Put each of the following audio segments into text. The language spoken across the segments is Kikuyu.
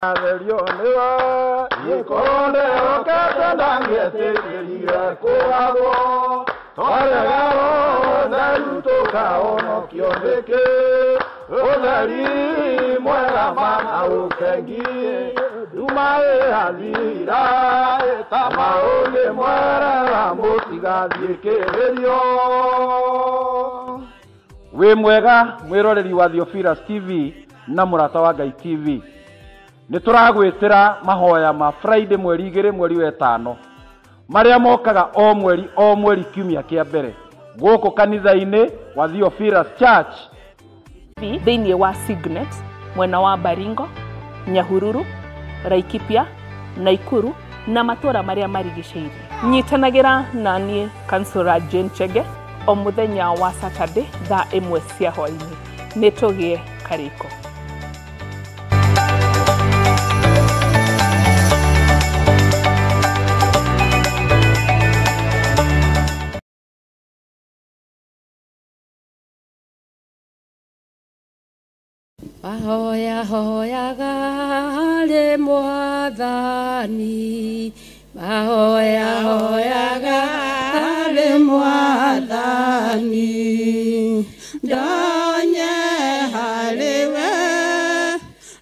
Therio nĩwe gĩkonde okete ndangĩetĩkĩrire kũgathwo twarega ũtheru tũkahonokio nĩkĩ ũtheri mwega mana ũkengi nduma ĩrathira ĩta maũngĩ mwerera mũtigathiĩ kĩgerio. Wĩ mwega mwĩroreri wa Theophilus TV na Mũrata wa Ngai TV. Nĩ tũragwĩtĩra mahoya ma Friday mweri 2 mweri wa 5 marĩa mokaga o mweri o mweri kiumia kĩa mbere gũkũ kanitha-inĩ wa Theophilus Church thĩinĩ wa Signet mwena wa Baringo, Nyahururu, Laikipia, Naikuru na matũra marĩa marigicĩirie. Nyitanagĩra na niĩ Kansũra Jane Chege o mũthenya wa Saturday thaa 1 cia hwaĩ-inĩ. Nĩ tũgĩe karĩko. Mahoya hoyaga harĩ Mwathani, mahoya hoyaga harĩ Mwathani, ndonye harĩ we,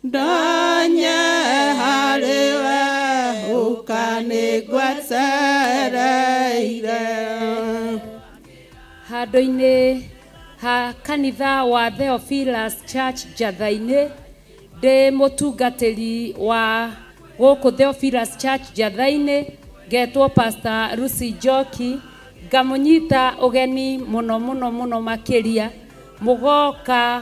ndonye harĩ we, ũka nĩngwetereire. Handũ-inĩ ha kanitha wa Theophilus Church Njatha-inĩ, ndĩ mũtungatĩri wa gũkũ Theophilus Church Njatha-inĩ, ngetwo Pastor Lucy Njoki, ngamũnyita ũgeni mũno mũno mũno makĩria mũgoka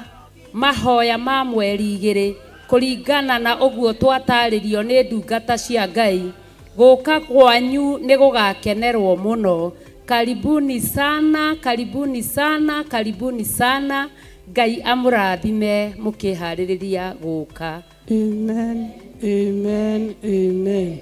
mahoya ma mweri 2 kũringana na ũguo twatarĩrio nĩ ndungata cia Ngai. Gũka kwanyu nĩ gũgakenerwo mũno. Karibuni sana, karibuni sana, karibuni sana. Ngai amũrathime mũkĩharĩrĩria gũka. Amen, amen, amen.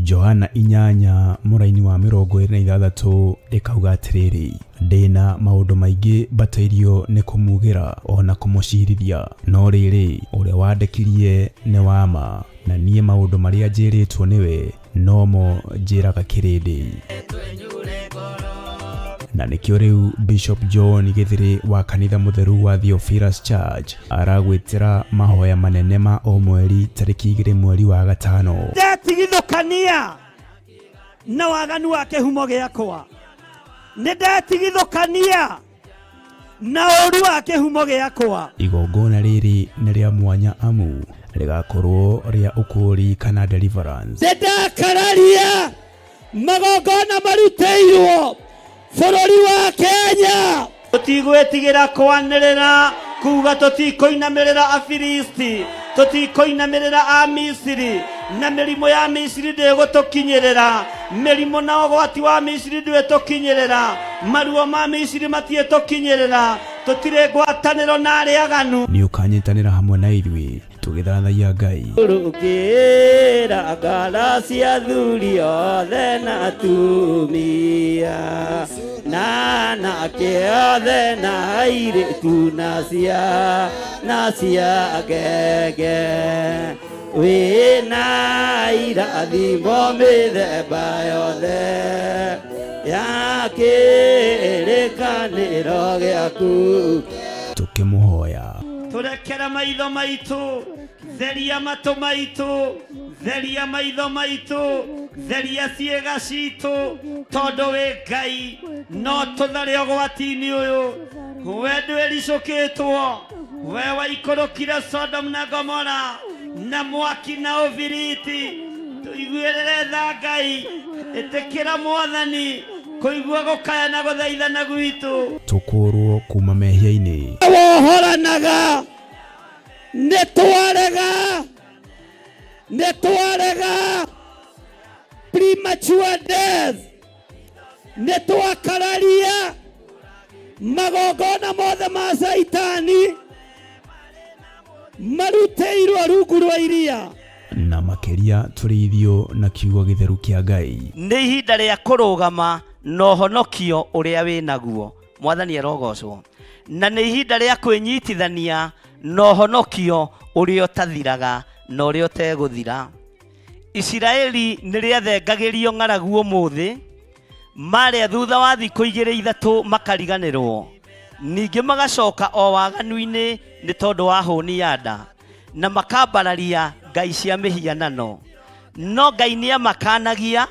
Johana 8 mũraini wa 26 ĩkauga atĩrĩrĩ, ndĩna maũndũ maingĩ mbatairio nĩ kũmugĩra ona kũmũcirithia, no rĩrĩ ũrĩa wandekirie nĩ wa ma, na niĩ maũndũ marĩa njĩrĩtwo nĩwe nomo njĩraga kĩrĩndĩ. Na nĩkĩo rĩu Bishop John Githiri wa kanitha mũtheru wa Theophilus Church aragwĩtĩra mahoya manene ma o mweri tarĩki 2 mweri wa 5. Ndetigithũkania na waganu wa kĩhumo gĩakwa, nĩ ndetigithũkania na ũru wa kĩhumo gĩakwa. Igongona rĩrĩ nĩ rĩa mwanya amu rĩgakorwo rĩa ũkũũri kana deliverance. Nĩndakararia magongona marutĩirwo bũrũri wa Kenya. Tũtigwĩtigĩra kwanĩrĩra kuga tũtikũinamĩrĩra Afilisti, tũtikũinamĩrĩra Amisiri, na mĩrimũ ya Misiri ndĩgũtũkinyĩrĩra, mĩrimũ na ũgwati wa Misiri ndwĩtũkinyĩrĩra, maruo ma Misiri matiĩtũkinyĩrĩra, tũtirĩ ngwatanĩro na arĩa aganu. Nĩ ũkanyitanĩra hamwe na ithuĩ tũgĩthathaiya Ngai. Rũkĩra ngara cia athuri othe na atumia, na anake othe na airĩtu na cia ngenge, wĩna irathimo mĩthemba yothe ya kĩrĩkanĩro gĩaku. Tũkĩmũhoya tũrekere maitho maitũ, theria matũ maitũ, theria maitho maitũ, theria ciĩga citũ, tondũ wĩ Ngai no tũthare ũgwati-inĩ ũyũ. We ndwĩricũkĩtwo, we waikũrũkire Sodom na Gomora na mwaki na ũbiriti. Tũiguĩrĩre tha Ngai, ĩtĩkĩra Mwathani kũigua gũkaya na gũthaithana gwitũ, tũkũrwo kuma mehia-inĩ. Wohoranaga nĩ twarega. Nĩ twarega premature death. Nĩ twakararia magongona mothe ma Caitani marutĩirwo rungu rwa iria. Na makĩria tũrĩithio na kiugo gĩtheru kĩa Ngai. Nĩ ihinda rĩa kũrũgama na ũhonokio ũrĩa wĩnaguo. Mwathani arogocwo. Na nĩ ihinda rĩa kwĩnyitithania na ũhonokio ũrĩa ũtathiraga na ũrĩa ũtegũthira. Isiraeli nĩ rĩathengagĩrio ng'aragu ũmũthĩ, marĩa thutha wa thikũ igĩrĩ ithatũ makariganĩrwo. Ningĩ magacoka o waganu-inĩ nĩ tondũ wa hũni ya nda, na makambararia ngai cia mĩhianano. No Ngai nĩamakanagia,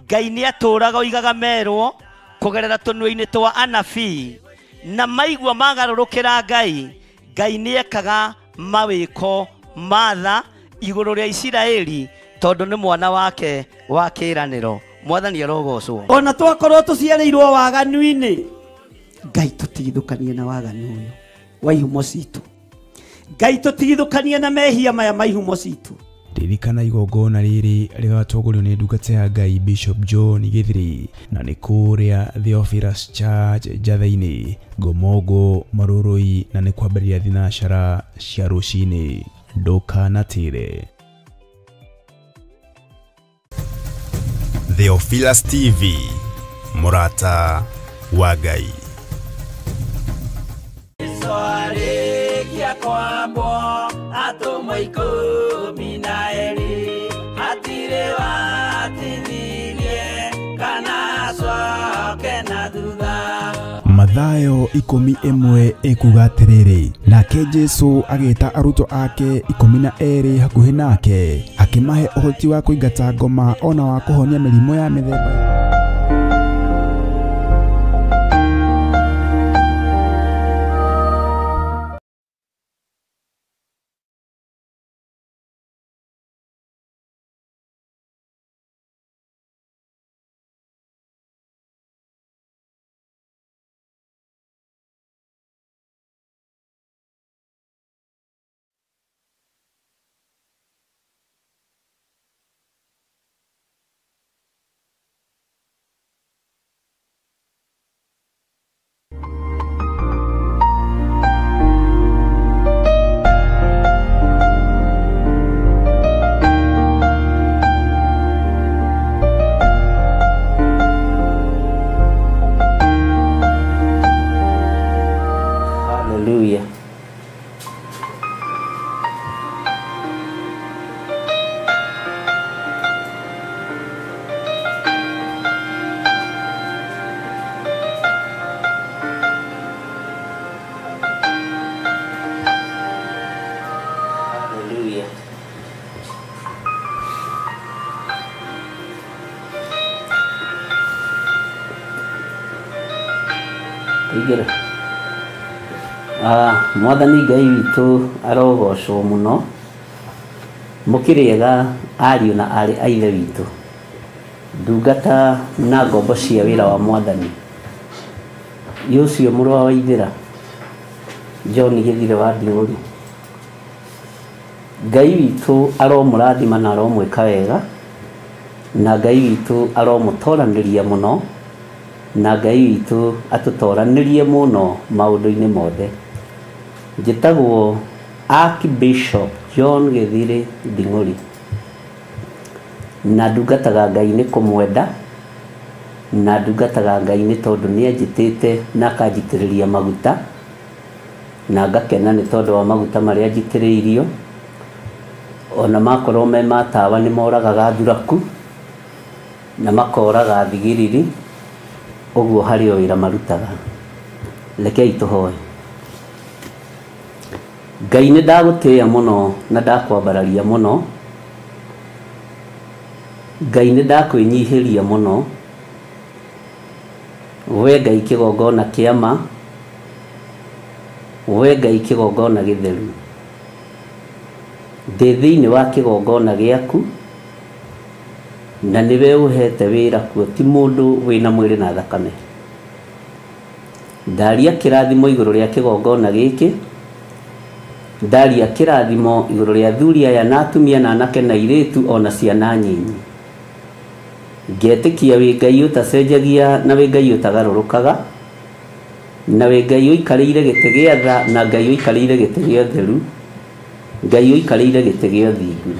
Ngai nĩatũraga oigaga merwo kũgerera tũnua-inĩ twa anabii, na maigua magarũrũkĩra Ngai, Ngai nĩekaga mawĩko ma tha igũrũ rĩa Isiraeli tondũ nĩ mwana wake wa kĩĩranĩro. Mwathani arogocwo. Ona twakorwo tũciarĩirwo waganu-inĩ, Ngai tũtigithũkanie na waganu ũyũ wa ihumo citũ. Ngai tũtigithũkanie na mehia maya ma ihumo citũ. Ririkana igongona rĩrĩ rĩgatongorio nĩ ndungata ya Ngai Bishop John Githiri, na nĩ kũrĩa Theophilus Church Njatha-inĩ, Ngomongo, Marurui, na nĩ kwambĩrĩria thinacara cia rũcinĩ. Ndũkanatĩre. Theophilus TV, mũrata wa Ngai. Mathayo 11 ĩkuga atĩrĩrĩ, nake Jesũ agĩta arutwo ake 12 hakuhĩ nake, akĩmahe ũhoti wa kũingata ngoma ona wa kũhonia mĩrimũ ya mĩthemba. Hallelujah. Hallelujah. Igera. Mwathani Ngai witũ arogocwo mũno. Mũkĩrĩega ariũ na arĩ a ithe witũ, ndungata na ngombo cia wĩra wa Mwathani. Ũcio mũrũ wa Waithĩra John Githire wa Nding'ũri. Ngai witũ aromũrathima na aromwĩka wega, na Ngai witũ aromũtoranĩria mũno, na Ngai witũ atũtoranĩrie mũno maũndũ-inĩ mothe. Njĩtagwo Archbishop John Githire Nding'ũri, na ndungataga Ngai nĩ kũmwenda, na ndungataga Ngai nĩ tondũ nĩ anjĩtĩte na akanjitĩrĩria maguta, na ngakena nĩ tondũ wa maguta marĩa njitĩrĩirio. Ona makorwo me ma tawa nĩ moragaga thuraku na makoraga thigiriri, ũguo harĩ o wĩra marutaga. Rekei tũhoe. Ngai nĩ ndagũtĩĩa mũno na ndakwambararia mũno. Ngai nĩ ndakwĩnyihĩria mũno. We Ngai kĩgongona kĩa ma, we Ngai kĩgongona gĩtheru. Ndĩ thĩinĩ wa kĩgongona gĩaku, na nĩwe ũhete wĩra kuo, ti mũndũ wĩna mwĩrĩ na thakame. Ndaria kĩrathimo igũrũ rĩa kĩgongona gĩkĩ, Ndaria kĩrathimo igũrũ rĩa athuri aya na atumia na anake na airĩtu ona ciana nyinyi. Ngetĩkia wĩ Ngai ũtacenjagia na wĩ Ngai ũtagarũrũkaga, na wĩ Ngai ũikarĩire gĩtĩ gĩa tha na Ngai ũikarĩire gĩtĩ gĩa ũtheru, Ngai ũikarĩire gĩtĩ gĩa ũthingu.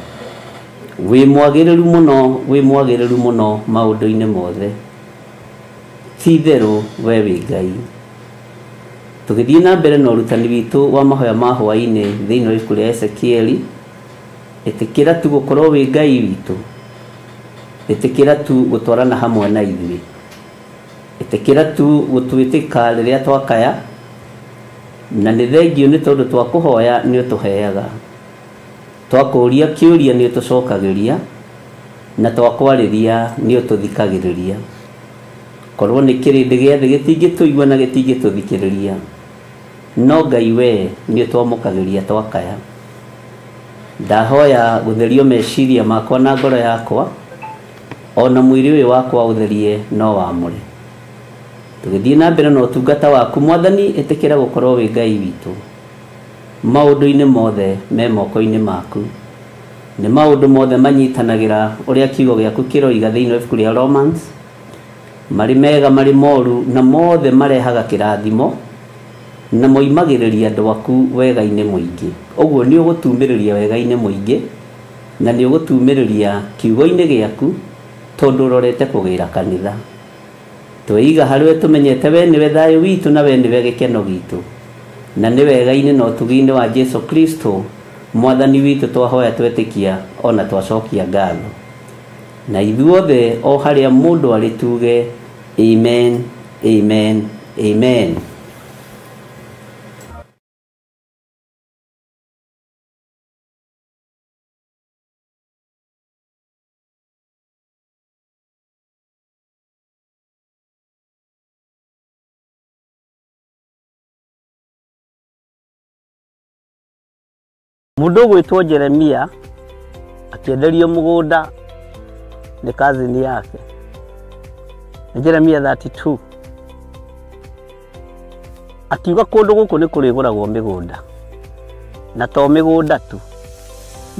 Wĩ mwagĩrĩru mũno, wĩ mwagĩrĩru mũno maũndũ-inĩ mothe. Ti itherũ we wĩ Ngai. Tũgĩthiĩ na mbere na ũrutani witũ wa mahoya ma hwaĩ-inĩ thĩinĩ wa ibuku rĩa Ezekieli, ĩtĩkĩra tu gũkorwo wĩ Ngai witũ, ĩtĩkĩra tu gũtwarana hamwe na ithuĩ, ĩtĩkĩra tu gũtwĩtĩka rĩrĩa twakaya, na nĩ thengio nĩ tondũ twakũhoya nĩ ũtũheaga, twakũũria kĩũria nĩ ũtũcokagĩria, na twakwarĩria nĩ ũtũthikagĩrĩria. Korwo nĩ kĩrĩndĩ gĩa thĩ gĩtingĩtũigua na gĩtingĩtũthikĩrĩria, no Ngai we nĩ ũtwamũkagĩria twakaya. Ndahoya gũtherio meciria makwa na ngoro yakwa, ona mwĩrĩ ũyũ wakwa ũtherie no wamũre. Tũgĩthiĩ na mbere na ũtungata waku Mwathani, ĩtĩkĩra gũkorwo wĩ Ngai witũ maũndũ-inĩ mothe me moko-inĩ maku. Nĩ maũndũ mothe manyitanagĩra ũrĩa kiugo gĩaku kĩroiga thĩinĩ wa ibuku rĩa Romans, marĩ mega marĩ moru, na mothe marehaga kĩrathimo na moimagĩrĩria andũ aku wega-inĩ mũingĩ. Ũguo nĩ ũgũtumĩrĩria wega-inĩ mũingĩ na nĩ ũgũtumĩrĩria kiugo-inĩ gĩaku, tondũ ũrorete kũgĩra kanitha. Tweiga harĩwe tũmenyete we nĩwe thayũ witũ na we nĩwe gĩkeno gitũ, na nĩ wega-inĩ na ũtugi-inĩ wa Jesu Kristo Mwathani witũ twahoya twetĩkia ona twacokia ngatho. Na ithuothe o harĩa mũndũ arĩ tuge amen, amen, amen. Mũndũ ũgwĩtwo Jeremia akĩenderio mũgũnda nĩ kazini yake. Nĩ Jeremia 32. Akiuga kũndũ gũkũ nĩ kũrĩgũragwo mĩgũnda, na to mĩgũnda tu,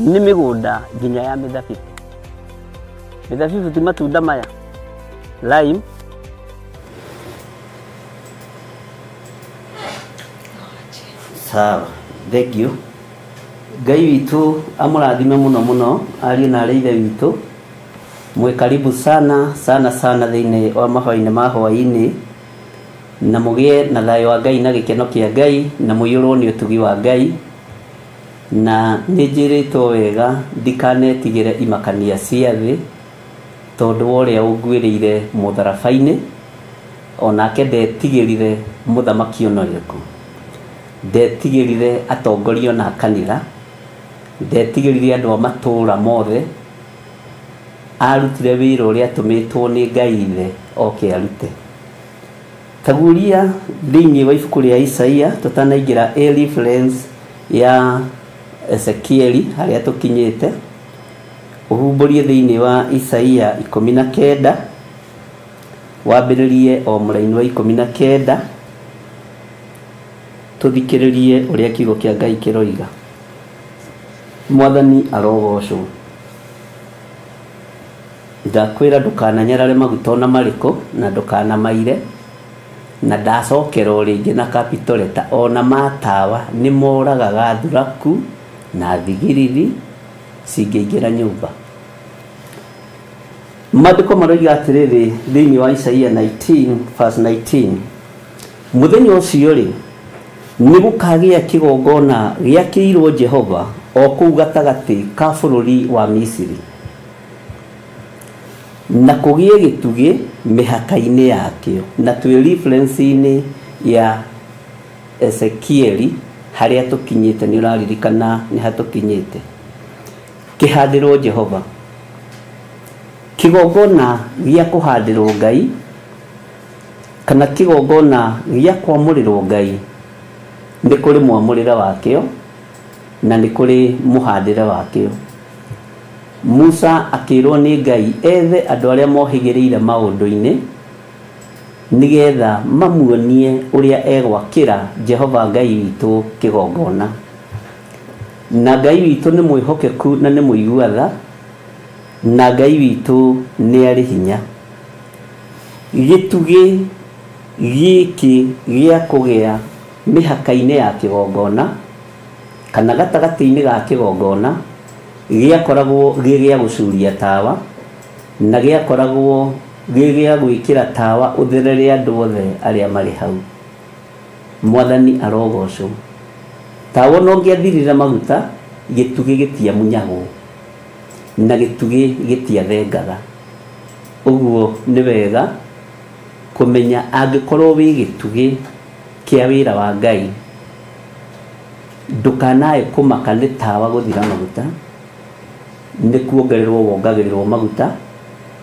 nĩ mĩgũnda nginya ya mĩthabibũ. Mĩthabibũ ti matunda maya, lime. Sawa, thank you. Ngai witũ amũrathime mũno mũno ariũ na arĩ ithe witũ. Mwĩ karibu sana sana sana thĩinĩ wa mahoya-inĩ ma hwaĩ-inĩ, na mũgĩe na thayũ wa Ngai na gĩkeno kĩa Ngai, na mũiyũrwo nĩ ũtugi wa Ngai. Na nĩ njĩrĩtwo wega ndikanetigĩre imakania cia thĩ, tondũ wa ũrĩa ũnguĩrĩire mũtharaba-inĩ, onake ndetigĩrire mũthamaki ona ũrĩkũ, ndetigĩrire atongoria ona kanitha, ndetigĩrire andũ a matũũra mothe. Arutire wĩra ũrĩa atũmĩtwo nĩ Ngai ithe oke arute. Taguria thĩinĩ wa ibuku rĩa Isaia, tũtanaingĩra a reference ya Ezekieli harĩa tũkinyĩte, ũhumbũrie thĩinĩ wa Isaia 19, wambĩrĩrie o mũraini wa 19, tũthikĩrĩrie ũrĩa kiugo kĩa Ngai kĩroiga. Mwathani arogocwo. Ndakwĩra ndũkananyarare maguta ona marĩkũ, na ndũkanamaire, na ndacokera o rĩngĩ na capital letter, ona matawa nĩ moragaga thuraku na thigiriri cingĩingĩra nyũmba. Maandĩko maroiga atĩrĩrĩ thĩinĩ wa Isaia 19 verse 19, mũthenya ũcio rĩ nĩ gũkagĩa kĩgongona gĩakĩirwo Jehova o kũu gatagatĩ ka bũrũri wa Misiri, na kũgĩe gĩtugĩ mĩhaka-inĩ yakĩo. Na twĩ reference-inĩ ya Ezekieli harĩa tũkinyĩte, nĩ ũraririkana nĩ hatũkinyĩte. Kĩhandĩrwo Jehova, kĩgongona gĩa kũhandĩrwo Ngai kana kĩgongona gĩa kwamũrĩrwo Ngai, nĩ kũrĩ mwamũrĩre wakĩo na nĩ kũrĩ mũhandĩre wakĩo. Musa akĩrwo nĩ Ngai ethe andũ arĩa mohĩgĩrĩire maũndũ-inĩ nĩgetha mamuonie ũrĩa egwakĩra Jehova Ngai witũ kĩgongona. Na Ngai witũ nĩ mwĩhokeku na nĩ mũigua tha, na Ngai witũ nĩ arĩ hinya. Gĩtugĩ gĩkĩ gĩa kũgĩa mĩhaka-inĩ ya kĩgongona kana gatagatĩ-inĩ ga kĩgongona gĩakoragwo gĩ gĩa gũcuria tawa, na gĩakoragwo gĩ gĩa gwĩkĩra tawa ũtherere andũ othe arĩa marĩ hau. Mwathani arogocwo. Tawa no ũngĩathirire maguta, gĩtugĩ gĩtiamunyagwo na gĩtugĩ gĩtiathengaga. Ũguo nĩ wega kũmenya angĩkorwo wĩ gĩtugĩ kĩa wĩra wa Ngai, ndũkanae kũmaka nĩ tawa gũthira maguta, nĩ kuongererwo wongagĩrĩrwo maguta,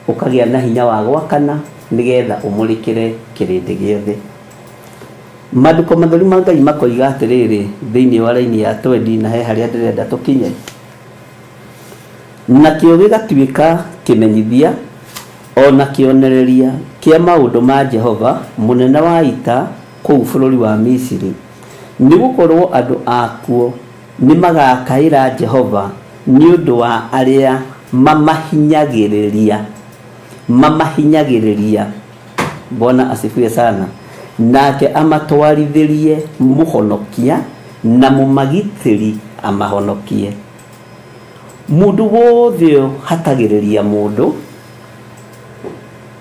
ũkagĩa na hinya wa gwakana nĩgetha ũmũrĩkĩre kĩrĩndĩ gĩothe. Maandĩko matheru ma Ngai makoiga atĩrĩrĩ thĩinĩ wa raini ya 20, na he harĩa ndĩrenda tũkinye. Nakĩo gĩgatuĩka kĩmenyithia ona kĩonereria kĩa maũndũ ma Jehova mũnene wa ita kũu bũrũri wa Misiri, nĩgũkorwo andũ akuo nĩmagakaĩra Jehova nĩ ũndũ wa arĩa mamahinyagĩrĩria. Mamahinyagĩrĩria. Bwana asifiwe sana. Nake amatwarithĩrie mũhonokia na mũmagitĩri amahonokie. Mũndũ wothe hatagĩrĩria mũndũ,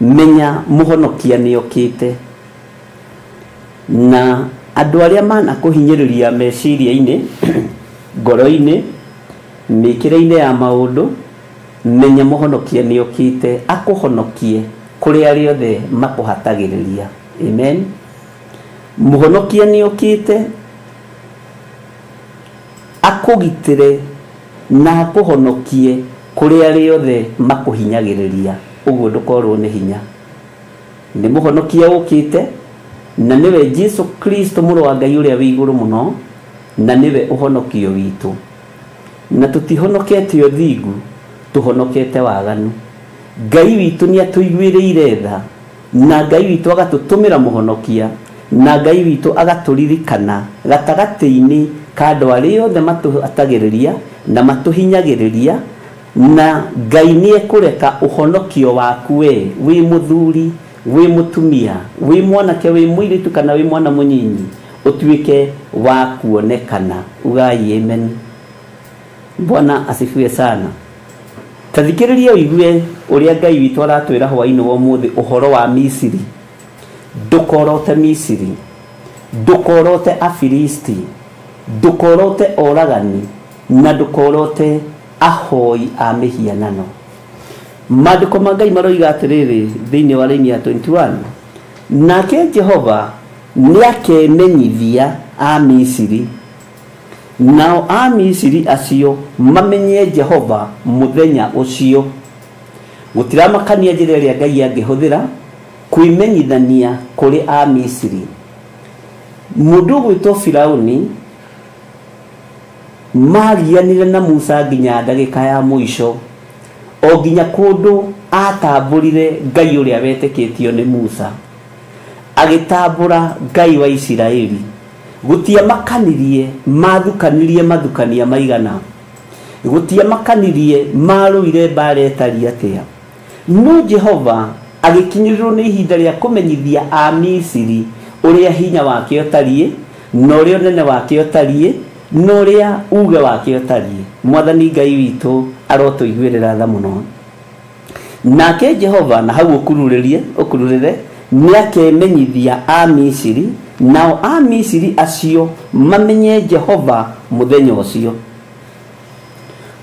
menya mũhonokia nĩokĩte. Na andũ arĩa manakũhinyĩrĩria meciria-inĩ, ngoro-inĩ, mĩkĩre-inĩ ya maũndũ, menya mũhonokia nĩokĩte akũhonokie kũrĩ arĩa othe makũhatagĩrĩria. Amen. Mũhonokia nĩokĩte akũgitĩre na akũhonokie kũrĩ arĩa othe makũhinyagĩrĩria. Ũguo ndũkorwo nĩ hinya. Nĩ mũhonokia ũkĩte, na nĩwe Jesu Kristo mũrũ wa Ngai ũrĩa wĩ igũrũ mũno, na nĩwe ũhonokio witũ. Na tũtihonokete ũthingu, tũhonokete waganu. Ngai witũ nĩatũiguĩrĩire tha, na Ngai witũ agatũtũmĩra mũhonokia, na Ngai witũ agatũririkana gatagatĩ-inĩ ka andũ arĩa othe matũhatagĩrĩria na matũhinyagĩrĩria. Na Ngai nĩekũreka ũhonokio waku we wĩ mũthuri, wĩ mũtumia, wĩ mwanake, wĩ mũirĩtu kana wĩ mwana mũnyinyi, ũtuĩke wa kuonekana. Ugai amen. Bwana asifiwe sana. Tathikĩrĩria ũigue ũrĩa Ngai witũ aratwĩra hwaĩ-inĩ wa ũmũthĩ ũhoro wa Misiri. Ndũkorote Misiri, ndũkorote Afilisti, ndũkorote oragani, na ndũkorote ahoi a mĩhianano. Maandĩko ma Ngai maroiga atĩrĩrĩ thĩinĩ wa raini ya 21, nake Jehova nĩakemenyithia Amisiri, nao Amisiri acio mamenye Jehova mũthenya ũcio. Gũtiramakania njĩra ĩrĩa Ngai angĩhũthĩra kwĩmenyithania kũrĩ Amisiri. Mũndũ ũgwĩtwo Firauni magianire na Musa nginya ndagĩka ya mũico, o nginya kũndũ atambũrire Ngai ũrĩa wetĩkĩtio nĩ Musa, agĩtambũra Ngai wa Isiraeli. Gũtiamakanirie mathukanirie mathukania maigana, gũtiamakanirie marũire mbara ĩtariĩ atĩa. No Jehova agĩkinyĩrĩrwo nĩ ihinda rĩa kũmenyithia Amisiri ũrĩa hinya wake ũtariĩ, na ũrĩa ũnene wake ũtariĩ, na ũrĩa uge wake ũtariĩ. Mwathani Ngai witũ arotũiguĩrĩra tha mũno. Nake Jehova, na hau ũkururĩre, nĩakemenyithia Amisiri, nao Amisiri acio mamenye Jehova mũthenya ũcio.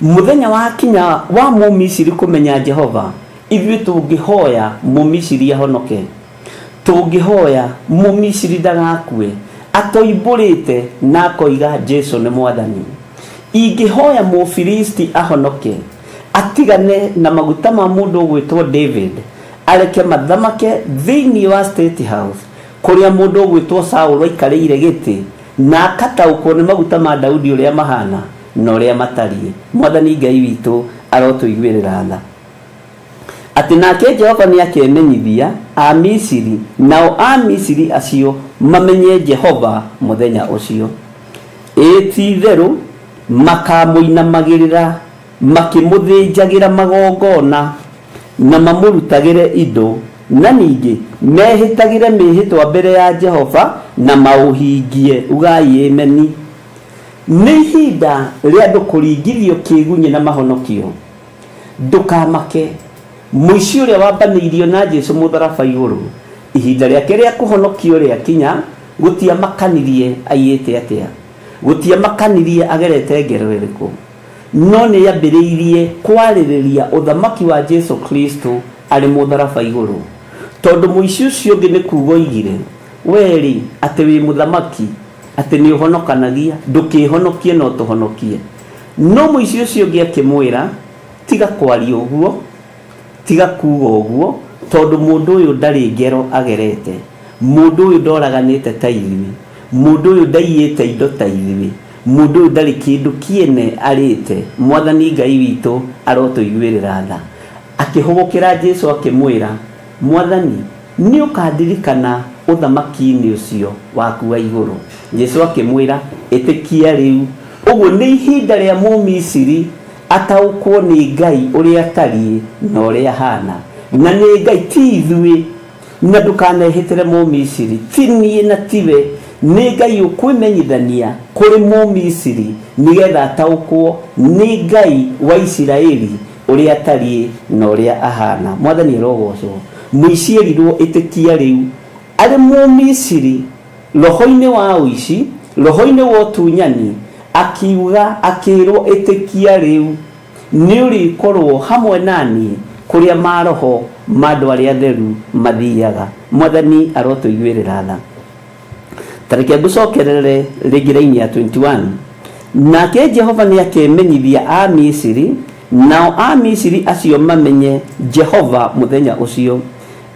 Mũthenya wa kinya wa Mũmisiri kũmenya Jehova, ithuĩ tũngĩhoya Mũmisiri ahonoke, tũngĩhoya Mũmisiri ndagakue, atoimbũrĩte na akoiga Jesu nĩ Mwathani. Ingĩhoya Mũfilisti ahonoke, atigane na maguta ma mũndũ ũgwĩtwo David, areke mathamake thĩinĩ wa State House kũrĩa mũndũ ũgwĩtwo Saul aikarĩire gĩtĩ, na akataũkwo nĩ maguta ma Daudi ũrĩa mahana na ũrĩa matariĩ. Mwathani Ngai witũ arotũiguĩrĩra tha. Atĩ nake Jehova nĩakemenyithia Amisiri, nao Amisiri acio mamenye Jehova mũthenya ũcio. Ĩĩ ti-itherũ Makamũinamagĩrĩra makĩmũthĩnjagĩra magongona na mamũrutagĩre indo, na ningĩ mehĩtagĩre mĩhĩtwa mbere ya Jehova na maũhingie. Ugai ameni. Nĩ ihinda rĩa andũ kũringithio kĩgunyĩ na mahonokio. Ndũkamake, mũici ũrĩa wambanĩirio na Jesũ mũtharaba igũrũ, ihinda rĩake rĩa kũhonokio rĩakinya, gũtiamakanirie aiyĩte atĩa, gũtiamakanirie agerete ngero ĩrĩkũ, no nĩ ambĩrĩirie kwarĩrĩria ũthamaki wa Jesũ Kristo arĩ mũtharaba igũrũ. Tondũ mũici ũcio ũngĩ nĩ kuga oigire, werĩ atĩ wĩ mũthamaki, atĩ nĩ ũhonokanagia, ndũkĩhonokie no tũhonokie. No mũici ũcio ũngĩ akĩmwĩra, tiga kwaria ũguo, tiga kuga ũguo, tondũ mũndũ ũyũ ndarĩ ngero agerete, mũndũ ũyũ ndoraganĩte ta ithuĩ, mũndũ ũyũ ndaiyĩte indo ta ithuĩ, mũndũ ũyũ ndarĩ kĩndũ kĩene arĩte. Mwathani Ngai witũ arotũiguĩrĩra tha. Akĩhũgũkĩra Jesũ akĩmwĩra, Mwathani, nĩ ũkandirikana ũthamaki-inĩ ũcio waku wa igũrũ. Jesũ akĩmwĩra, ĩtĩkia rĩu. Ũguo nĩ ihinda rĩa Mũmisiri ataũkwo nĩ Ngai ũrĩa atariĩ na ũrĩa ahana, na nĩ Ngai ti ithuĩ, na ndũkanehĩtĩre Mũmisiri, ti niĩ na tiwe, nĩ Ngai ũkwĩmenyithania kũrĩ Mũmisiri nĩgetha ataũkwo nĩ Ngai wa Isiraeli ũrĩa atariĩ na ũrĩa ahana. Mwathani arogocwo. Mũici erirwo ĩtĩkia rĩu arĩ Mũmisiri, roho-inĩ wa ũici, roho-inĩ wa ũtunyani, akiuga akĩrwo ĩtĩkia rĩu nĩ ũrĩkorwo hamwe naniĩ kũrĩa maroho ma andũ arĩa atheru mathiaga. Mwathani arotũiguĩrĩra tha. Tareke ngũcokerere rĩngĩ raini ya 21. Nake Jehova nĩ akemenyithia a Misiri, nao a Misiri acio mamenye Jehova mũthenya ũcio.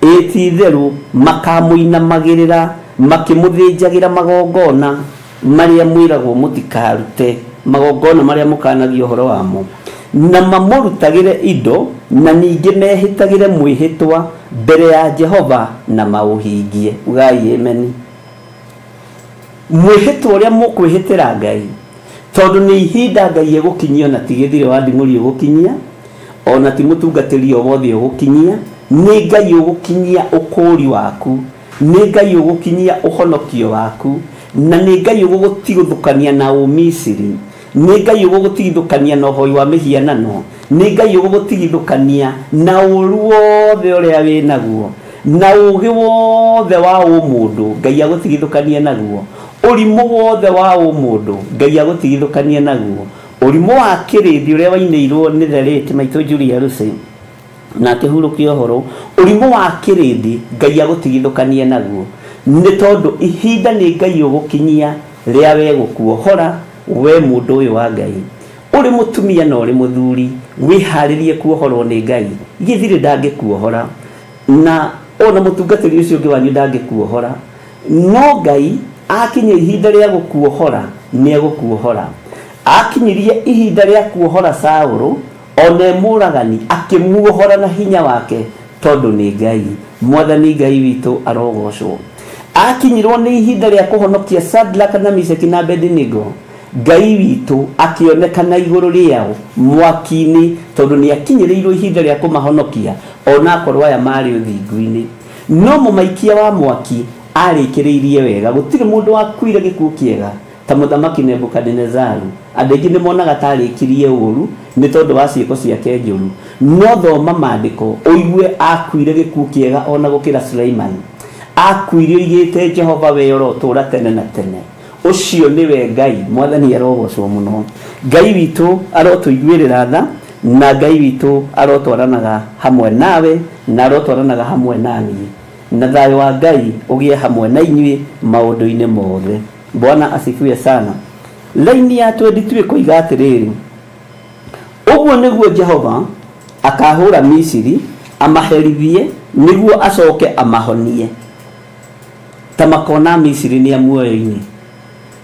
Ĩ ti-itherũ makamũinamagĩrĩra makĩmũthĩnjagĩra magongona marĩa mwĩragwo mũtikarute, magongona marĩa mũkanagio ũhoro wamo, na mamũrutagĩre indo, na ningĩ mehĩtagĩre mwĩhĩtwa mbere ya Jehova na maũhingie. Ugai ameni. Mwĩhĩtwa ũrĩa mũkwĩhĩtĩra Ngai, tondũ nĩ ihinda Ngai egũkinyia, ona ti gĩthire wa nding'ũri ũgũkinyia, ona ti mũtungatĩri o wothe ũgũkinyia, nĩ Ngai ũgũkinyia ũkũũri waku, nĩ Ngai ũgũkinyia ũhonokio waku, na nĩ Ngai ũgũgũtigithũkania na Ũmisiri, nĩ Ngai ũgũgũtigithũkania na ũhoi wa mĩhianano, nĩ Ngai ũgũgũtigithũkania na ũũru wothe ũrĩa wĩ naguo, na ũũgĩ wothe wa ũmũndũ Ngai agũtigithũkania naguo, ũrimũ wothe wa ũmũndũ Ngai agũtigithũkania naguo, ũrimũ wa kĩrĩndĩ ũrĩa wainĩirwo nĩ the late maitũ Julia Lucy na akĩhurũkia ũhoro, ũrimũ wa kĩrĩndĩ Ngai agũtigithũkania naguo, nĩ tondũ ihinda nĩ Ngai ũgũkinyia rĩa we gũkuohora we mũndũ ũyũ wa Ngai. Ũrĩ mũtumia na ũrĩ mũthuri, wĩharĩrie kuohorwo nĩ Ngai. Githirĩ ndangĩkuohora, na ona mũtungatĩri ũcio ũngĩ wanyu ndangĩkuohora, no Ngai akinya ihinda rĩa gũkuohora nĩ egũkuohora. Akinyirie ihinda rĩa kuohora Saũlũ, ona e mũragani, akĩmuohora na hinya wake, tondũ nĩ Ngai. Mwathani Ngai witũ arogocwo. Akinyirwo nĩ ihinda rĩa kũhonokia Shadrach na Meshaki na Abednego, Ngai witũ akĩonekana igũrũ rĩao mwaki-inĩ, tondũ nĩ akinyĩrĩirwo ihinda rĩa kũmahonokia, ona akorwo aya marĩ ũthingu-inĩ. No mũmaikia wa mwaki arĩkĩrĩirie wega, gũtirĩ mũndũ wakuire gĩkuũ kĩega ta mũthamaki Nebukadinezaru. Andũ aingĩ nĩ monaga ta arĩkirie ũũru nĩ tondũ wa ciĩko ciake njũru, no thoma maandĩko ũigue akuire gĩkuũ kĩega ona gũkĩra Suleimani. Akuire oigĩte Jehova we ũrotũũra tene na tene. Ũcio nĩwe Ngai. Mwathani arogocwo mũno. Ngai witũ arotũiguĩrĩra tha, na Ngai witũ arotwaranaga hamwe nawe, na arotwaranaga hamwe naniĩ, na thayũ wa Ngai ũgĩe hamwe na inyuĩ maũndũ-inĩ mothe. Bwana asifiwe sana. Laini ya 22 ĩkoiga atĩrĩrĩ, ũguo nĩguo Jehova akahũra Misiri amaherithie, nĩguo acoke amahonie. Ta makona Misiri nĩ a muoyo-inĩ,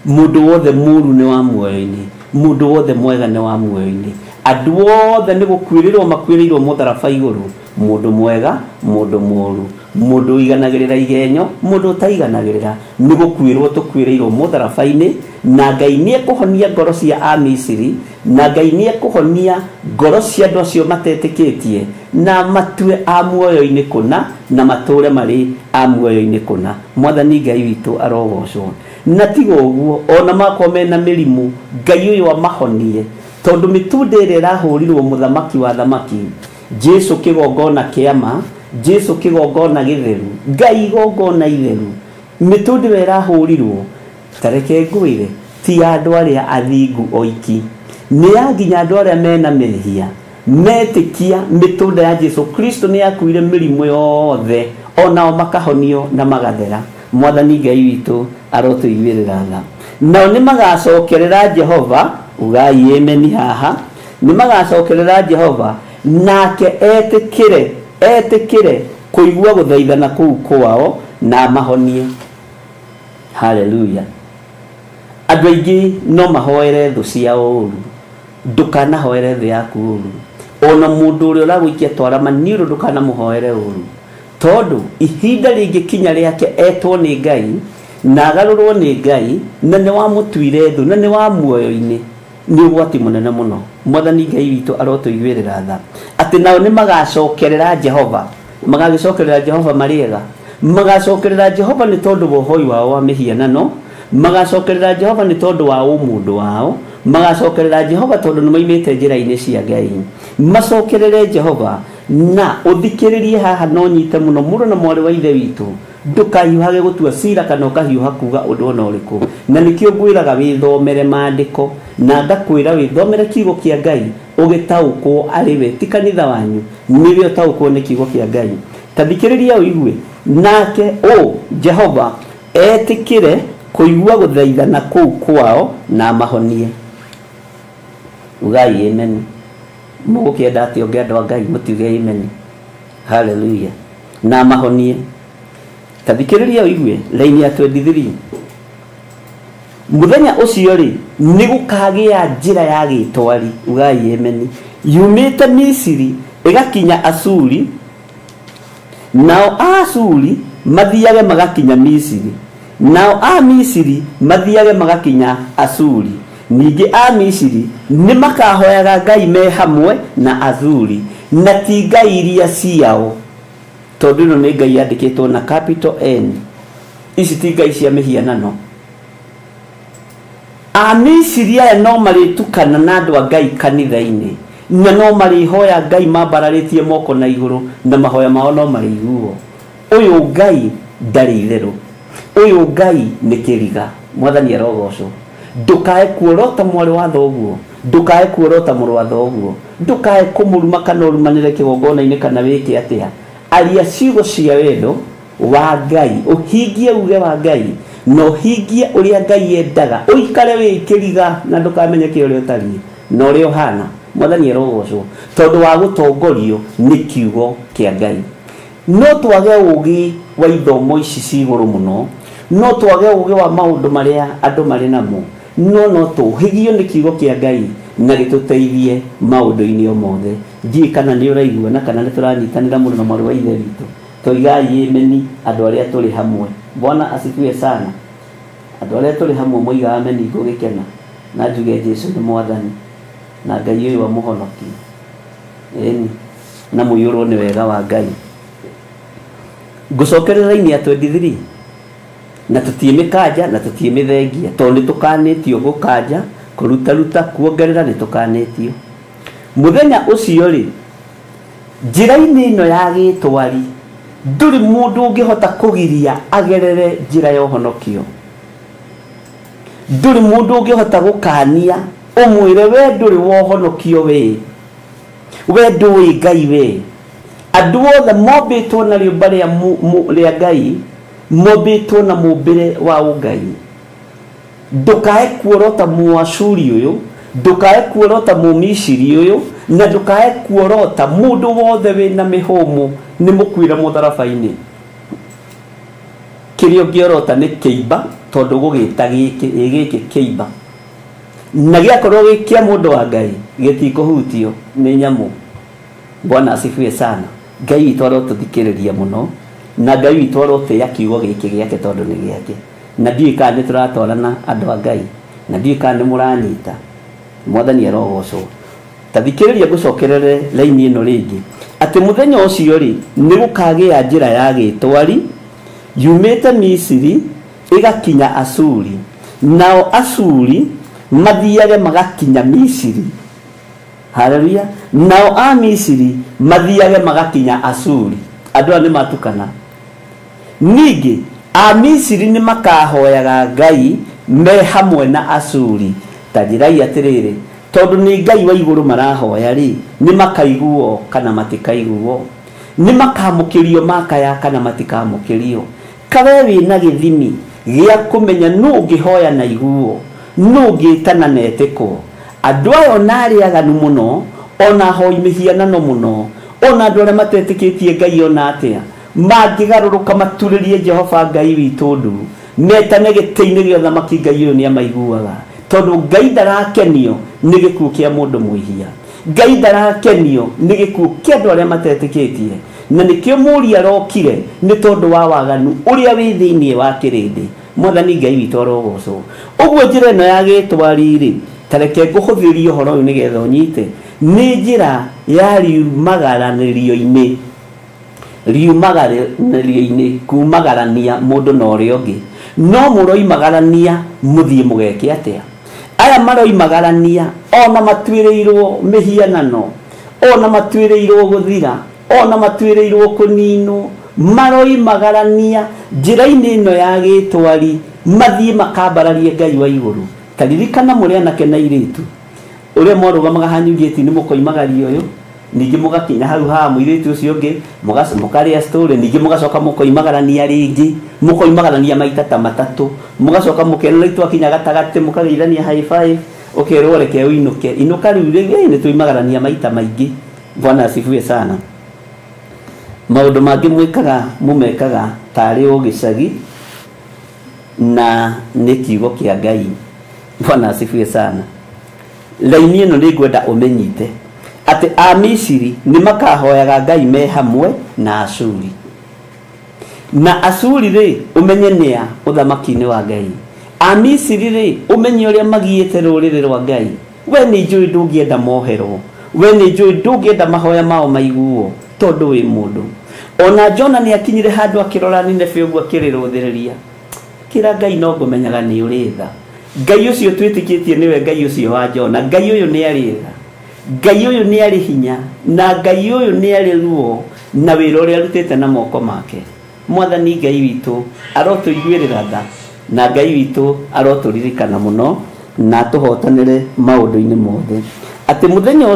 mũndũ wothe mũũru nĩ wa muoyo-inĩ, mũndũ wothe mwega nĩ wa muoyo-inĩ. Andũ othe nĩ gũkuĩrĩrwo makuĩrĩirwo mũtharaba igũrũ, mũndũ mwega, mũndũ mũũru. Mũndũ ũiganagĩrĩra igenyo, mũndũ ũtaiganagĩrĩra, nĩ gũkuĩrwo tũkuĩrĩirwo mũtharaba-inĩ, na Ngai nĩ ekũhonia ngoro cia Amisiri, na Ngai nĩ ekũhonia ngoro cia andũ acio matetĩkĩtie, na matue a muoyo-inĩ kũna, na matũre marĩ a muoyo-inĩ kũna. Mwathani Ngai witũ arogocwo. Na tiga ũguo, ona makorwo mena mĩrimũ, Ngai ũyũ amahonie, tondũ mĩtunda ĩrĩa ĩrahũrirwo mũthamaki wa thamaki, Jesu kĩgongona kĩama, Jesu kĩgongona gĩtheru, Ngai igongona itheru, mĩtunda ĩyo ĩrahũrirwo, tareke ngwĩre, ti andũ arĩa athingu oiki, nĩ ya nginya andũ arĩa mena mehia, metĩkia mĩtunda ya Jesu Kristo nĩ yakuire mĩrimũ yothe, onao makahonio na magathera. Mwathani Ngai witũ arotũiguĩrĩra tha. Nao nĩ magacokerera Jehova, ugai ameni haha, nĩ magacokerera Jehova, nake etĩkĩre kũigua gũthaithana kũu kwao na mahonie. Haleluya. Andũ aingĩ no mahoere thũ ciao ũru, ndũkanahoere thũ yaku ũru, ona mũndũ ũrĩa ũragũikia twarama nĩ ũndũ ndũkanamũhoere ũru, tondũ ihinda rĩngĩkinya rĩake etwo nĩ Ngai na agarũrwo nĩ Ngai, na nĩ wamũtuire thũ na nĩ wa muoyo-inĩ, nĩ ũgwati mũnene mũno. Mwathani Ngai witũ arotũiguĩrĩra tha, atĩ nao nĩ magacokerera Jehova. Magagĩcokerera Jehova marĩ ega, magacokerera Jehova nĩ tondũ wa ũhoi wao wa mĩhianano, magacokerera Jehova nĩ tondũ wa ũmũndũ wao, magacokerera Jehova tondũ nĩ maimĩte njĩra-inĩ cia Ngai. Macokerere Jehova na ũthikĩrĩrie haha no nyite mũno mũrũ na mwarĩ wa ithe witũ, ndũkahiũhage gũtua cira kana ũkahiũha kuga ũndũ ona ũrĩkũ. Na nĩkĩo ngwĩraga wĩthomere maandĩko, na ngakwĩra wĩthomere kiugo kĩa Ngai ũgĩtaũkwo arĩ we, ti kanitha wanyu, nĩwe ũtaũkwo nĩ kiugo kĩa Ngai. Ta thikĩrĩria ũigue, nake ũ Jehova etĩkĩre kũigua gũthaithana kũu kwao na mahonie. Ugai amen. Mũgũkĩenda atĩ ũngĩ andũ a Ngai mũtiuge amen. Haleluya. Na mahonie. Ta thikĩrĩria ũigue raini ya 23. Mũthenya ũcio rĩ, nĩ gũkagĩa njĩra ya gĩtwari, ugai amen, yumĩte Misiri ĩgakinya Asuri, nao Asuri mathiage magakinya Misiri, nao a Misiri mathiage magakinya Asuri. Ningĩ a Misiri nĩ makahoyaga Ngai me hamwe na Azuri, na ti ngai iria ciao, tondũ ĩno nĩ ngai yandĩkĩtwo na capital N. Ici ti ngai cia mĩhianano. Amisiri aya no marĩtukana na andũ a Ngai kanitha-inĩ, na no marĩhoya Ngai mambararĩtie moko na igũrũ, na mahoya mao no marĩiguo. Ũyũ Ngai ndarĩ itherũ, ũyũ Ngai nĩ kĩriga. Mwathani arogocwo. Ndũkae kuorota mwarĩ wa thoguo, ndũkae kuorota mũrũ wa thoguo, ndũkae kũmũruma kana ũrumanĩre kĩgongona-inĩ kana wĩke atĩa. Aria ciugo cia wendo wa Ngai, ũhingie uge wa Ngai, na ũhingie ũrĩa Ngai endaga, ũikare wĩ kĩriga na ndũkamenye kĩ ũrĩa ũtariĩ na ũrĩa ũhana. Mwathani arogocwo, tondũ wa gũtongorio nĩ kiugo kĩa Ngai. No twage ũgĩ wa ithomo ici ci igũrũ mũno, no twage ũgĩ wa maũndũ marĩa andũ marĩ namo, no tũhĩgio nĩ kiugo kĩa Ngai na gĩtũteithie maũndũ-inĩ o mothe. Ndiũĩ kana nĩ ũraigua na kana nĩ tũranyitanĩra mũrũ na mwarĩ wa ithe witũ. Toigai ameni andũ arĩa tũrĩ hamwe. Bwana asifiwe sana. Andũ arĩa tũrĩ hamwe moiga ameni ngũgĩkena, na njuge Jesu nĩ Mwathani na Ngai ũyũ amũhonokie. Ĩni, na mũiyũrwo nĩ wega wa Ngai. Ngũcokerera raini ya 23, na tũtiĩ mĩkanja na tũtiĩ mĩthengia, tondũ nĩ tũkanĩtio gũkanja, kũrutaruta, kuongerera nĩ tũkanĩtio. Mũthenya ũcio rĩ, njĩra-inĩ ĩno ya gĩtwari, ndũrĩ mũndũ ũngĩhota kũgiria agerere njĩra ya ũhonokio. Ndũrĩ mũndũ ũngĩhota gũkania ũmwĩre we ndũrĩ wa ũhonokio we, we ndũĩ Ngai we. Andũ othe mombĩtwo na rĩũmba rĩa Ngai, mombĩtwo na mũmbĩre wa ũngai. Ndũkae kuorota Mũacuri ũyũ, ndũkae kuorota Mũmisiri ũyũ, na ndũkae kuorota mũndũ wothe wĩna mĩhũmũ nĩ mũkuĩre mũtharaba-inĩ. Kĩrĩa ũngĩorota nĩ kĩimba, tondũ gũgĩta gĩkĩ, ĩ gĩkĩ kĩimba, na gĩakorwo gĩ kĩa mũndũ wa Ngai gĩtikũhutio nĩ nyamũ. Bwana asifiwe sana. Ngai witũ arotũthikĩrĩria mũno, Na Ngai witũ arotĩĩa kiugo gĩkĩ gĩake tondũ nĩ gĩake. Na ndiũĩ kana nĩ tũratwarana andũ a Ngai, na ndiũĩ kana nĩ mũranyita. Mwathani arogocwo. Ta thikĩrĩria ngũcokerere raini ĩno rĩngĩ, atĩ mũthenya ũcio rĩ nĩ gũkagĩa njĩra ya gĩtwari yumĩte Misiri ĩgakinya Asuri, nao Asuri mathiage magakinya Misiri. Haleluya. Nao a Misiri mathiage magakinya Asuri. Andũ aya nĩ matukana. Ningĩ a Misiri nĩ makahoyaga Ngai me hamwe na Asuri. Ta njĩrai atĩrĩrĩ, tondũ nĩ Ngai wa igũrũ marahoya rĩ, nĩ makaiguo kana matikaiguo, nĩ makamũkĩrio makaya kana matikamũkĩrio. Kawe wĩna gĩthimi gĩa kũmenya nũ ũngĩhoya na iguo, nũ ũngĩtana na etĩkwo. Andũ aya ona arĩa aganu mũno, ona ahoi mĩhianano mũno, ona andũ arĩa matetĩkĩtie Ngai ona atĩa, mangĩgarũrũka maturĩrie Jehova Ngai witũ ndu, metane gĩtĩ-inĩ gĩa ũthamaki, Ngai ũyũ nĩamaiguaga. Tondũ Ngai ndarakenio nĩ gĩkuũ kĩa mũndũ mwĩhia, Ngai ndarakenio nĩ gĩkuũ kĩa andũ arĩa matetĩkĩtie. Na nĩkĩo mũri arokire nĩ tondũ wa waganu ũrĩa wĩ thĩinĩ wa kĩrĩndĩ. Mwathani Ngai witũ arogocwo. Ũguo njĩra ĩno ya gĩtwari rĩ, ta reke ngũhũthĩrie ũhoro ũyũ nĩgetha ũnyite, nĩ njĩra ya riumagaranĩrio-inĩ, riumagaranĩrio-inĩ, kumagarania mũndũ na ũrĩa ũngĩ. No mũroimagarania mũthiĩ mũgeke atĩa? Aya maroimagarania ona matuĩrĩirwo mĩhianano, ona matuĩrĩirwo gũthira, ona matuĩrĩirwo kũninwo, maroimagarania njĩra-inĩ ĩno ya gĩtwari mathiĩ makambararie Ngai wa igũrũ. Ta ririkana mũrĩ anake na airĩtu ũrĩa mwarũgamaga hanyu gĩti-inĩ mũkoimagaria ũyũ, ningĩ mũgakinya hau haha mũirĩtu ũcio ũngĩ, mũkarĩa story, ningĩ mũgacoka mũkoimagarania rĩngĩ, mũkoimagarania maita ta matatũ, mũgacoka mũkerwo rĩu twakinya gatagatĩ mũkageithania high five, ũkerwo reke ũinũke. Inũka rĩu rĩ, nĩ twoimagarania maita maingĩ. Bwana asifiwe sana. Maũndũ mangĩ mwĩkaga mũmekaga tarĩ o gĩcagi na nĩ kiugo kĩa Ngai. Bwana asifiwe sana. Raini ĩno nĩ ngwenda ũmenyite atĩ a Misiri nĩ makahoyaga Ngai me hamwe na Asuri. Na Asuri rĩ ũmenye nĩa ũthamaki-inĩ wa Ngai. A Misiri rĩ ũmenye ũrĩa magiĩte rũrĩrĩ rwa Ngai. We nĩ njũĩ ndũngĩenda moherwo, we nĩ njũĩ ndũngĩenda mahoya mao maiguo, tondũ wĩ mũndũ. Ona Jona nĩ akinyire handũ akĩrora Nineve ũguo akĩrĩrũthĩrĩria, kĩra Ngai no ngũmenyaga nĩ ũrĩ tha. Ngai ũcio twĩtĩkĩtie nĩwe Ngai ũcio wa Jona. Ngai ũyũ nĩ arĩ tha, Ngai ũyũ nĩ arĩ hinya, na Ngai ũyũ nĩ arĩ ruo na wĩra ũrĩa arutĩte na moko make. Mwathani Ngai witũ arotũiguĩrĩra tha, na Ngai witũ arotũririkana mũno na atũhotanĩre maũndũ-inĩ mothe. Atĩ mũthenya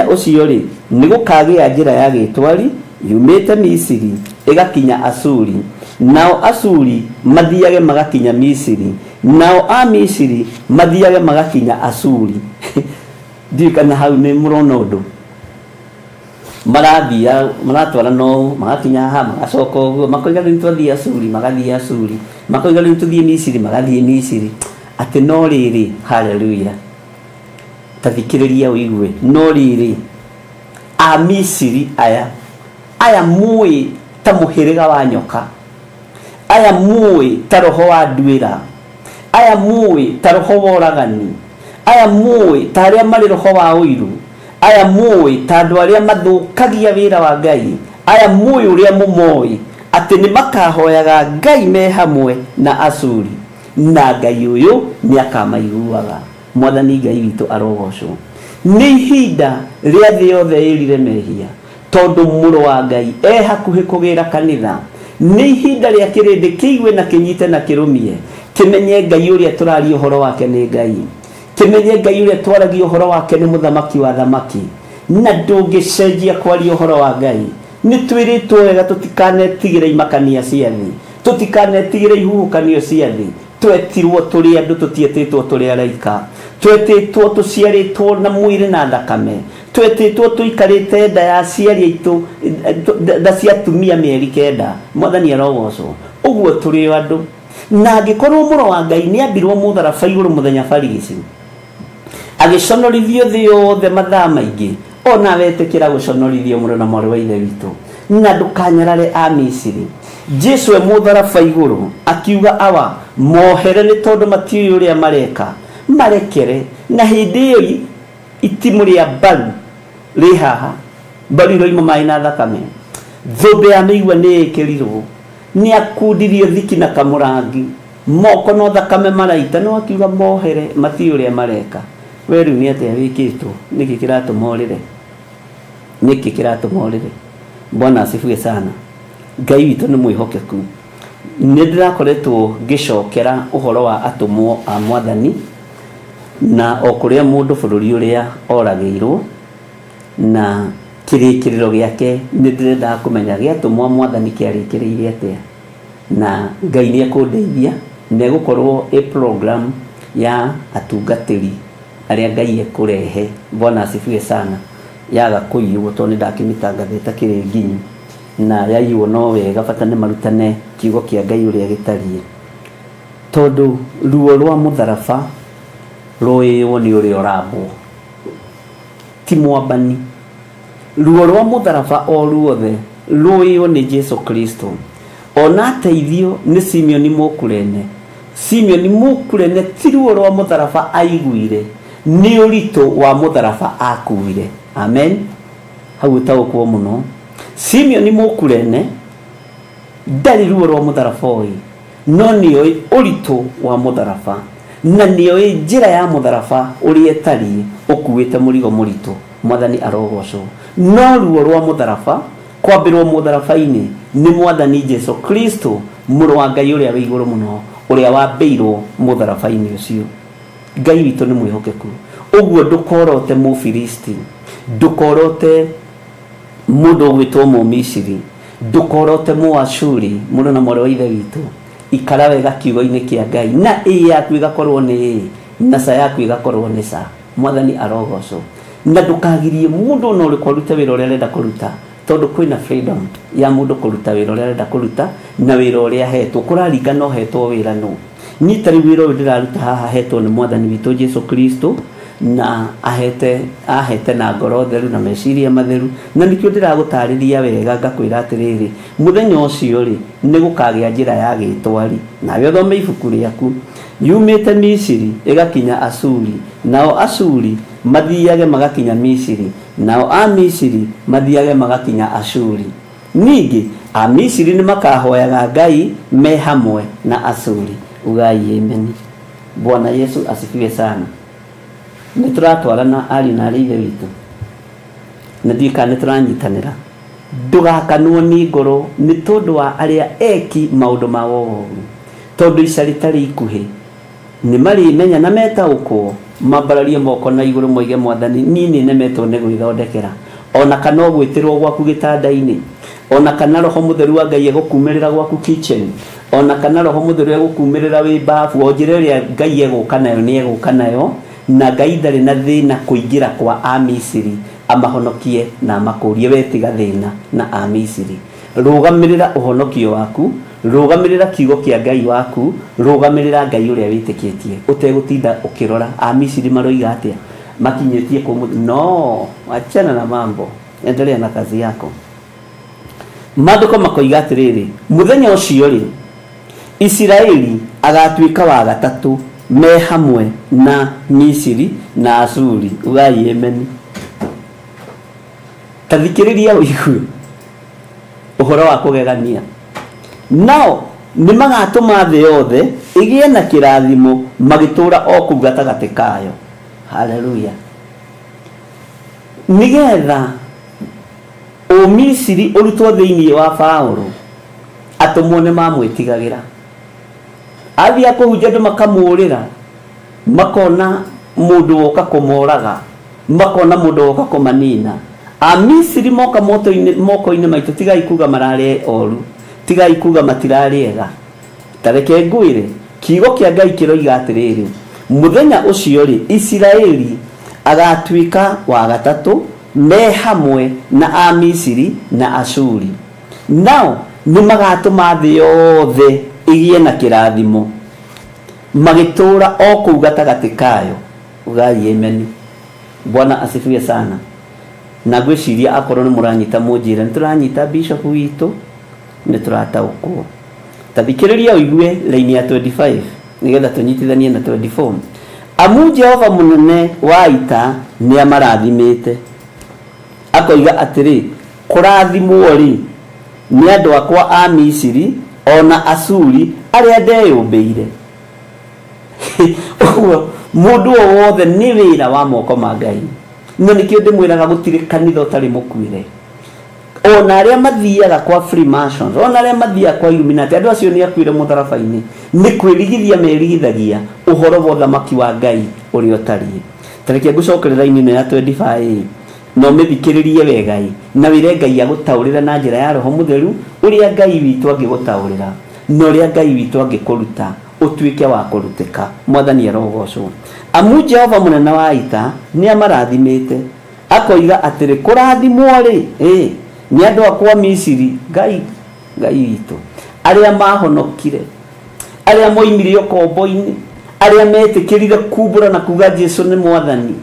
ũcio rĩ nĩ gũkagĩa njĩra ya gĩtwari yumĩte Misiri ĩgakinya Asuri, nao Asuri mathiage magakinya Misiri, nao a Misiri mathiage magakinya Asuri. Ndiũĩ kana hau nĩ mũrona ũndũ. Marathia maratwara no magakinya haha magacoka ũguo, makoiga rĩu twathiĩ Asuri magathiĩ Asuri, makoiga rĩu tũthiĩ Misiri magathiĩ Misiri. Atĩ no rĩrĩ, haleluya, ta thikĩrĩria ũigue, no rĩrĩ a Misiri aya mũĩ ta mũhĩrĩga wa nyoka, aya mũĩ ta roho wa nduĩra, aya mũĩ ta roho wa ũragani, aya mũĩ ta arĩa marĩ roho wa ũiru, aya mũĩ ta andũ arĩa mathũkagia wĩra wa Ngai, aya mũĩ ũrĩa mũmoĩ atĩ nĩ makahoyaga Ngai me hamwe na Asuri, na Ngai ũyũ nĩ akamaiguaga. Mwathani Ngai witũ arogocwo. Nĩ ihinda rĩa thĩ yothe ĩrire mehia, tondũ mũrũ wa Ngai e hakuhĩ kũgĩra kanitha. Nĩ ihinda rĩa kĩrĩndĩ kĩigue na kĩnyite na kĩrũmie, kĩmenye Ngai ũrĩa tũraria ũhoro wake nĩ Ngai, kĩmenye Ngai ũrĩa twaragia ũhoro wake nĩ mũthamaki wa thamaki, na ndũngĩcenjia kwaria ũhoro wa Ngai. Nĩ twĩrĩtwo wega tũtikanetigĩre imakania cia thĩ, tũtikanetigĩre ihuhũkanio cia thĩ. Twetirwo tũrĩ andũ, tũtietĩtwo tũrĩ araika. Twetĩtwo tũciarĩtwo na mwĩrĩ na thakame, twetĩtwo tũikarĩte nda ya aciari aitũ, nda cia atumia mĩeri 9. Mwathani arogocwo. Ũguo tũrĩ o andũ. Na angĩkorwo mũrũ wa Ngai nĩ ambirwo mũtharaba igũrũ mũthenya barigici, agĩconorithio thĩ yothe mathaa maingĩ, ona wetĩkĩra gũconorithio mũrũ na mwarĩ wa Ithe witũ, Na ndũkanyarare a Misiri. Jesu e mũtharaba igũrũ akiuga awa mohere nĩ tondũ matiũĩ ũrĩa mareka, marekere. Na hĩndĩ ĩyo itimũ rĩa mbaru rĩ haha, mbaru iroima maĩ na thakame, thũmbĩ ya mĩigua nĩ ĩkĩrirwo, nĩ akundirie thiki na kamũrangi, moko no thakame maraita, no akiuga mohere matiũĩ ũrĩa mareka. We rĩu nĩ atĩa wĩkĩtwo? Nĩkĩ kĩratũma ũrĩre? Nĩkĩ kĩratũma ũrĩre? Bwana asifiwe sana. Ngai witũ nĩ mwĩhokeku. Nĩ ndĩrakoretwo ngĩcokera ũhoro wa atũmwo a mwathani na o kũrĩa mũndũ bũrũri ũrĩa oragĩirwo na kĩrĩkĩrĩro gĩake, nĩ ndĩrendaga kũmenya gĩatũmwo mwathani kĩarĩkĩrĩire atĩa. Na Ngai nĩ ekũndeithia na ĩgũkorwo ĩ program ya atungatĩri arĩa Ngai ekũrehe. Bwana asifiwe sana. Yaga kũiywo tondũ nĩ ndakĩmĩtangathĩte kĩrĩ nginyu, na yaiywo no wega, bata nĩ marutane kiugo kĩa Ngai ũrĩa gĩtariĩ, tondũ ruo rwa mũtharaba rũĩywo nĩ ũrĩa ũrambwo, ti mwambani. Ruo rwa mũtharaba o ruothe rũĩywo nĩ Jesu Kristo. Ona ateithio nĩ Simeoni Mũkurene. Simeoni Mũkurene ti ruo rwa mũtharaba aiguire, nĩ ũritũ wa mũtharaba akuire. Amen. Hau ũtaũkwo mũno. Simeoni Mũkurene ndarĩ ruo rwa mũtharaba oĩ, no nĩoĩ ũritũ wa mũtharaba, na nĩoĩ njĩra ya mũtharaba ũrĩa ĩtariĩ, ũkuĩte mũrigo mũritũ. Mwathani arogocwo. No ruo rwa mũtharaba kwambĩrwo mũtharaba-inĩ nĩ mwathani Jesu Kristo, mũrũ wa Ngai ũrĩa wĩ igũrũ mũno, ũrĩa wambĩirwo mũtharaba-inĩ ũcio. Ngai witũ nĩ mwĩhokeku. Ũguo ndũkorote Mũfilisti, ndũkorote mũndũ ũgwĩtwo Mũmisiri, ndũkorote Mũashuri, mũrũ na mwarĩ wa ithe witũ. Ikara wega kiugo-inĩ kĩa Ngai, na ĩ yaku ĩgakorwo nĩ ĩ, na ca yaku ĩgakorwo nĩ ca. Mwathani arogocwo. Na ndũkagirie mũndũ ona ũrĩkũ arute wĩra ũrĩa arenda kũruta, tondũ kwĩna freedom ya mũndũ kũruta wĩra ũrĩa arenda kũruta na wĩra ũrĩa ahetwo. Kũraringana ũhetwo wĩra nũ. Niĩ ta rĩu wĩra ũyũ ndĩraruta haha hetwo nĩ mwathani witũ Jesu Kristo, na ahete na ngoro theru na meciria matheru, na nĩkĩo ndĩragũtarĩria wega ngakwĩra atĩrĩrĩ, mũthenya ũcio rĩ nĩ gũkagĩa njĩra ya gĩtwari. Nawe ũthome ibuku rĩaku, yumĩte Misiri ĩgakinya Ashuri, nao Ashuri mathiage magakinya Misiri, nao a Misiri mathiage magakinya Ashuri. Ningĩ a Misiri nĩ makahoyaga Ngai me hamwe na Ashuri. Ugai amen. Bwana Yesu asifiwe sana. Nĩ tũratwarana ariũ na arĩ ithe witũ, na ndiũĩ kana nĩ tũranyitanĩra. Ndũgakanwo nĩ ngoro nĩ tondũ wa arĩa eki maũndũ ma wogogu, tondũ ica rĩtarĩ ikuhĩ nĩ marĩmenya na metaũkwo, mambararie moko na igũrũ moige mwathani niĩ nĩ nemetwo nĩ gwĩthondekera. Ona kana ũgwĩtĩrwo gwaku gĩtanda-inĩ, ona kana roho mũtheru wa Ngai egũkumĩrĩra gwaku kitchen, ona kana roho mũtheru egũkumĩrĩra wĩ bafu, o njĩra ĩrĩa Ngai egũka nayo nĩ egũka nayo. Na Ngai ndarĩ na thĩna kũingĩra kwa Amisiri amahonokie na amakũrie. We tiga thĩna na Amisiri. Rũgamĩrĩra ũhonokio waku, rũgamĩrĩra kiugo kĩa Ngai waku, rũgamĩrĩra Ngai ũrĩa wĩtĩkĩtie, ũtegũtinda ũkĩrora Amisiri maroiga atĩa, makinyĩtie kũ. No achana na mambo, endelea na kazi yako. Maandĩko makoiga atĩrĩrĩ, mũthenya ũcio rĩ Isiraeli agatuĩka wa gatatũ me hamwe na Misiri na Ashuri. Ugai amen. Ta thikĩrĩria ũigue ũhoro wa kũgegania. Nao nĩ magatũma thĩ yothe ĩgĩe na kĩrathimo magĩtũũra o kũu gatagatĩ kayo. Haleluya. Nĩgetha Ũmisiri ũrutwo thĩinĩ wa Paũlũ, atũmwo nĩ mamwĩtigagĩra. Athiĩ kũhunjia andũ makamũũrĩra, makona mũndũ woka kũmoraga, makona mũndũ woka kũmanina. Amisiri moka moko-inĩ maitũ, tigai kuga mararĩ oru, tigai kuga matirarĩ ega. Ta reke ngwĩre, kiugo kĩa Ngai kĩroiga atĩrĩrĩ, mũthenya ũcio rĩ Isiraeli agatuĩka wa gatatũ me hamwe na Amisiri na Ashuri. Nao nĩ magatũma thĩ yothe ĩgĩe na kĩrathimo magĩtũũra o kũu gatagatĩ kayo. Ugai amen. Bwana asifiwe sana. Na ngwĩciria akorwo nĩ mũranyita mũnjĩre, nĩ tũranyita bishop witũ, nĩ tũrataũkwo. Ta thikĩrĩria ũigue raini ya 25 nĩgetha tũnyitithanie na 24. Amu Jehova mũnene wa ita nĩ amarathimĩte, akoiga atĩrĩ, kũrathimwo rĩ nĩ andũ akwa a Misiri ona Asuri arĩa ndeyũmbĩire. Ũguo mũndũ o wothe nĩ wĩra wa moko ma Ngai. No nĩkĩo ndĩmwĩraga gũtirĩ kanitha ũtarĩ mũkuĩre. Ona arĩa mathiaga kwa Freemasons, ona arĩa mathiaga kwa Illuminati, andũ acio nĩ akuire mũtharaba-inĩ. Nĩ kwĩrigithia merigithagia ũhoro wa ũthamaki wa Ngai ũrĩa ũtariĩ. Ta reke ngũcokerera raini ĩno ya 25 na ũmĩthikĩrĩrie wega na wĩre Ngai agũtaũrĩra na njĩra ya Roho Mũtheru ũrĩa Ngai witũ angĩgũtaũrĩra na ũrĩa Ngai witũ angĩkũruta ũtuĩke wa kũrutĩka. Mwathani arogocwo. Amu Jehova mũnene wa ita nĩ amarathimĩte, akoiga atĩrĩ, kũrathimwo rĩ nĩ andũ akwa Misiri, Ngai witũ, arĩa mahonokire, arĩa moimire ũkombo-inĩ, arĩa metĩkĩrire kumbũra na kuga Jesu nĩ Mwathani,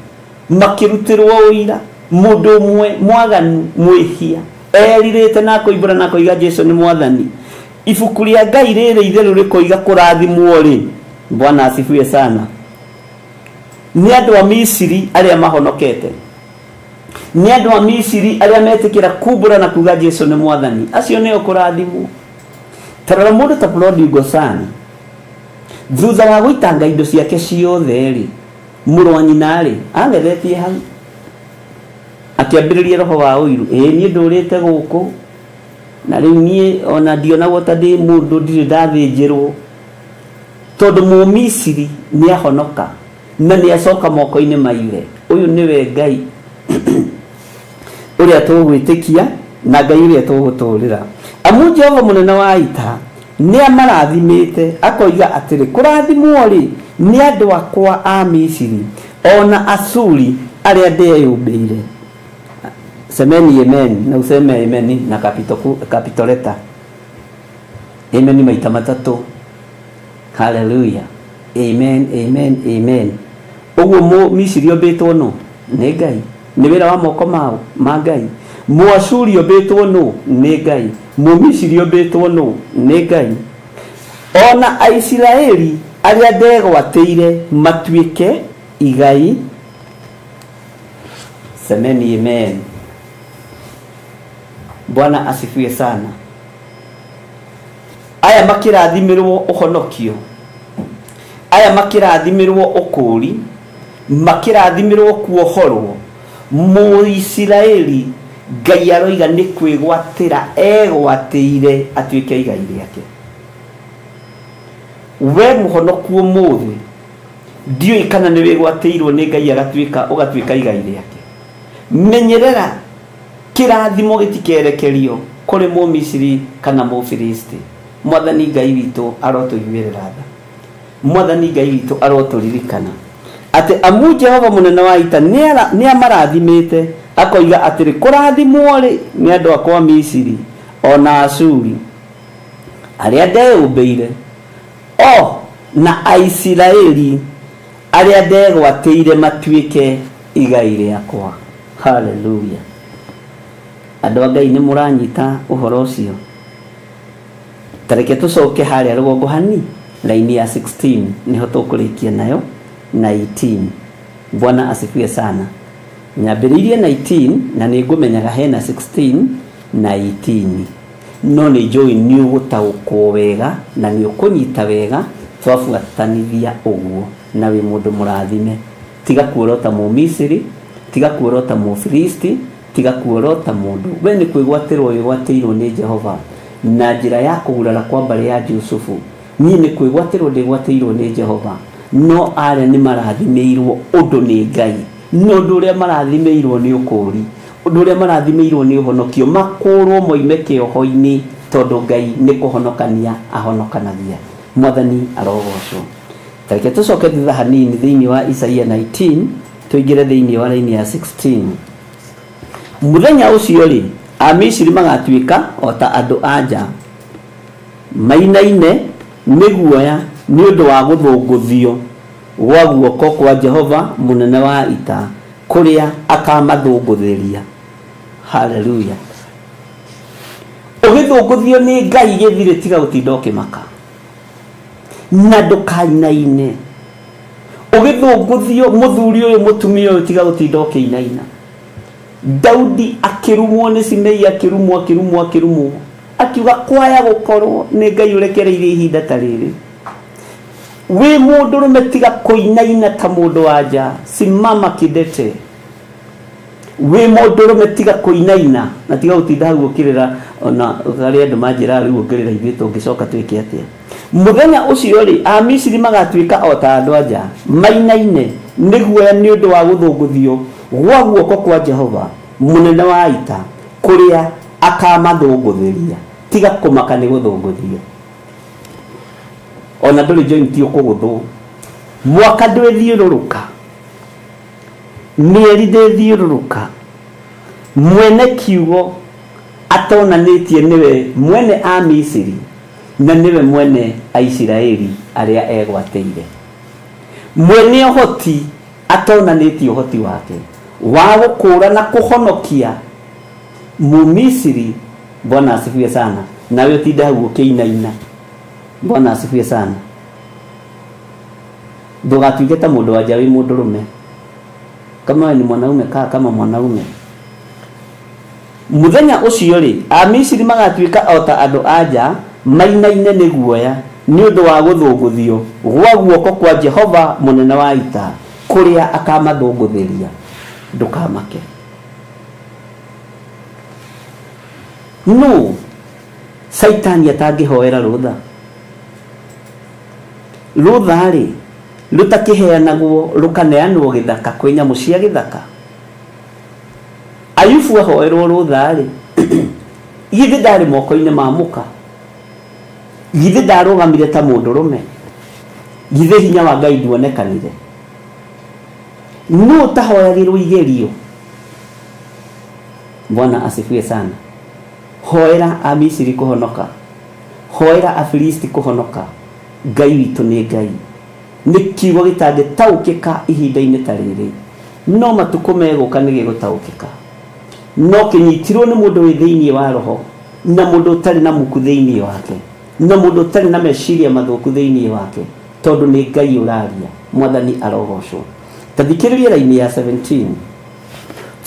makĩrutĩrwo ũira. Mũndũ ũmwe mwaganu mwĩhia erirĩte na akoimbũra na akoiga Jesu nĩ Mwathani. Ibuku rĩa Ngai rĩrĩ itherũ rĩkoiga kũrathimwo rĩ, Bwana asifiwe sana, nĩ andũ a Misiri arĩa mahonokete, nĩ andũ a Misiri arĩa metĩkĩra kumbũra na kuga Jesu nĩ Mwathani, acio nĩo kũrathimwo. Ta rora mũndũ ta Prodigal Son, thutha wa gũitanga indo ciake ciothe rĩ, mũrũ wa nyina rĩ agethetie hau, akĩambĩrĩria roho wa ũiru. Niĩ ndũrĩte gũkũ na rĩu niĩ ona ndionagwo ta ndĩ mũndũ, ndirĩ ndathĩnjĩrwo, tondũ Mũmisiri nĩ ahonoka na nĩ acoka moko-inĩ ma ithe. Ũyũ nĩwe Ngai ũrĩa tũgwĩtĩkia na Ngai ũrĩa tũgũtũrĩra. Amu Jehova mũnene wa ita nĩ amarathimĩte, akoiga atĩrĩ, kũrathimwo rĩ nĩ andũ akwa a Misiri ona Asuri arĩa ndeyũmbĩire. Semeni amen na useme amen na capital letter. Amen maita matatũ. Hallelujah. Amen, amen, amen. Ũguo Mũmisiri ombĩtwo nũ? Nĩ Ngai. Nĩ wĩra wa moko mao ma Ngai. Mũashuri ombĩtwo nũ? Nĩ Ngai. Mũmisiri ombĩtwo nũ? Nĩ Ngai. Ona Aisiraeli arĩa ndegwatĩire matuĩke igai. Semeni amen. Bwana asifiwe sana. Aya makĩrathimĩrwo ũhonokio, aya makĩrathimĩrwo ũkũũri, makĩrathimĩrwo kuohorwo. Mũisiraeli Ngai aroiga nĩ kwĩgwatĩra egwatĩire atuĩke igai rĩake. We mũhonoku ũmũthĩ ndiũĩ kana nĩ wĩgwatĩirwo nĩ Ngai agatuĩka ũgatuĩka igai rĩake. Menyerera kĩrathimo gĩtikerekerio kũrĩ Mũmisiri kana Mũfilisti. Mwathani Ngai witũ arotũiguĩrĩra tha. Mwathani Ngai witũ arotũririkana atĩ amu Jehova mũnene wa ita nĩ amarathimĩte, akoiga atĩrĩ, kũrathimwo rĩ nĩ andũ akwa Misiri ona Asuri arĩa ndeyũmbĩire, o na Aisiraeli arĩa ndegwatĩire matuĩke igai rĩakwa. Hallelujah. Andũ a Ngai nĩ mũranyita ũhoro ũcio. Ta reke tũcoke harĩa rũgongo hani laini ya 16 nĩho tũkũrĩkia nayo na 18. Bwana asifiwe sana. Nyambĩrĩirie 19 na nĩ ngũmenyaga hena 16 na 18, no nĩ njũĩ nĩ ũgũtaũkwo wega na nĩ ũkũnyita wega twabuatanithia ũguo, na wĩ mũndũ mũrathime. Tiga kuorota Mũmisiri, tiga kuorota Mũfilisti, tiga kuorota mũndũ. We nĩ kwĩgwatĩrwo wĩgwatĩirwo nĩ Jehova na njĩra ya kũgurara kwa mbarĩ ya Jusufu. Niĩ nĩ kwĩgwatĩrwo ndĩgwatĩirwo nĩ Jehova, no arĩa nĩ marathimĩirwo ũndũ nĩ Ngai, no ũndũ ũrĩa marathimĩirwo nĩ ũkũũri, ũndũ ũrĩa marathimĩirwo nĩ ũhonokio, makũũrwo moime kĩoho-inĩ, tondũ Ngai nĩ kũhonokania ahonokanagia. Mwathani arogocwo. Ta reke tũcoke thutha hanini thĩinĩ wa Isaia 19 tũingĩre thĩinĩ wa raini ya 16. Mũthenya ũcio rĩ, Amisiri magatuĩka o ta andũ a nja, mainaine nĩ guoya nĩ ũndũ wa gũthũngũthio gwa guoko kwa Jehova mũnene wa ita, kũrĩa akamathũngũthĩria. Haleluya. Ũgĩthũngũthio nĩ Ngai gĩthire tiga gũtinda ũkĩmaka na ndũkainaine. Ũgĩthũngũthio mũthuri ũyũ mũtumia ũyũ tiga gũtinda ũkĩinaina. Daudi akĩrumwo nĩ Simei, akĩrumwo akĩrumwo akĩrumwo, akiuga kwaya gũkorwo nĩ Ngai ũrekereirie ihinda ta rĩrĩ. Wĩ mũndũrũme tiga kũinaina ta mũndũ wa nja, simama kidete. Wĩ mũndũrũme tiga kũinaina na tiga gũtinda hau ũkĩrĩra, ona harĩa andũ manjĩraga rĩu ũngĩrĩra ithuĩ tũngĩcoka twĩke atĩa. Mũthenya ũcio rĩ, Amisiri magatuĩka o ta andũ a nja mainaine nĩ guoya nĩ ũndũ wa gũthũngũthio gwa guoko kwa Jehova mũnene wa ita kũrĩa akamathũngũthĩria. Tiga kũmaka nĩ gũthũngũthio, ona ndũrĩ joint ũkũgũthwo. Mwaka ndwĩthiũrũrũka, mĩeri ndĩthiũrũrũka, mwene kiugo atonanĩtie nĩwe mwene a Misiri na nĩwe mwene a Isiraeli arĩa egwatĩire. Mwene ũhoti atonanĩtie ũhoti wake wa gũkũũra na kũhonokia Mumisiri. Bwana asifiwe sana. Nawe ũtinde hau ũkĩinaina. Bwana asifiwe sana. Ndũgatuĩke ta mũndũ wa nja wĩ mũndũrũme. Kama wewe ni mwanaume, kaa kama mwanaume. Mũthenya ũcio rĩ, Amisiri magatuĩka o ta andũ a nja mainaine nĩ guoya nĩ ũndũ wa gũthũngũthio gwa guoko kwa Jehova mũnene wa ita kũrĩa akamathũngũthĩria. Ndũkamake. No Saitani atangĩhoera rũtha. Rũtha rĩ rũtakĩheanagwo rũkaneanwo gĩthaka kwĩ nyamũ cia gĩthaka. Ayubu ahoerwo rũtha rĩ, githĩ ndarĩ moko-inĩ ma mũka? Githĩ ndarũgamire ta mũndũrũme? Githĩ hinya wa Ngai nduonekanire? Nũ ũtahoyagĩrwo igerio? Bwana asifiwe sana. Hoera Amisiri kũhonoka, hoera Afilisti kũhonoka. Ngai witũ nĩ Ngai. Nĩ kiugo gĩtangĩtaũkĩka ihinda-inĩ ta rĩrĩ, no matukũ megũka nĩ gĩgũtaũkĩka. No kĩnyitirwo nĩ mũndũ wĩ thĩinĩ wa roho, na mũndũ ũtarĩ na muku thĩinĩ wake, na mũndũ ũtarĩ na meciria mathũku thĩinĩ wake, tondũ nĩ Ngai ũraria. Mwathani arogocwo. Ta thikĩrĩria raini ya 17.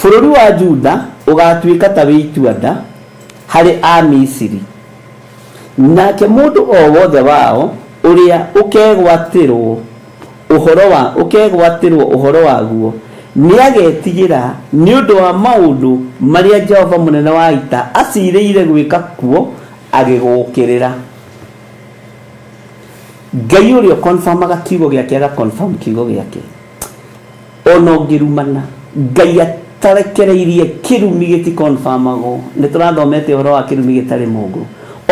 Bũrũri wa Juda ũgatuĩka ta wĩ itua-nda harĩ Amisiri, nake mũndũ o wothe wao ũrĩa ũkegwatĩrwo ũhoro waguo nĩagetigĩra nĩ ũndũ wa maũndũ marĩa Jehova mũnene wa ita acirĩire gwĩka kuo agĩgũkĩrĩra. Ngai ũrĩa ũkonfamaga kiugo gĩake agakonfam kiugo gĩake. Ona ũngĩrumana, Ngai atarekereirie kĩrumi gĩtikonfamagwo. Nĩ tũrathomete ũhoro wa kĩrumi gĩtarĩ mũngũ.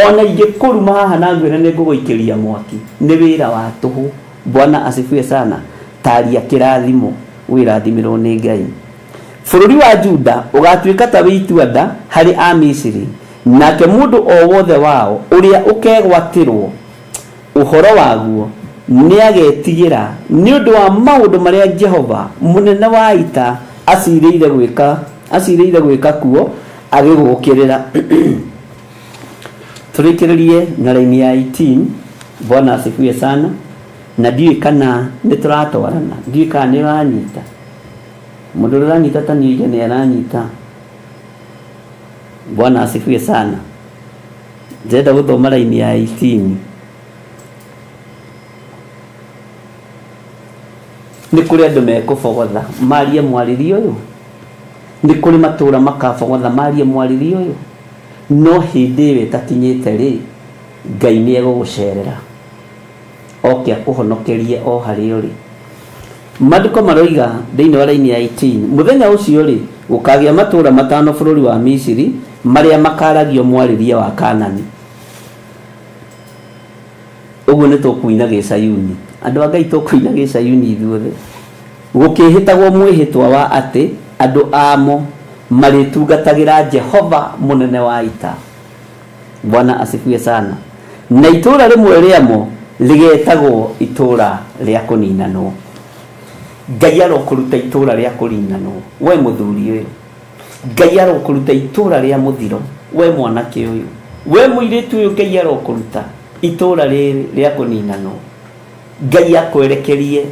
Ona ingĩkũruma haha na ngwĩre nĩ ngũgũikĩria mwaki, nĩ wĩra wa tũhũ. Bwana asifiwe sana. Taria kĩrathimo wĩrathimĩrwo nĩ Ngai. Bũrũri wa Juda ũgatuĩka ta wĩ itua-nda harĩ Amisiri, nake mũndũ o wothe wao ũrĩa ũkegwatĩrwo ũhoro waguo nĩagetigĩra nĩ ũndũ wa maũndũ marĩa Jehova mũnene wa ita acirĩire gwĩka kuo agĩgũkĩrĩra. Tũrĩkĩrĩrie na raini ya 18. Bwana asifiwe sana. Na ndiũĩ kana nĩ tũratwarana, ndiũĩ kana nĩ ũranyita. Mũndũ ũrĩa ũranyita ta niĩ nĩ aranyita. Bwana asifiwe sana. Ndĩrenda gũthoma raini ya 18. Nĩ kũrĩ andũ mekũbogotha marie mwarĩrie ũyũ, nĩ kũrĩ matũũra makabogotha marie mwarĩrie ũyũ, no hĩndĩ ĩyo ĩtakinyĩte rĩ, Ngai nĩ egũgũcerera oke akũhonokerie o harĩa ũrĩ. Maandĩko maroiga thĩinĩ wa raini ya 18, mũthenya ũcio rĩ gũkagĩa matũũra matano bũrũri wa Misiri marĩa makaragio mwarĩrie wa Kanani. Ũguo nĩ tũkũina gĩcayuni. Andũ a Ngai tũkũina gĩcayuni ithuothe. Gũkĩhĩtagwo mwĩhĩtwa wa atĩ andũ amo marĩtungatagĩra Jehova mũnene wa ita. Bwana asifiwe sana. Na itũũra rĩmwe rĩamo rĩgetagwo itũũra rĩa kũninanwo. Ngai arokũruta itũũra rĩa kũninanwo. We mũthuri ũyũ, Ngai arokũruta itũra rĩa mũthiro we mwanake ũyũ we mũirĩtu ũyũ Ngai arokũruta itũra rĩrĩ rĩa kũninanwo. Ngai akwerekerie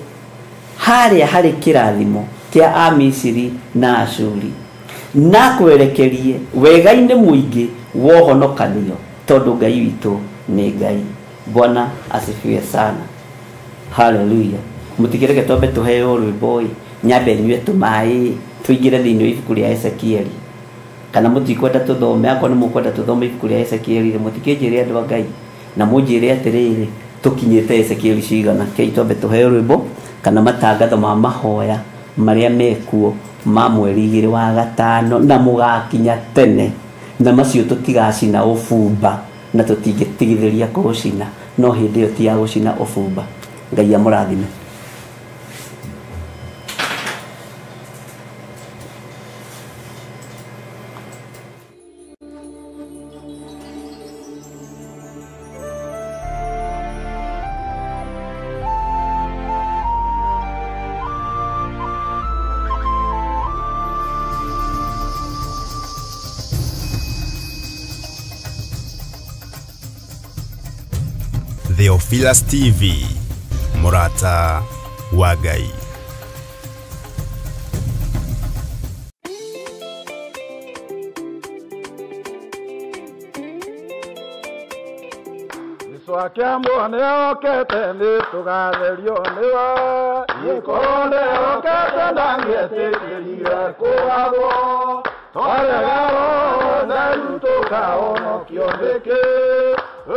harĩa harĩ kĩrathimo kĩa Amisiri na Ashuri na kwerekerie wega-inĩ mũingĩ wohonokanio tondũ Ngai witũ nĩ Ngai. Bwana asifiwe sana. Haleluya. Mutikireke twambe tuheo rwĩmbo ĩ nyambe nyue tũmaĩ tũingĩre thĩinĩ wa ibuku rĩa Ezekieli. Kana mũtikwenda tũthome, akorwo nĩ mũkwenda tũthome ibuku rĩa Ezekieli rĩ, mũtikĩnjĩre andũ a Ngai na mũnjĩre atĩrĩrĩ tũkinyĩte Ezekieli cigana. Kei twambe tũheo rwĩmbo kana matangatho ma mahoya marĩa mekuo ma mweri 2 wa gatano na mũgakinya tene na macio tũtigacina ũbumba na tũtingĩtigithĩria kũũcina no hĩndĩ ĩyo ti ya gũcina ũbumba. Ngai amũrathime. Theophilus TV, Murata wa Ngai. Jesu akĩamũa nĩokĩte nĩtũgatherio nĩwe gĩkorwo nĩokĩte ndangĩetĩkĩrire kũgagwo twarega ũtheru tũkahonokio nĩkĩ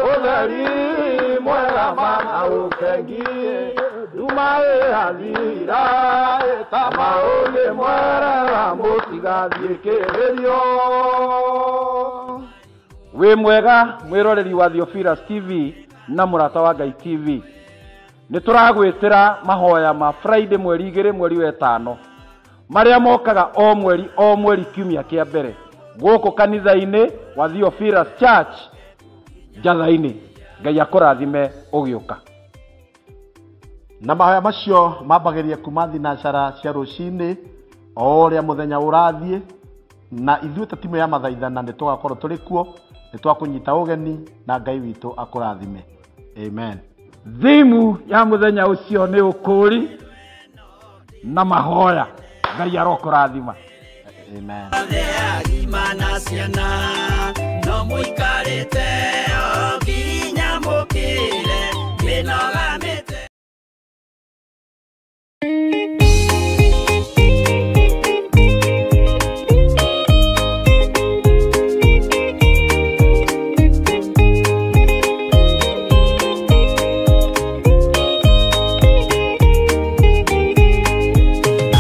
ũtheri mwega mana ũkengi nduma ĩhathira ta maũndĩ mwerera mũtigathiĩ kĩrĩrio. Wĩ mwega mwĩroreri wa Theophilus TV na Mũrata wa Ngai TV. Nĩ tũragwĩtĩra mahoya ma Friday mweri 2 mweri wa 5 marĩa mokaga o mweri kiumia kĩa mbere gũkũ kanitha-inĩ wa Theophilus Church Njatha-inĩ. Ngai akũrathime ũgĩũka. Na mahoya macio mambagĩria kuma thinacara cia rũcinĩ o ũrĩa mũthenya ũrathiĩ na ithuĩ ta timu ya mathaithana nĩ tũgakorwo tũrĩ kuo nĩ twakũnyita ũgeni na Ngai witũ akũrathime. Amen. Thimu ya mũthenya ũcio nĩ ũkũũri na mahoya. Ngai arokũrathima. Amen. No mũikarĩte o nginya mũkĩre mĩnoga mĩte.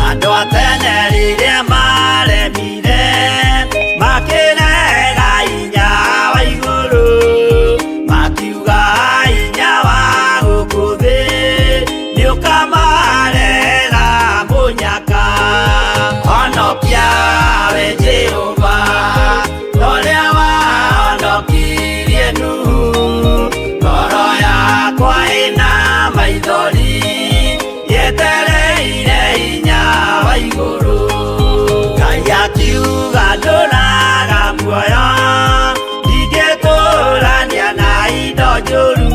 Andũ a tene rĩrĩa maremire makĩrega hinya wa igũrũ makiuga hinya wa gũkũ thĩ nĩũkamarega mũnyaka. Honokia we Jehova ũrĩa wahonokirie Nuhu ngoro yakwa ĩna maithori yetereire hinya wa igũrũ. Ngai akiuga ndũraga muoyo ndingĩtũrania na indo njũru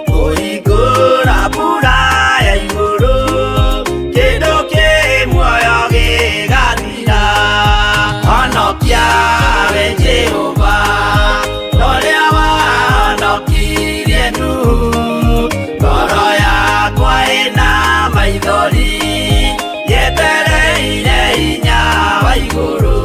kũhingũra mbura ya igũrũ kĩndũ kĩ muoyo gĩgathira. Honokia we Jehova ũrĩa wahonokirie Nuhu ngoro yakwa ĩna maithori yetereire hinya wa igũrũ.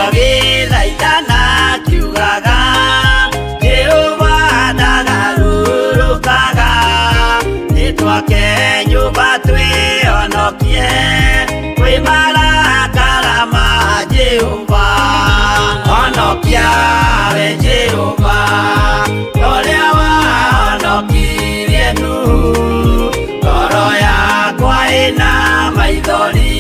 Agĩthaithana akiugaga Jehova ndagarũrũkaga nĩtwake nyũmba twĩhonokie kwĩ marakara ma Jehova. Honokia we Jehova ũrĩa wahonokirie Nuhu ngoro yakwa ĩna maithori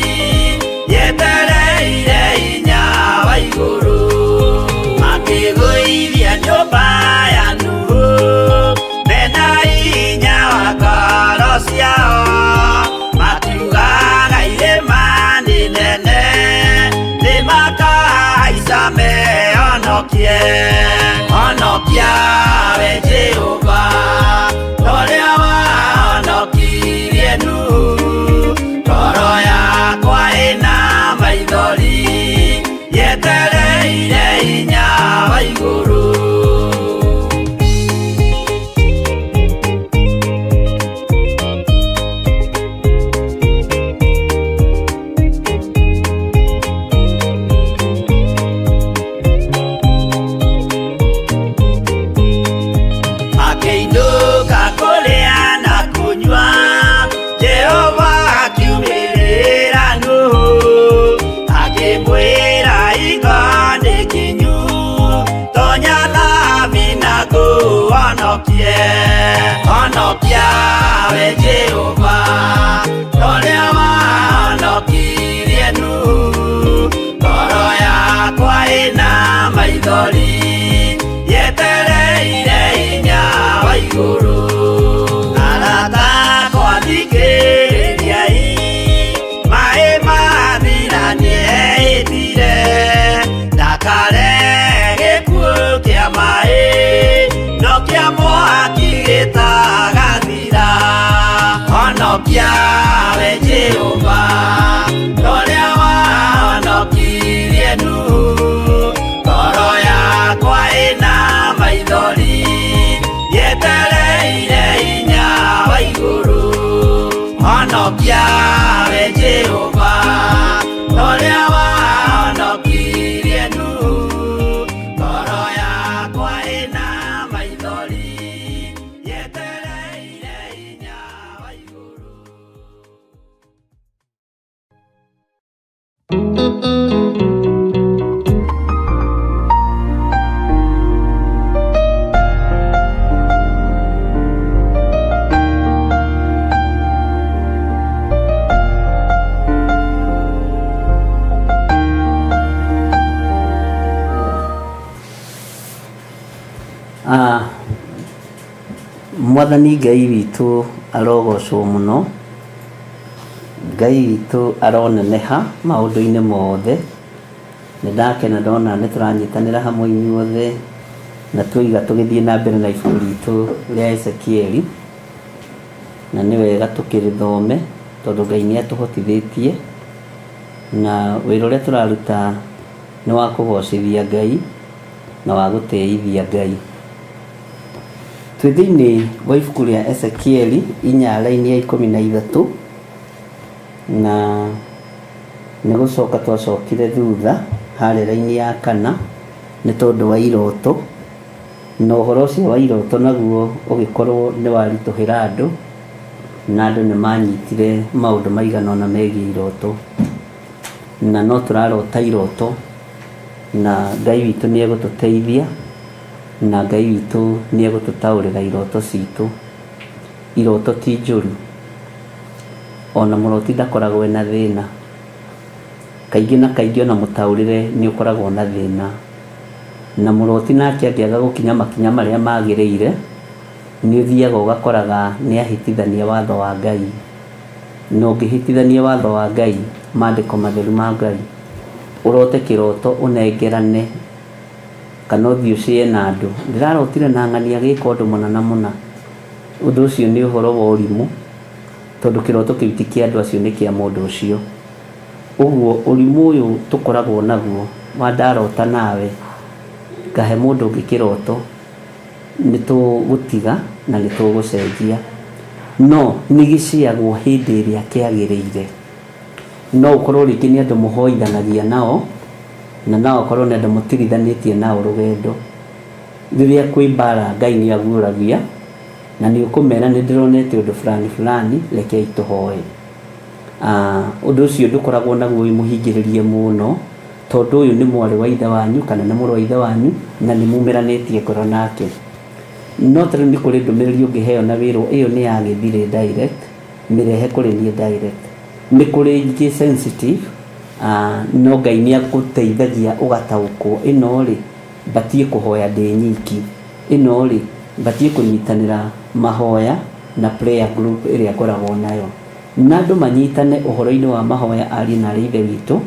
Mehonokie, honokia we Jehova, ũrĩa wahonokirie Nuhu. Ngoro yakwa ĩna maithori, yetereire hinya wa igũrũ. Akĩinũka kũrĩa na kũnyua, Jehova akiumĩrĩra Nuhu, akĩmwĩra iga nĩ kinyu, tonya thabina ngũhonokie. Honokia we Jehova, ũrĩa wahonokirie Nuhu. Ngoro yakwa ĩna maithori, yetereire hinya wa igũrũ. Arata akwa thikĩrĩriai, maĩ mathira nĩehĩtire, ndakare gĩkuũ kĩa maĩ, no kĩa mwaki gĩtagathira. Honokia we Jehova, ũrĩa wahonokirie Nuhu. Ngoro yakwa ĩna maithori, yetereire hinya wa igũrũ. Honokia we Jehova, ũrĩa wahonokirie Nuhu. Ngoro yakwa ĩna maithori, yetereire hinya wa igũrũ. Mwathani Ngai witũ arogocwo mũno, Ngai witũ aroneneha maũndũ-inĩ mothe. Nĩ ndakena ndona nĩ tũranyitanĩra hamwe inyuothe na twoiga tũgĩthiĩ na mbere na ibuku ritũ rĩa Ezekieli, na nĩ wega tũkĩrĩthome tondũ Ngai nĩ atũhotithĩtie, na wĩra ũrĩa tũraruta nĩ wa kũgocithia Ngai na wa gũtĩithia Ngai. Twĩ thĩinĩ wa ibuku rĩa Ezekieli 4 raini ya 13, na nĩ gũcoka twacokire thutha harĩa raini ya 4 nĩ tondũ wa iroto, na ũhoro ũcio wa iroto naguo ũgĩkorwo nĩ waritũhĩra andũ, na andũ nĩ manyitire maũndũ maigana ũna megiĩ iroto, na no tũrarota iroto, na Ngai witũ nĩ egũtũteithia, na Ngai witũ nĩ egũtũtaũrĩra iroto citũ. Iroto ti njũru, ona mũroti ndakoragwo ena thĩna. Kaingĩ na kaingĩ ona mũtaũrĩre nĩ ũkoragwo na thĩna, na mũroti nake angĩaga gũkinya makinya marĩa magĩrĩire, nĩ ũthiaga ũgakoraga nĩ ahĩtithania watho wa Ngai. Na ũngĩhĩtithania watho wa Ngai, maandĩko matheru ma Ngai, ũrote kĩroto ũnengerane kana ũthiĩ ũcĩe na andũ, ndĩrarotire na ng'ania gĩka ũndũ mũna na mũna, ũndũ ũcio nĩ ũhoro wa ũrimũ, tondũ kĩroto kĩu ti kĩa andũ acio, nĩ kĩa mũndũ ũcio. Ũguo ũrimũ ũyũ tũkoragwo naguo wa ndarota nawe ngahe mũndũ ũngĩ kĩroto, nĩ tũgũtiga na nĩ tũgũcenjia, no nĩ gĩciagwo hĩndĩ ĩrĩa kĩagĩrĩire. No ũkorwo rĩngĩ nĩ andũ mũhoithanagia nao, na no ũkorwo nĩ andũ mũtirithanĩtie nao rũgendo. Rĩrĩa kwĩ mbara Ngai nĩ aguũragia, na nĩ ũkũmera nĩ ndĩronete ũndũ fulani fulani, rekei tũhoe. Ũndũ ũcio ndũkoragwo naguo wĩ mũhingĩrĩrie mũno, tondũ ũyũ nĩ mwarĩ wa ithe wanyu kana nĩ mũrũ wa ithe wanyu, na nĩ mumĩranĩtie ngoro nake. No ta rĩu nĩ kũrĩ ndũmĩrĩri ũngĩheo na wĩrwo ĩyo nĩ ya gĩthirĩ direct, mĩrehe kũrĩ niĩ direct. Nĩ kũrĩ ingĩ sensitive, no Ngai nĩ agũteithagia ũgataũkwo, ĩno rĩ batiĩ kũhoya ndĩ nyiki, ĩno rĩ batiĩ kũnyitanĩra mahoya na prayer group ĩrĩa ngoragwo nayo, na andũ manyitane ũhoro-inĩ wa mahoya, ariũ na arĩ ithe witũ.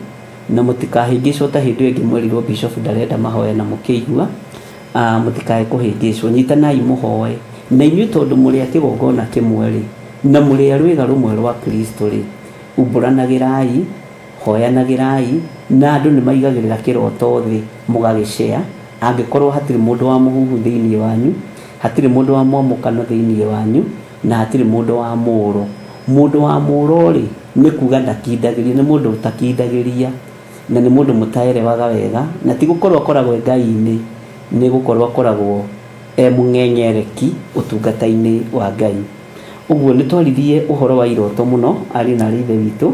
Na mũtikahĩngĩcwo ta hĩndĩ ĩyo ĩngĩ mwerirwo bishop ndarenda mahoya na mũkĩigua. Mũtikae kũhĩngĩcwo, nyitanai mũhoe na inyuĩ tondũ mũrĩ a kĩgongona kĩmwe rĩ, na mũrĩ a rwĩga rũmwe rwa Kristo rĩ, umbũranagĩrai, hoyanagĩrai, na andũ nĩ maigagĩrĩra kĩroto thĩ mũgagĩcea. Angĩkorwo hatirĩ mũndũ wa mũhuhu thĩinĩ wanyu, hatirĩ mũndũ wa mwamũkano thĩinĩ wanyu, na hatirĩ mũndũ wa mũũro. Mũndũ wa mũũro rĩ, nĩ kuga ndakindagĩria, nĩ mũndũ ũtakindagĩria, na nĩ mũndũ mũtaerewaga wega, na ti gũkorwo akoragwo e Ngai-inĩ, nĩ gũkorwo akoragwo e mũng'eng'ereki ũtungata-inĩ wa Ngai. Ũguo nĩ twaririe ũhoro wa iroto mũno ariũ na arĩ ithe witũ,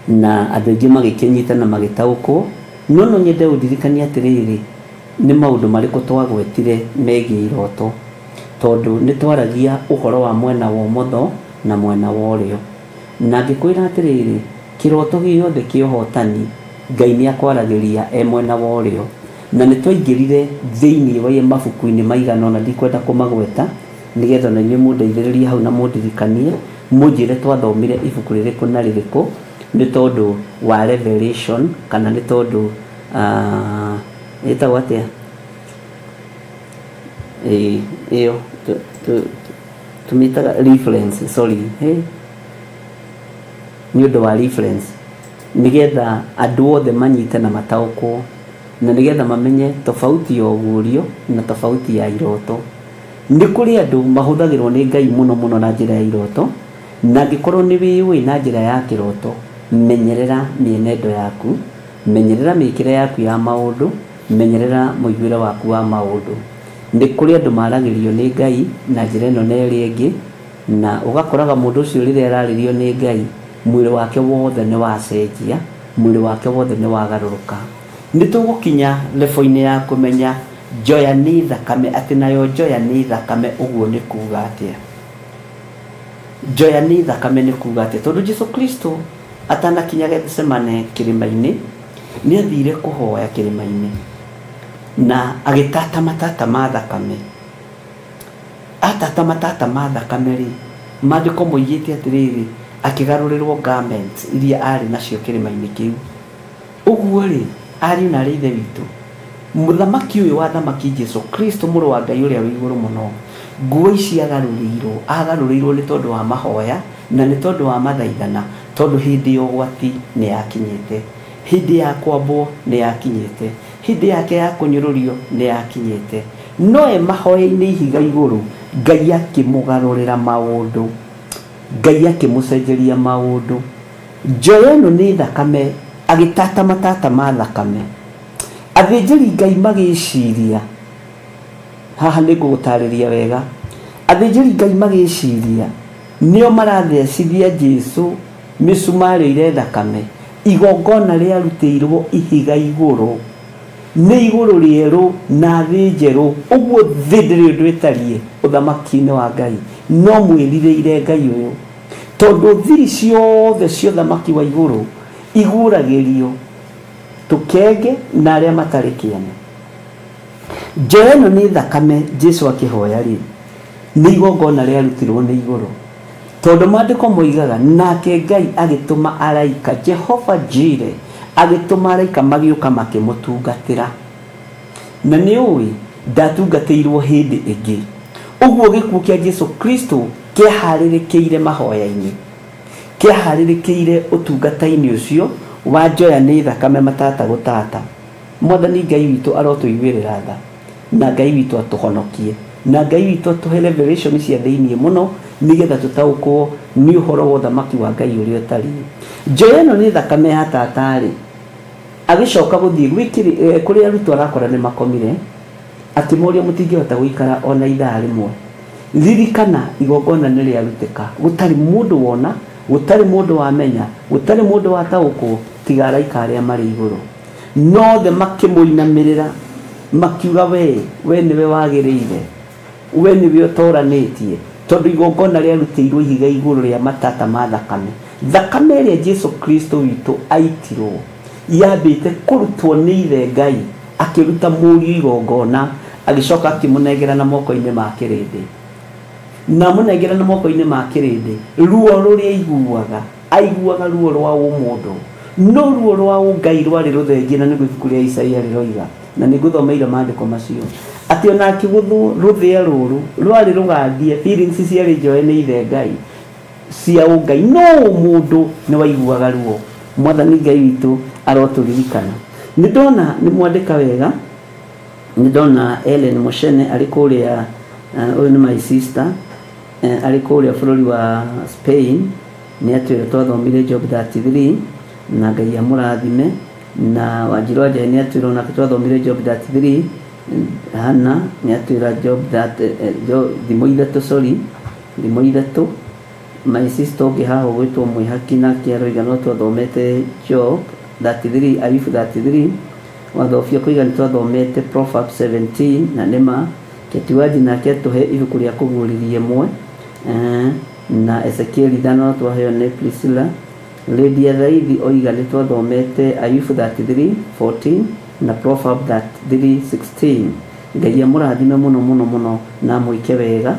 na andũ aingĩ magĩkĩnyita na magĩtaũkwo. No no nyende ũndirikanie atĩrĩrĩ, nĩ maũndũ marĩkũ twagwetire megiĩ iroto, tondũ nĩ twaragia ũhoro wa mwena wa ũmotho na mwena wa ũrĩo. Na ngĩkwĩra atĩrĩrĩ, kĩroto gĩothe kĩa ũhotani Ngai nĩ akwaragĩria e mwena wa ũrĩo. Na nĩ twaingĩrire thĩinĩ wa mabuku-inĩ maigana ũna, ndikwenda kũmagweta nĩgetha na inyuĩ mũndeithĩrĩrie hau na mũndirikanie, mũnjĩre twathomire ibuku rĩrĩkũ na rĩrĩkũ, nĩ tondũ wa revelation kana nĩ tondũ ĩtagwo atĩa ĩyo tũmĩtaga reference, sorry, nĩ ũndũ wa reference, nĩgetha andũ othe manyite na mataũkwo, na nĩgetha mamenye tofauti ya ũguũrio na tofauti ya iroto. Nĩ kũrĩ andũ mahũthagĩrwo nĩ Ngai mũno mũno na njĩra ya iroto, na angĩkorwo nĩ wĩũĩ na njĩra ya kĩroto, menyerera mĩenendo yaku, menyerera mĩkĩre yaku ya maũndũ, menyerera mũiguĩre waku wa maũndũ. Nĩ kũrĩ andũ maragĩrio nĩ Ngai na njĩra ĩno na ĩrĩa ĩngĩ, na ũgakoraga mũndũ ũcio rĩrĩa ararĩrio nĩ Ngai, mwĩrĩ wake wothe nĩ wacenjia, mwĩrĩ wake wothe nĩ wagarũrũka. Nĩ tũgũkinya level-inĩ ya kũmenya njoya nĩ thakame, atĩ nayo njoya nĩ thakame. Ũguo nĩ kuga atĩa? Njoya nĩ thakame nĩ kuga atĩa? Tondũ Jesu Kristo atanakinya Gethsemane kĩrĩma-inĩ, nĩ athire kũhoya kĩrĩma-inĩ na agĩtata matata ma thakame. Atata matata ma thakame rĩ, maandĩko moigĩte atĩrĩrĩ, akĩgarũrĩrwo garments iria arĩ nacio kĩrĩma-inĩ kĩu. Ũguo rĩ, ariũ na arĩ ithe witũ, mũthamaki ũyũ wa thamaki Jesu Kristo mũrũ wa Ngai ũrĩa wĩ igũrũ mũno, nguo ici agarũrĩirwo nĩ tondũ wa mahoya na nĩ tondũ wa mathaithana, tondũ hĩndĩ ya ũgwati nĩ yakinyĩte, hĩndĩ ya kwambwo nĩ yakinyĩte, hĩndĩ yake ya kũnyũrũrio nĩ yakinyĩte. No e mahoya-inĩ ihiga igũrũ, Ngai akĩmũgarũrĩra maũndũ, Ngai akĩmũcenjeria maũndũ. Njoya ĩno nĩ thakame, agĩtata matata ma thakame. Athĩnjĩri Ngai magĩciria, haha nĩ ngũgũtarĩria wega, athĩnjĩri Ngai magĩciria nĩo marathecithia Jesu mĩcumarĩ ire thakame. Igongona rĩarutĩirwo ihiga igũrũ, nĩ igũrũ rĩerũ na thĩ njerũ. Ũguo thĩ ndĩrĩ ũndũ ĩtariĩ ũthamaki-inĩ wa Ngai, no mwĩrirĩire Ngai ũyũ, tondũ thiri ciothe cia ũthamaki wa igũrũ igũragĩrio tũkenge na arĩa matarĩ kĩene. Njoya ĩno nĩ thakame Jesu akĩhoya rĩ, nĩ igongona rĩarutirwo nĩ igũrũ, tondũ maandĩko moigaga nake Ngai agĩtũma araika, Jehova Jire agĩtũma araika magĩũka makĩmũtungatĩra. Na nĩ ũĩ ndatungatĩirwo hĩndĩ ĩngĩ. Ũguo gĩkuũ kĩa Jesu Kristo kĩaharĩrĩkĩire mahoya-inĩ, kĩaharĩrĩkĩire ũtungata-inĩ ũcio wa njoya nĩ thakame matata gũtata. Mwathani Ngai witũ arotũiguĩrĩra tha, na Ngai witũ atũhonokie, na Ngai witũ atũhe revelation cia thĩinĩ mũno, nĩgetha tũtaũkwo nĩ ũhoro wa ũthamaki wa Ngai ũrĩa ũtariĩ. Njoya ĩno nĩ thakame ya tata rĩ, agĩcoka gũthiĩ kũrĩa arutwo arakora nĩ makomire, akĩmoria mũtingĩhota gũikara ona ithaa rĩmwe. Ririkana igongona nĩ rĩarutĩka, gũtarĩ mũndũ wona, gũtarĩ mũndũ wamenya, gũtarĩ mũndũ wataũkwo, tiga araika arĩa marĩ igũrũ. Nothe makĩmũinamĩrĩra, makiuga we nĩwe wagĩrĩire, we nĩwe ũtoranĩtie, tondũ igongona rĩarutĩirwo ihiga igũrũ rĩa matata ma thakame. Thakame ĩrĩa Jesu Kristo witũ aitirwo yambĩte kũrutwo nĩ ithe Ngai, akĩruta mũriũ igongona, agĩcoka akĩmũnengera na moko-inĩ ma kĩrĩndĩ. Na mũnengera na moko-inĩ ma kĩrĩndĩ, ruo rũrĩa aiguaga, aiguaga ruo rwa ũmũndũ, No ruo rwa ũngai rwarĩ rũthengie na nĩguo ibuku rĩa Isaia rĩroiga na nĩngũthomeire maandĩko macio atĩ ona akĩgũthwo rũthĩa rũrũ rwarĩ rũgandie feelings ciarĩ njoe nĩ ithe Ngai cia ũngai no mũndũ nĩ waiguaga ruo. Mwathani Ngai witũ arotũririkana. Nĩ ndona nĩ mwandĩka wega, nĩ ndona Ellen Moshene arĩ kũrĩa, ũyũ nĩ my sister, arĩ kũrĩa bũrũri wa Spain, nĩ atwĩra twathomire Job 33 na Ngai amũrathime. Na Wanjiru wa Njahi nĩ atwĩra onake twathomire Job 33. Hana nĩ atwĩra Job thimo ithatũ, sorry, thimo ithatũ. My sister ũngĩ haha ũgwĩtwo Mwĩhaki nake aroiga no twathomete Job 33, Ayubu 33. Wathobia kũiga nĩ twathomete Proverbs 17 na nĩma. Ketiwaji nake atũhe ibuku rĩa kũguũrĩria ĩmwe, na Ezekiel 5 twaheo nĩ Priscilla. Lydia Thaithi oiga nĩ twathomete Ayubu 33:14 na Proverbs 33:16. Ngai amũrathime mũno mũno mũno na amwĩke wega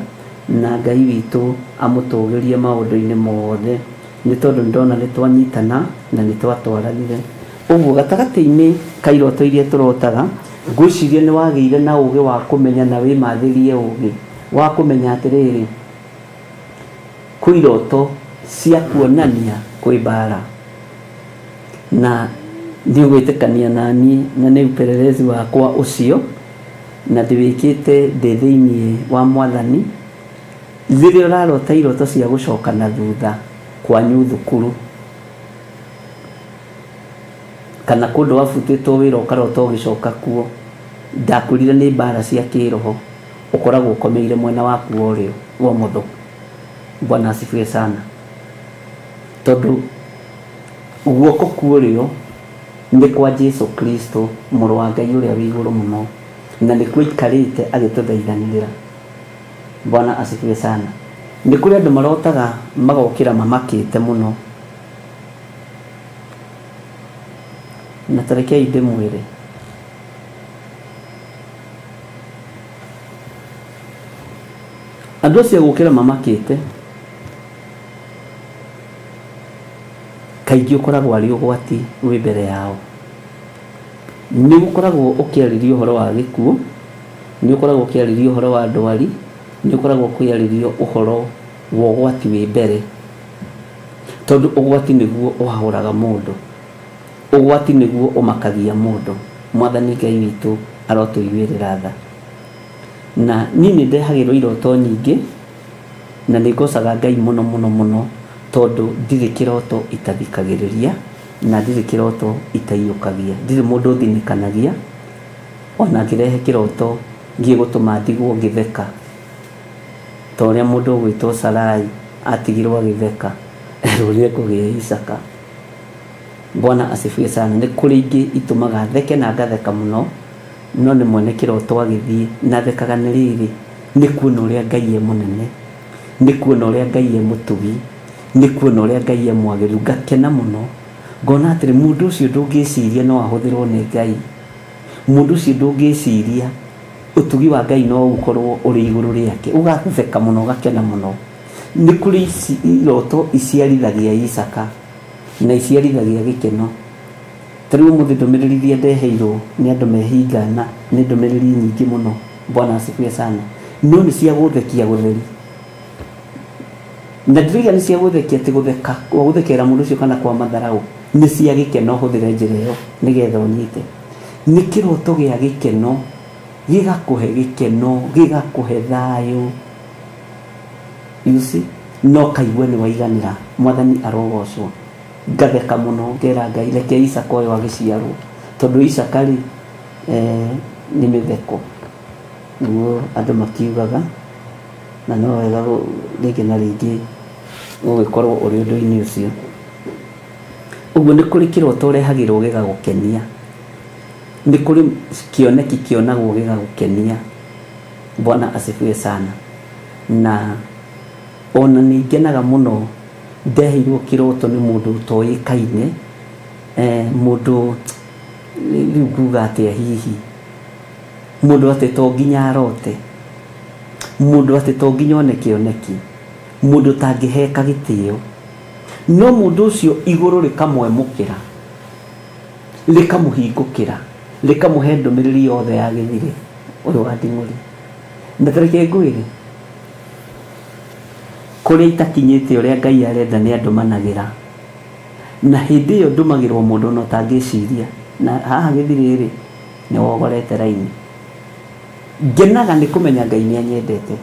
na Ngai witũ amũtũgĩrie maũndũ-inĩ mothe, nĩ tondũ ndona nĩ twanyitana na nĩ twatwaranire. Ũguo gatagatĩ-inĩ ka iroto iria tũrotaga, ngwĩciria nĩ wagĩire na ũgĩ wa kũmenya na wĩmathĩrie ũgĩ wa kũmenya atĩrĩrĩ, kwĩ iroto cia kuonania kwĩ mbara, na nĩ ũgwĩtĩkania naniĩ na nĩ upelelezi wakwa ũcio na ndĩwĩkĩte ndĩ thĩiniĩ wa Mwathani. Rĩrĩa ũrarota iroto cia gũcoka na thutha kwanyu thukuru kana kũndũ wabutĩtwo wĩra ũkarota ũgĩcoka kuo, ndakwĩrire nĩ mbara cia kĩroho, ũkoragwo ũkomeire mwena waku wa ũrĩo wa ũmotho. Bwana asifiwe sana. Tondũ guoko kwa ũrĩo nĩ kwa Jesu Kristo mũrũ wa Ngai ũrĩa wĩ igũrũ mũno, na nĩkuo aikarĩte agĩtũthaithanĩrĩra. Bwana asifiwe sana. Nĩ kũrĩ andũ marotaga magokĩra mamakĩte mũno, na tarekei ndĩmwĩre, andũ acio gũkĩra mamakĩte kaingĩ ũkoragwo arĩ ũgwati wĩ mbere yao. Nĩ ũkoragwo ũkĩarĩria ũhoro wa gĩkuũ, nĩ ũkoragwo ũkĩarĩria ũhoro wa ndwari, nĩ ũkoragwo ũkĩarĩria ũhoro wa ũgwati wĩ mbere, tondũ ũgwati nĩguo ũhahũraga mũndũ, ũgwati nĩguo ũmakagia mũndũ. Mwathani Ngai witũ arotũiguĩrĩra tha. Na niĩ nĩ ndehagĩrwo iroto nyingĩ na nĩ ngocaga Ngai mũno mũno mũno, tondũ ndirĩ kĩroto itathikagĩrĩria na ndirĩ kĩroto itaiyũkagia, ndirĩ mũndũ ũthinĩkanagia ona ngĩrehe kĩroto gĩgũtũma ndigwo ngĩtheka ta ũrĩa mũndũ ũgwĩtwo Sarai atigirwo agĩtheka erwo nĩekũgĩa Isaka. Bwana asifiwe sana. Nĩ kũrĩ ingĩ itũmaga theke na ngatheka mũno, no nĩ mwene kĩroto agĩthiĩ na thekaga nĩ rĩrĩ, nĩ kuona ũrĩa Ngai e mũnene, nĩ kuona ũrĩa Ngai e mũtugi, nĩ kuona ũrĩa Ngai e mwagĩrĩru, ngakena mũno ngona atĩrĩ mũndũ ũcio ndũngĩciria no ahũthĩrwo nĩ Ngai, mũndũ ũcio ndũngĩciria ũtugi wa Ngai no ũkorwo ũrĩ igũrũ rĩake, ũgatheka mũno ũgakena mũno. Nĩ kũrĩ iroto iciarithagia Isaka na iciarithagia gĩkeno. Ta rĩu ũmũthĩ ndũmĩrĩri iria ndeheirwo nĩ andũ mehingana nĩ ndũmĩrĩri nyingĩ mũno. Bwana asifiwe sana. No nĩ cia gũthekia gũtheri, na ndĩroiga nĩ cia gũthekia ti gũtheka kwa gũthekera mũndũ ũcio kana kwa matharau, nĩ cia gĩkeno. Hũthĩre njĩra ĩyo nĩgetha ũnyite. Nĩ kĩroto gĩa gĩkeno, gĩgakũhe gĩkeno, gĩgakũhe thayũ, you see, no kaigua nĩ waiganĩra. Mwathani arogocwo. Ngatheka mũno ngera Ngai reke Isaka ũyũ agĩciarwo, tondũ Isaka rĩ nĩ mĩtheko nĩguo andũ makiugaga, na no wega rĩngĩ na rĩngĩ ũgĩkorwo ũrĩ ũndũ-inĩ ũcio. Ũguo nĩ kũrĩ kĩroto ũrehagĩrwo gĩgagũkenia, nĩ kũrĩ kĩoneki kĩonagwo gĩgagũkenia. Bwana asifiwe sana. Na ona nĩ ngenaga mũno ndeheirwo kĩroto nĩ mũndũ ũtoĩkaine, mũndũ rĩu nguga atĩa hihi, mũndũ atĩ to nginya arote, mũndũ atĩ to nginya one kĩoneki, mũndũ ũtangĩheka gĩtĩo, no mũndũ ũcio igũrũ rĩkamwemũkĩra Rĩkamũhingũkĩra, rĩkamũhe ndũmĩrĩri yothe ya Gĩthirĩ ũyũ wa Nding'ũri. Na tareke ngwĩre, kũrĩa itakinyĩte ũrĩa Ngai arenda nĩ andũmanagĩra. Na hĩndĩ ĩyo ndũmagĩrwo mũndũ ona ũtangĩciria. Na haha Gĩthirĩ rĩ, nĩ wogorete raini. Ngenaga nĩ kũmenya Ngai nĩ anyendete.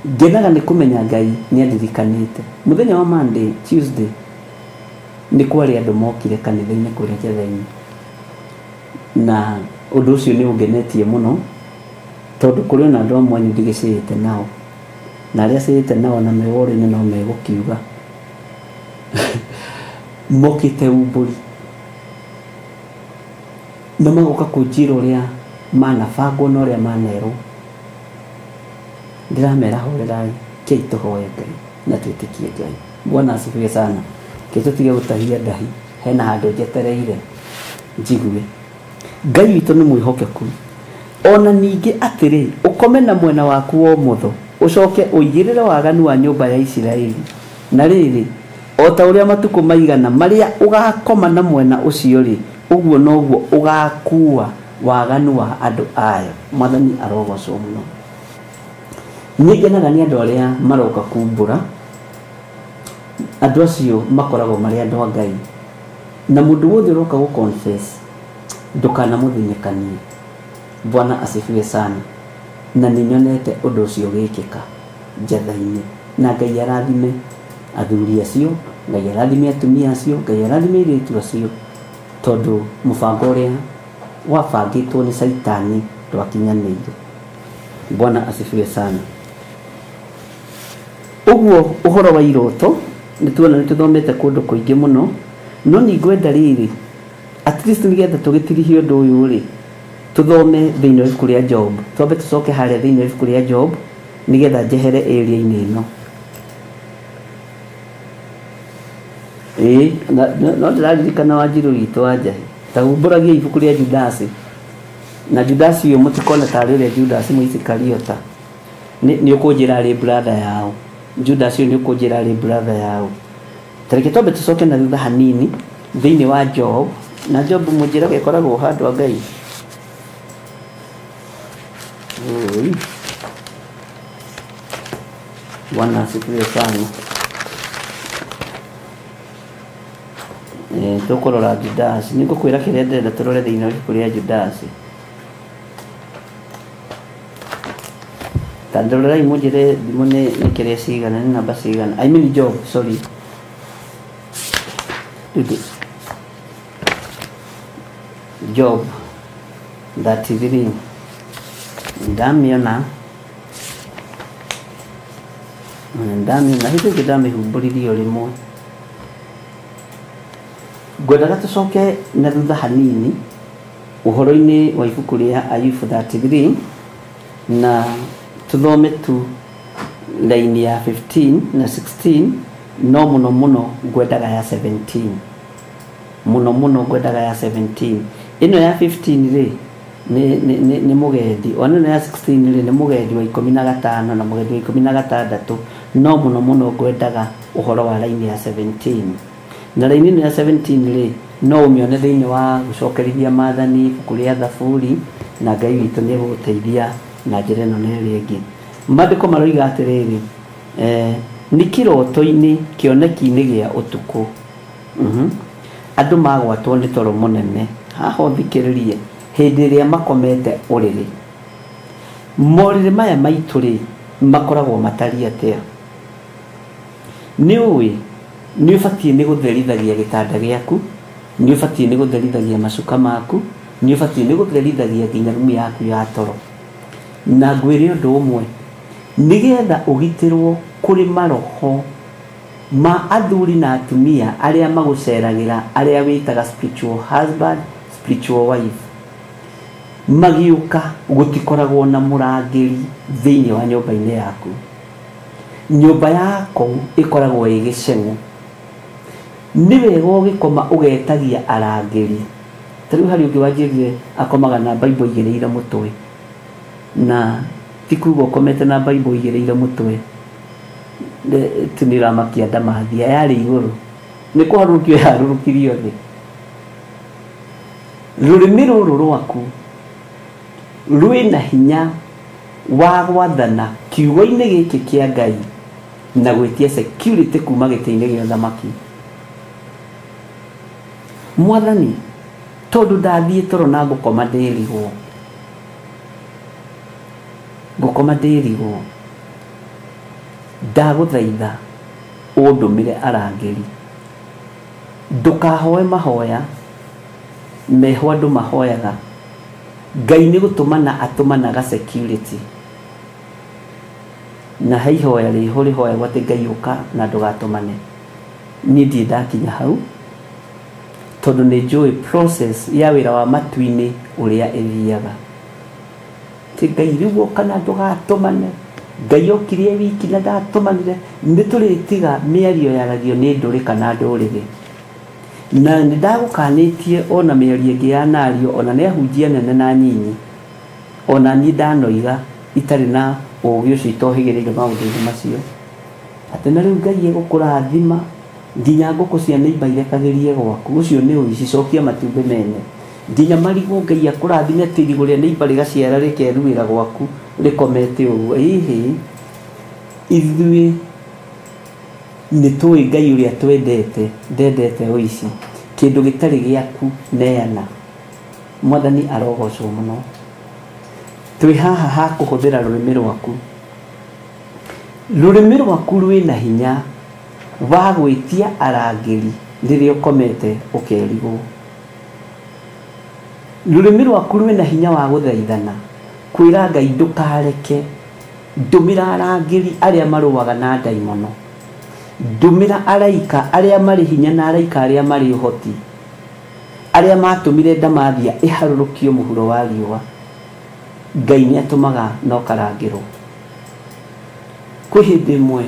Ngenaga nĩ kũmenya Ngai nĩ andirikanĩte. Mũthenya wa Monday, Tuesday, nĩ kwarĩ andũ mokire kanitha-inĩ kũrĩa Njetha-inĩ. Na ũndũ ũcio nĩ ũngenetie mũno, tondũ kũrĩ ona andũ amwe anyu ndigĩcĩĩte nao. Na arĩa cĩĩte nao na me ward-inĩ no megũkiuga. Mokĩte umbũri. Na magoka kũnjĩra ũrĩa manabangwo na ũrĩa manerwo. Ndĩramera horerai, kei tũhoe Ngai na twĩtĩkie Ngai. Bwana asifiwe sana. Ke tũtige gũtahia ndahi, hena handũ njetereire njigue. Ngai witũ nĩ mwĩhokeku. Ona ningĩ atĩrĩ, ũkome na mwena waku wa ũmotho, ũcoke ũigĩrĩre waganu wa nyũmba ya Isiraeli. Na rĩrĩ, o ta ũrĩa matukũ maigana marĩa ũgakoma na mwena ũcio rĩ, ũguo noguo ũgakua waganu wa andũ ayo. Mwathani arogocwo mũno. Nĩ ngenaga nĩ andũ arĩa maroka kumbũra. Andũ acio makoragwo marĩ andũ a Ngai. Na mũndũ wothe ũroka gũ confess, ndũkanamũthinĩkanie. Bwana asifiwe sana. Na nĩ nyonete ũndũ ũcio ũgĩkĩka Njetha-inĩ. Na Ngai arathime athuri acio, Ngai arathime atumia acio, Ngai arathime airĩtu acio, tondũ mũbango ũrĩa wabangĩtwo nĩ Caitani ndwakinyanĩire. Bwana asifiwe sana. Ũguo ũhoro wa iroto nĩ tuona nĩ tũthomete kũndũ kũingĩ mũno, no nĩ ngwenda rĩrĩ, at least nĩgetha tũgĩtirihie ũndũ ũyũ rĩ, tũthome thĩinĩ wa ibuku rĩa Job. Twambe tũcoke harĩa thĩinĩ wa ibuku rĩa Job nĩgetha njehere area-inĩ ĩno. Ĩĩ, no ndĩraririkana Wanjirũ witũ wa Njahi. Ta humbũragia ibuku rĩa Judasi. Na Judasi ũyũ mũtikone tarĩ ũrĩa Judasi Mũisikariota. Nĩ ũkũnjĩra arĩ brother yao. Judas ũyũ nĩ ũkũnjĩra arĩ brother yao. Ta reke twambe tũcoke na thutha hanini thĩinĩ wa Job. Na Job mũnjĩraga ĩkoragwo handũ a Ngai. Oi. Bwana asifiwe sana. Tũkũrora Judas. Nĩ ngũkwĩra kĩrĩa ndĩrenda tũrore thĩinĩ wa ibuku rĩa Judas. Ta ndorerai mũnjĩre thimũ nĩ kĩrĩa cigana, nĩ namba cigana. I mean Job, sorry. Job 33. Ndamĩona. Ndamĩona hĩndĩ ĩngĩ ndamĩhumbũririe o rĩmwe. Ngwendaga tũcoke na thutha hanini ũhoro-inĩ wa ibuku rĩa Ayubu 33 na tũthome tu line ya 15 na 16, no mũno mũno ngwendaga ya 17. Mũno mũno ngwendaga ya 17. Ĩno ya 15 rĩ nĩ mũgendi, ona ĩno ya 16 rĩ nĩ mũgendi wa 15 na mũgendi wa 16, no mũno mũno ngwendaga ũhoro wa line ya 17. Na line ĩno ya 17 rĩ no ũmĩone thĩinĩ wa gũcokerithia maathani, ibuku rĩa Thaburi, na Ngai witũ nĩ egũgũteithia na njĩra ĩno na ĩrĩa ĩngĩ. Maandĩko maroiga atĩrĩrĩ, nĩ kĩroto-inĩ kĩoneki-inĩ gĩa ũtukũ. Andũ magwatwo nĩ toro mũnene. Haha ũthikĩrĩrie, hĩndĩ ĩrĩa makomete ũrĩrĩ. Morĩrĩ maya maitũ rĩ, makoragwo matariĩ atĩa? Nĩ ũĩ, nĩ ũbatiĩ nĩ gũtherithagia gĩtanda gĩaku, nĩ ũbatiĩ nĩ gũtherithagia macuka maku, nĩ ũbatiĩ nĩ gũtherithagia nginya rumu yaku ya toro. Na ngwĩre ũndũ ũmwe, nĩgetha ũgitĩrwo kũrĩ maroho ma athuri na atumia arĩa magũceragĩra, arĩa wĩtaga spiritual husband, spiritual wife, magĩũka gũtikoragwo na mũrangĩri thĩinĩ wa nyũmba-inĩ yaku. Nyũmba yaku ĩkoragwo ĩ gĩceng'ũ. Nĩ wega ũgĩkoma ũgetagia arangĩri. Ta rĩu harĩ ũngĩ wanjĩrire akomaga na Bible igĩrĩire mũtwe. Na ti kuga ũkomete na Bible igĩrĩire mũtwe tu nĩ ũramakia ndamathia yarĩ igũrũ. Nĩ kũharũrũkio yaharũrũkirio thĩ. Rũrĩmĩ rũrũ rwaku rwĩna hinya wa gwathana kiugo-inĩ gĩkĩ kĩa Ngai na gwĩtia security kuma gĩtĩ-inĩ gĩa thamaki. Mwathani, tondũ ndathiĩ toro na ngũkoma ndĩrigwo, ngũkoma ndĩrigwo, ndagũthaitha ũndũmĩre arangĩri. Ndũkahoe mahoya meho andũ mahoyaga. Ngai nĩ gũtũmana atũmanaga security. Na he ihoya rĩho rĩhoyagwo atĩ Ngai ũka na ndũgatũmane. Niĩ ndirĩ ndakinya hau tondũ nĩ njũĩ process ya wĩra wa matu-inĩ ũrĩa ĩthiaga. Ti Ngai rĩu ũka na ndũgatũmane, Ngai okire e wiki na ndatũmanire. Nĩ tũrĩtiga mĩario yaragio nĩ ndũrĩ kana ndũrĩrĩ. Na nĩ ndagũkanĩtie ona mĩario ĩngĩ yanario ona nĩ ahunjia nene na nyinyi, ona niĩ ndanoiga itarĩ na ũũgĩ ũcio itohĩgĩrĩire maũndũ-inĩ macio, atĩ na rĩu Ngai egũkũrathima nginya ngũkũ cia neighbor irekagĩrie gwaku, ũcio nĩ ũici, cokia matumbĩ mene. Nginya marigũ Ngai akũrathime atĩ irigũ rĩa neighbor rĩgaciara rĩkeruĩra gwaku rĩkomete ũguo. Ĩhĩ, ithuĩ nĩ tũĩ Ngai ũrĩa twendete, ndendete ũici. Kĩndũ gĩtarĩ gĩaku neana. Mwathani arogocwo mũno. Twĩ haha ha kũhũthĩra rũrĩmĩ rwaku. Rũrĩmĩ rwaku rwĩna hinya wa gwĩtia arangĩri rĩrĩa ũkomete ũkerigwo. Rũrĩmĩ rwaku rwĩna hinya wa gũthaithana, kwĩra Ngai ndũkareke, ndũmĩra arangĩri arĩa marũaga na ndaimono, ndũmĩra araika arĩa marĩ hinya na araika arĩa marĩ ũhoti, arĩa matũmire ndamathia ĩharũrũkio mũhuro wa riũa. Ngai nĩ atũmaga na ũkarangĩrwo. Kwĩ hĩndĩ ĩmwe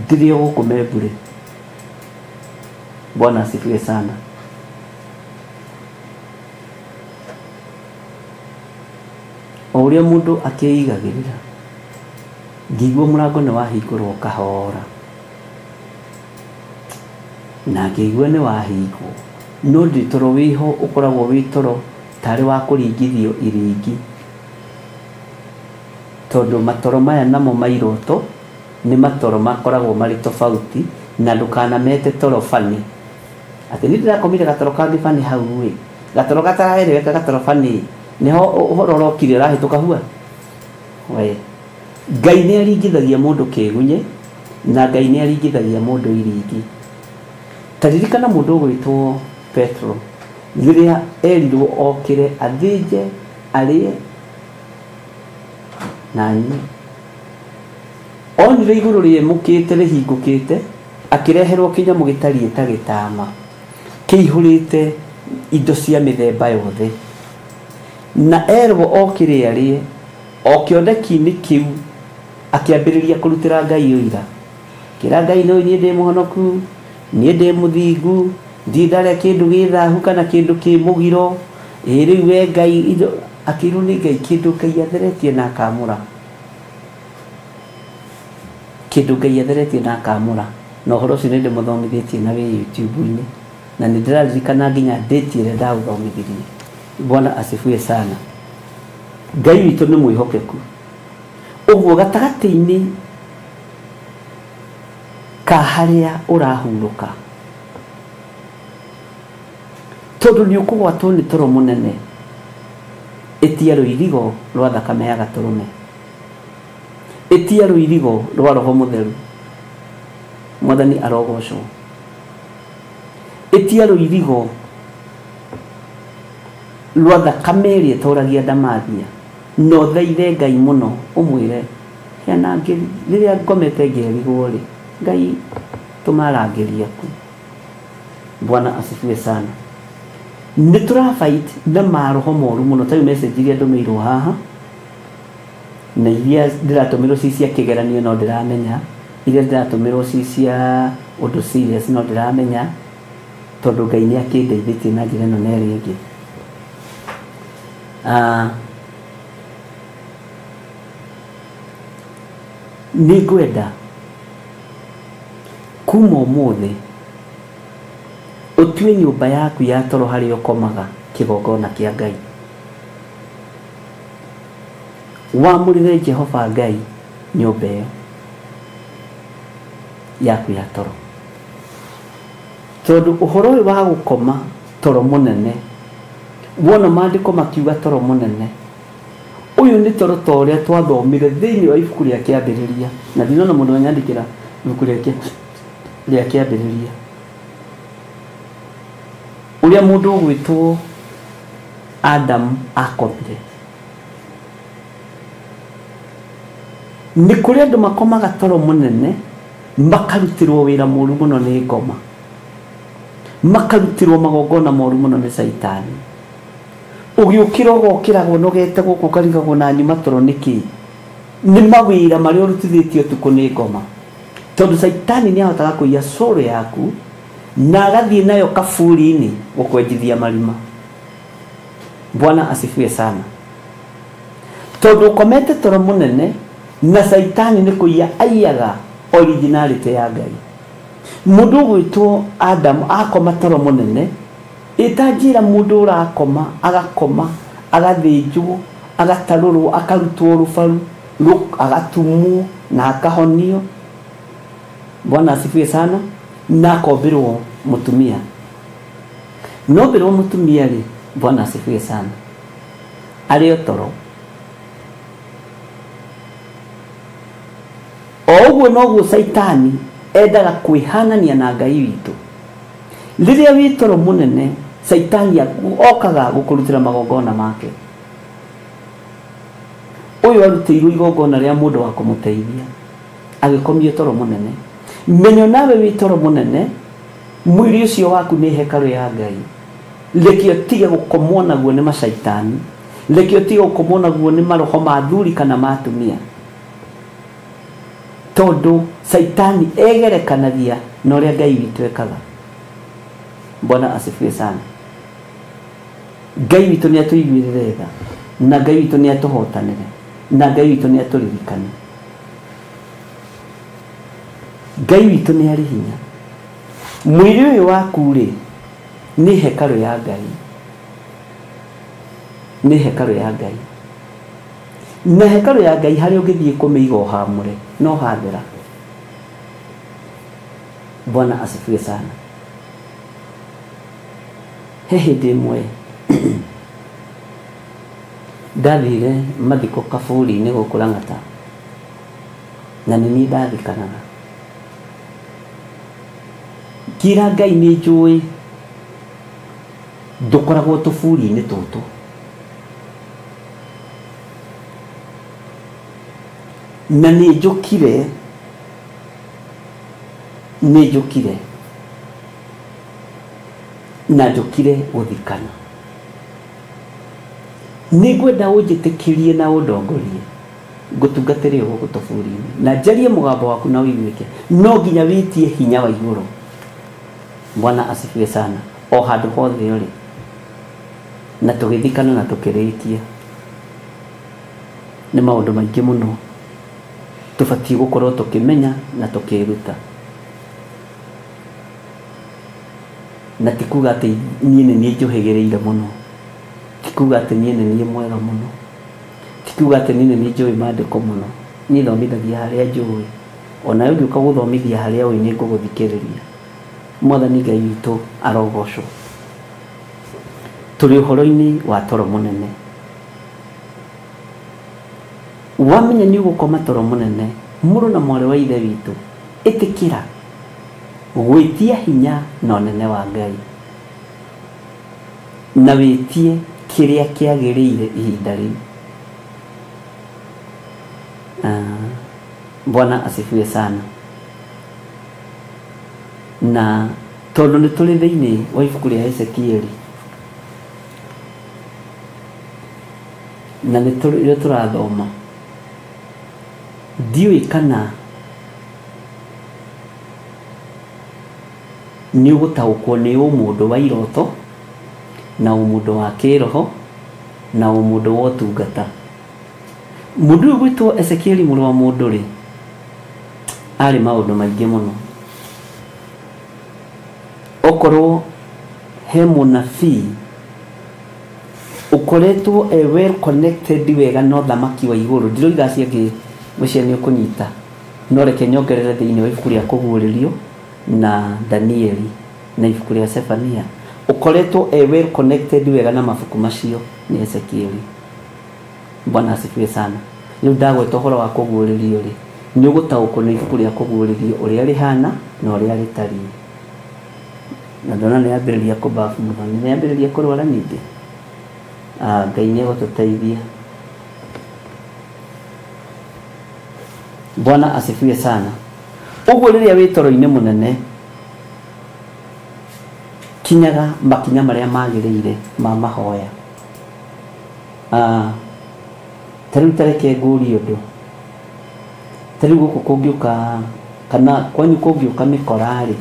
ndĩrĩ o gũkũ Membure, Bwana asifiwe sana, o ũrĩa mũndũ akĩigagĩrĩra, ngĩigua mũrango nĩ wahingũrwo kahora, na ngĩigua nĩ wahingwo, no ndĩ toro wĩho ũkoragwo wĩ toro tarĩ wa kũringithio iringi, tondũ matoro maya namo ma iroto nĩ matoro makoragwo marĩ tofauti, na ndũkanamete toro bani atĩ niĩ ndĩrakomire gatoro kangĩ bani hau ĩ, gatoro gataraereweka, gatoro bani nĩho ũhoro ũrokire ũrahĩtũka hua. We Ngai nĩ aringithagia mũndũ kĩgunye, na Ngai nĩ aringithagia mũndũ iringi. Ta ririkana mũndũ ũgwĩtwo Petro rĩrĩa erirwo okĩre athĩnje arĩe na anyue, onire igũrũ rĩemũkĩte rĩhingũkĩte, akĩreherwo kĩnyamũ gĩtariĩ ta gĩtama kĩihũrĩte indo cia mĩthemba yothe, na erwo okĩre arĩe. O kĩoneki-inĩ kĩu akĩambĩrĩria kũrutĩra Ngai ũira, kĩra Ngai no niĩ ndĩ mũhonoku, niĩ ndĩ mũthingu, ndirĩ ndarĩa kĩndũ gĩ thahu kana kĩndũ kĩ mũgiro, ĩ rĩu we Ngai indo. Akĩrwo nĩ Ngai kĩndũ Ngai atheretie na akamũra, kĩndũ Ngai atheretie na akamũra. Na ũhoro ũcio nĩ ndĩmũthomithĩtie na wĩ YouTube-inĩ, na nĩ ndĩraririkana nginya date ĩrĩa ndaũthomithirie. Bwana asifiwe sana. Ngai witũ nĩ mwĩhokeku. Ũguo gatagatĩ-inĩ ka harĩa ũrahurũka, tondũ nĩ ũkũgwatwo nĩ toro mũnene, ĩtia rũirigo rwa thakame ya gatũrũme, ĩtia rũirigo rwa Roho Mũtheru. Mwathani arogocwo. Ĩtia rũirigo rwa thakame ĩrĩa ĩtoragia ndamathia, na ũthaithe Ngai mũno ũmwĩre heana ngeri rĩrĩa ngomete ngerigwo rĩ, Ngai tũma arangĩri aku. Bwana asifiwe sana. Nĩ tũrafight na maroho moru mũno, ta rĩu message iria ndũmĩirwo haha na iria ndĩratũmĩrwo ci cia kĩgeranio no ndĩramenya, iria ndĩratũmĩrwo ci cia ũndũ serious no ndĩramenya, tondũ Ngai nĩ akĩndeithĩtie na njĩra ĩno na ĩrĩa ĩngĩ. Nĩ ngwenda kuma ũmũthĩ ũtue nyũmba yaku ya toro harĩa ũkomaga kĩgongona kĩa Ngai. Wamũrĩre Jehova Ngai nyũmba ĩyo yaku ya toro, tondũ ũhoro ũyũ wa gũkoma toro mũnene, wona maandĩko makiuga toro mũnene, ũyũ nĩ toro ta ũrĩa twathomire thĩinĩ wa ibuku rĩa kĩambĩrĩria, na ndinona mũndũ anyandĩkĩra ibuku rĩa kĩambĩrĩria, ũrĩa mũndũ ũgwĩtwo Adam akomire. Nĩ kũrĩ andũ makomaga toro mũnene makarutĩrwo wĩra mũru mũno nĩ ngoma, makarutĩrwo magongona moru mũno nĩ caitani. Ũgĩũkĩra ũgokĩragwo nogete gũkũ ũkarigagwo na nyuma toro nĩkĩ? Nĩ mawĩra marĩa ũrutithĩtio ũtukũ nĩ ngoma, tondũ caitani nĩ ahotaga kũiya soul yaku na agathiĩ nayo kaburi-inĩ gũkwenjithia marima. Bwana asifiwe sana. Tondũ ũkomete toro mũnene na caitani nĩ kũiya aiyaga originality ya Ngai. Mũndũ ũgwĩtwo Adam akoma toro mũnene, ĩtanjĩra mũndũ ũrakoma agakoma agathĩnjwo agatarũrwo akarutwo rũbaru agatumwo na akahonio. Bwana asifiwe sana. Na akombĩrwo mũtumia, nombĩrwo mũtumia rĩ, Bwana asifiwe sana, arĩ o toro. O ũguo noguo caitani endaga kwĩhanania na Ngai witũ. Rĩrĩa wĩ toro mũnene, caitani okaga gũkũrutĩra magongona make. Ũyũ arutĩirwo igongona rĩa mũndũ wa kũmũteithia, agĩkomio toro mũnene. Menyo nawe wĩ toro mũnene, mwĩrĩ ũcio waku nĩ hekarũ ya Ngai. Reke ũtige gũkomwo naguo nĩ macaitani, reke ũtige gũkomwo naguo nĩ maroho ma athuri kana ma atumia, tondũ caitani egerekanagia na ũrĩa Ngai witũ ekaga. Bwana asifiwe sana. Ngai witũ nĩ atũiguĩrĩre tha, na Ngai witũ nĩ atũhotanĩre, na Ngai witũ nĩ atũririkane. Ngai witũ nĩ arĩ hinya. Mwĩrĩ ũyũ waku rĩ, nĩ hekarũ ya Ngai, nĩ hekarũ ya Ngai. Na hekarũ ya Ngai harĩa ũngĩthiĩ kũmĩiga ũhamũre no hathera. Bwana asifiwe sana. He hĩndĩ ĩmwe ndathire mathiko kaburi-inĩ gũkũ Lang'ata, na nĩ niĩ ndathikanaga. Ngĩra Ngai nĩ njũĩ ndũkoragwo tũburi-inĩ tũtũ, na nĩ njũkire, nĩ njũkire na njũkire gũthikana. Nĩ ngwenda ũnjĩtĩkĩrie na ũndongorie ngũtungatĩre gũkũ tũburi-inĩ, na njarie mũgambo waku na ũiguĩke. No nginya wĩtie hinya wa igũrũ. Bwana asifiwe sana. O handũ hothe ũrĩ, na tũgĩthikana na tũkĩrĩkia. Nĩ maũndũ maingĩ mũno tũbatiĩ gũkorwo tũkĩmenya na tũkĩruta, na ti kuga atĩ niĩ nĩ niĩ njũhĩgĩrĩire mũno, ti kuga atĩ niĩ nĩ niĩ mwega mũno, ti kuga atĩ niĩ nĩ niĩ njũĩ maandĩko mũno. Niĩ thomithagia harĩa njũĩ, ona ũngĩũka gũthomithia harĩa ũĩ nĩ ngũgũthikĩrĩria. Mwathani Ngai witũ arogocwo. Tũrĩ ũhoro-inĩ wa toro mũnene. Wamenya nĩ ũgũkoma toro mũnene, mũrũ na mwarĩ wa ithe witũ, ĩtĩkĩra gwĩtia hinya na ũnene wa Ngai, na wĩtie kĩrĩa kĩagĩrĩire ihinda rĩu. Bwana asifiwe sana. Na tondũ nĩ tũrĩ thĩinĩ wa ibuku rĩa Ezekieli, na nĩ rĩo tũrathoma, ndiũĩ kana nĩ ũgũtaũkwo nĩ ũmũndũ wa iroto na ũmũndũ wa kĩroho na ũmũndũ wa ũtungata. Mũndũ ũyũ gwĩtwo Ezekieli mũrũ wa mũndũ rĩ, arĩ maũndũ maingĩ mũno. Okorwo he mũnabii Ũkoretwo e well connected wega na ũthamaki wa igũrũ. Ndiroiga acio angĩ ũcio nĩ ũkũnyita, no reke nyongerere thĩinĩ wa ibuku rĩa Kũguũrĩrio na Danieli na ibuku rĩa Sefania. Ũkoretwo e well connected wega na mabuku macio nĩ Ezekieli. Bwana asifiwe sana. Rĩu ndagweta ũhoro wa Kũguũrĩrio rĩ, nĩ ũgũtaũkwo nĩ ibuku rĩa Kũguũrĩrio ũrĩa rĩhana na ũrĩa rĩtariĩ. Na ndona nĩ yambĩrĩria kũbafu mũno, nĩ yambĩrĩria kũrwara ningĩ. Ngai nĩ egũtũteithia. Bwana asifiwe sana. Ũguo rĩrĩa wĩ toro-inĩ mũnene, kinyaga makinya marĩa magĩrĩire ma mahoya. Ta rĩu ta reke ngũrie ũndũ. Ta rĩu gũkũ kũngĩũka kana kwanyu kũngĩũka mĩkora rĩ,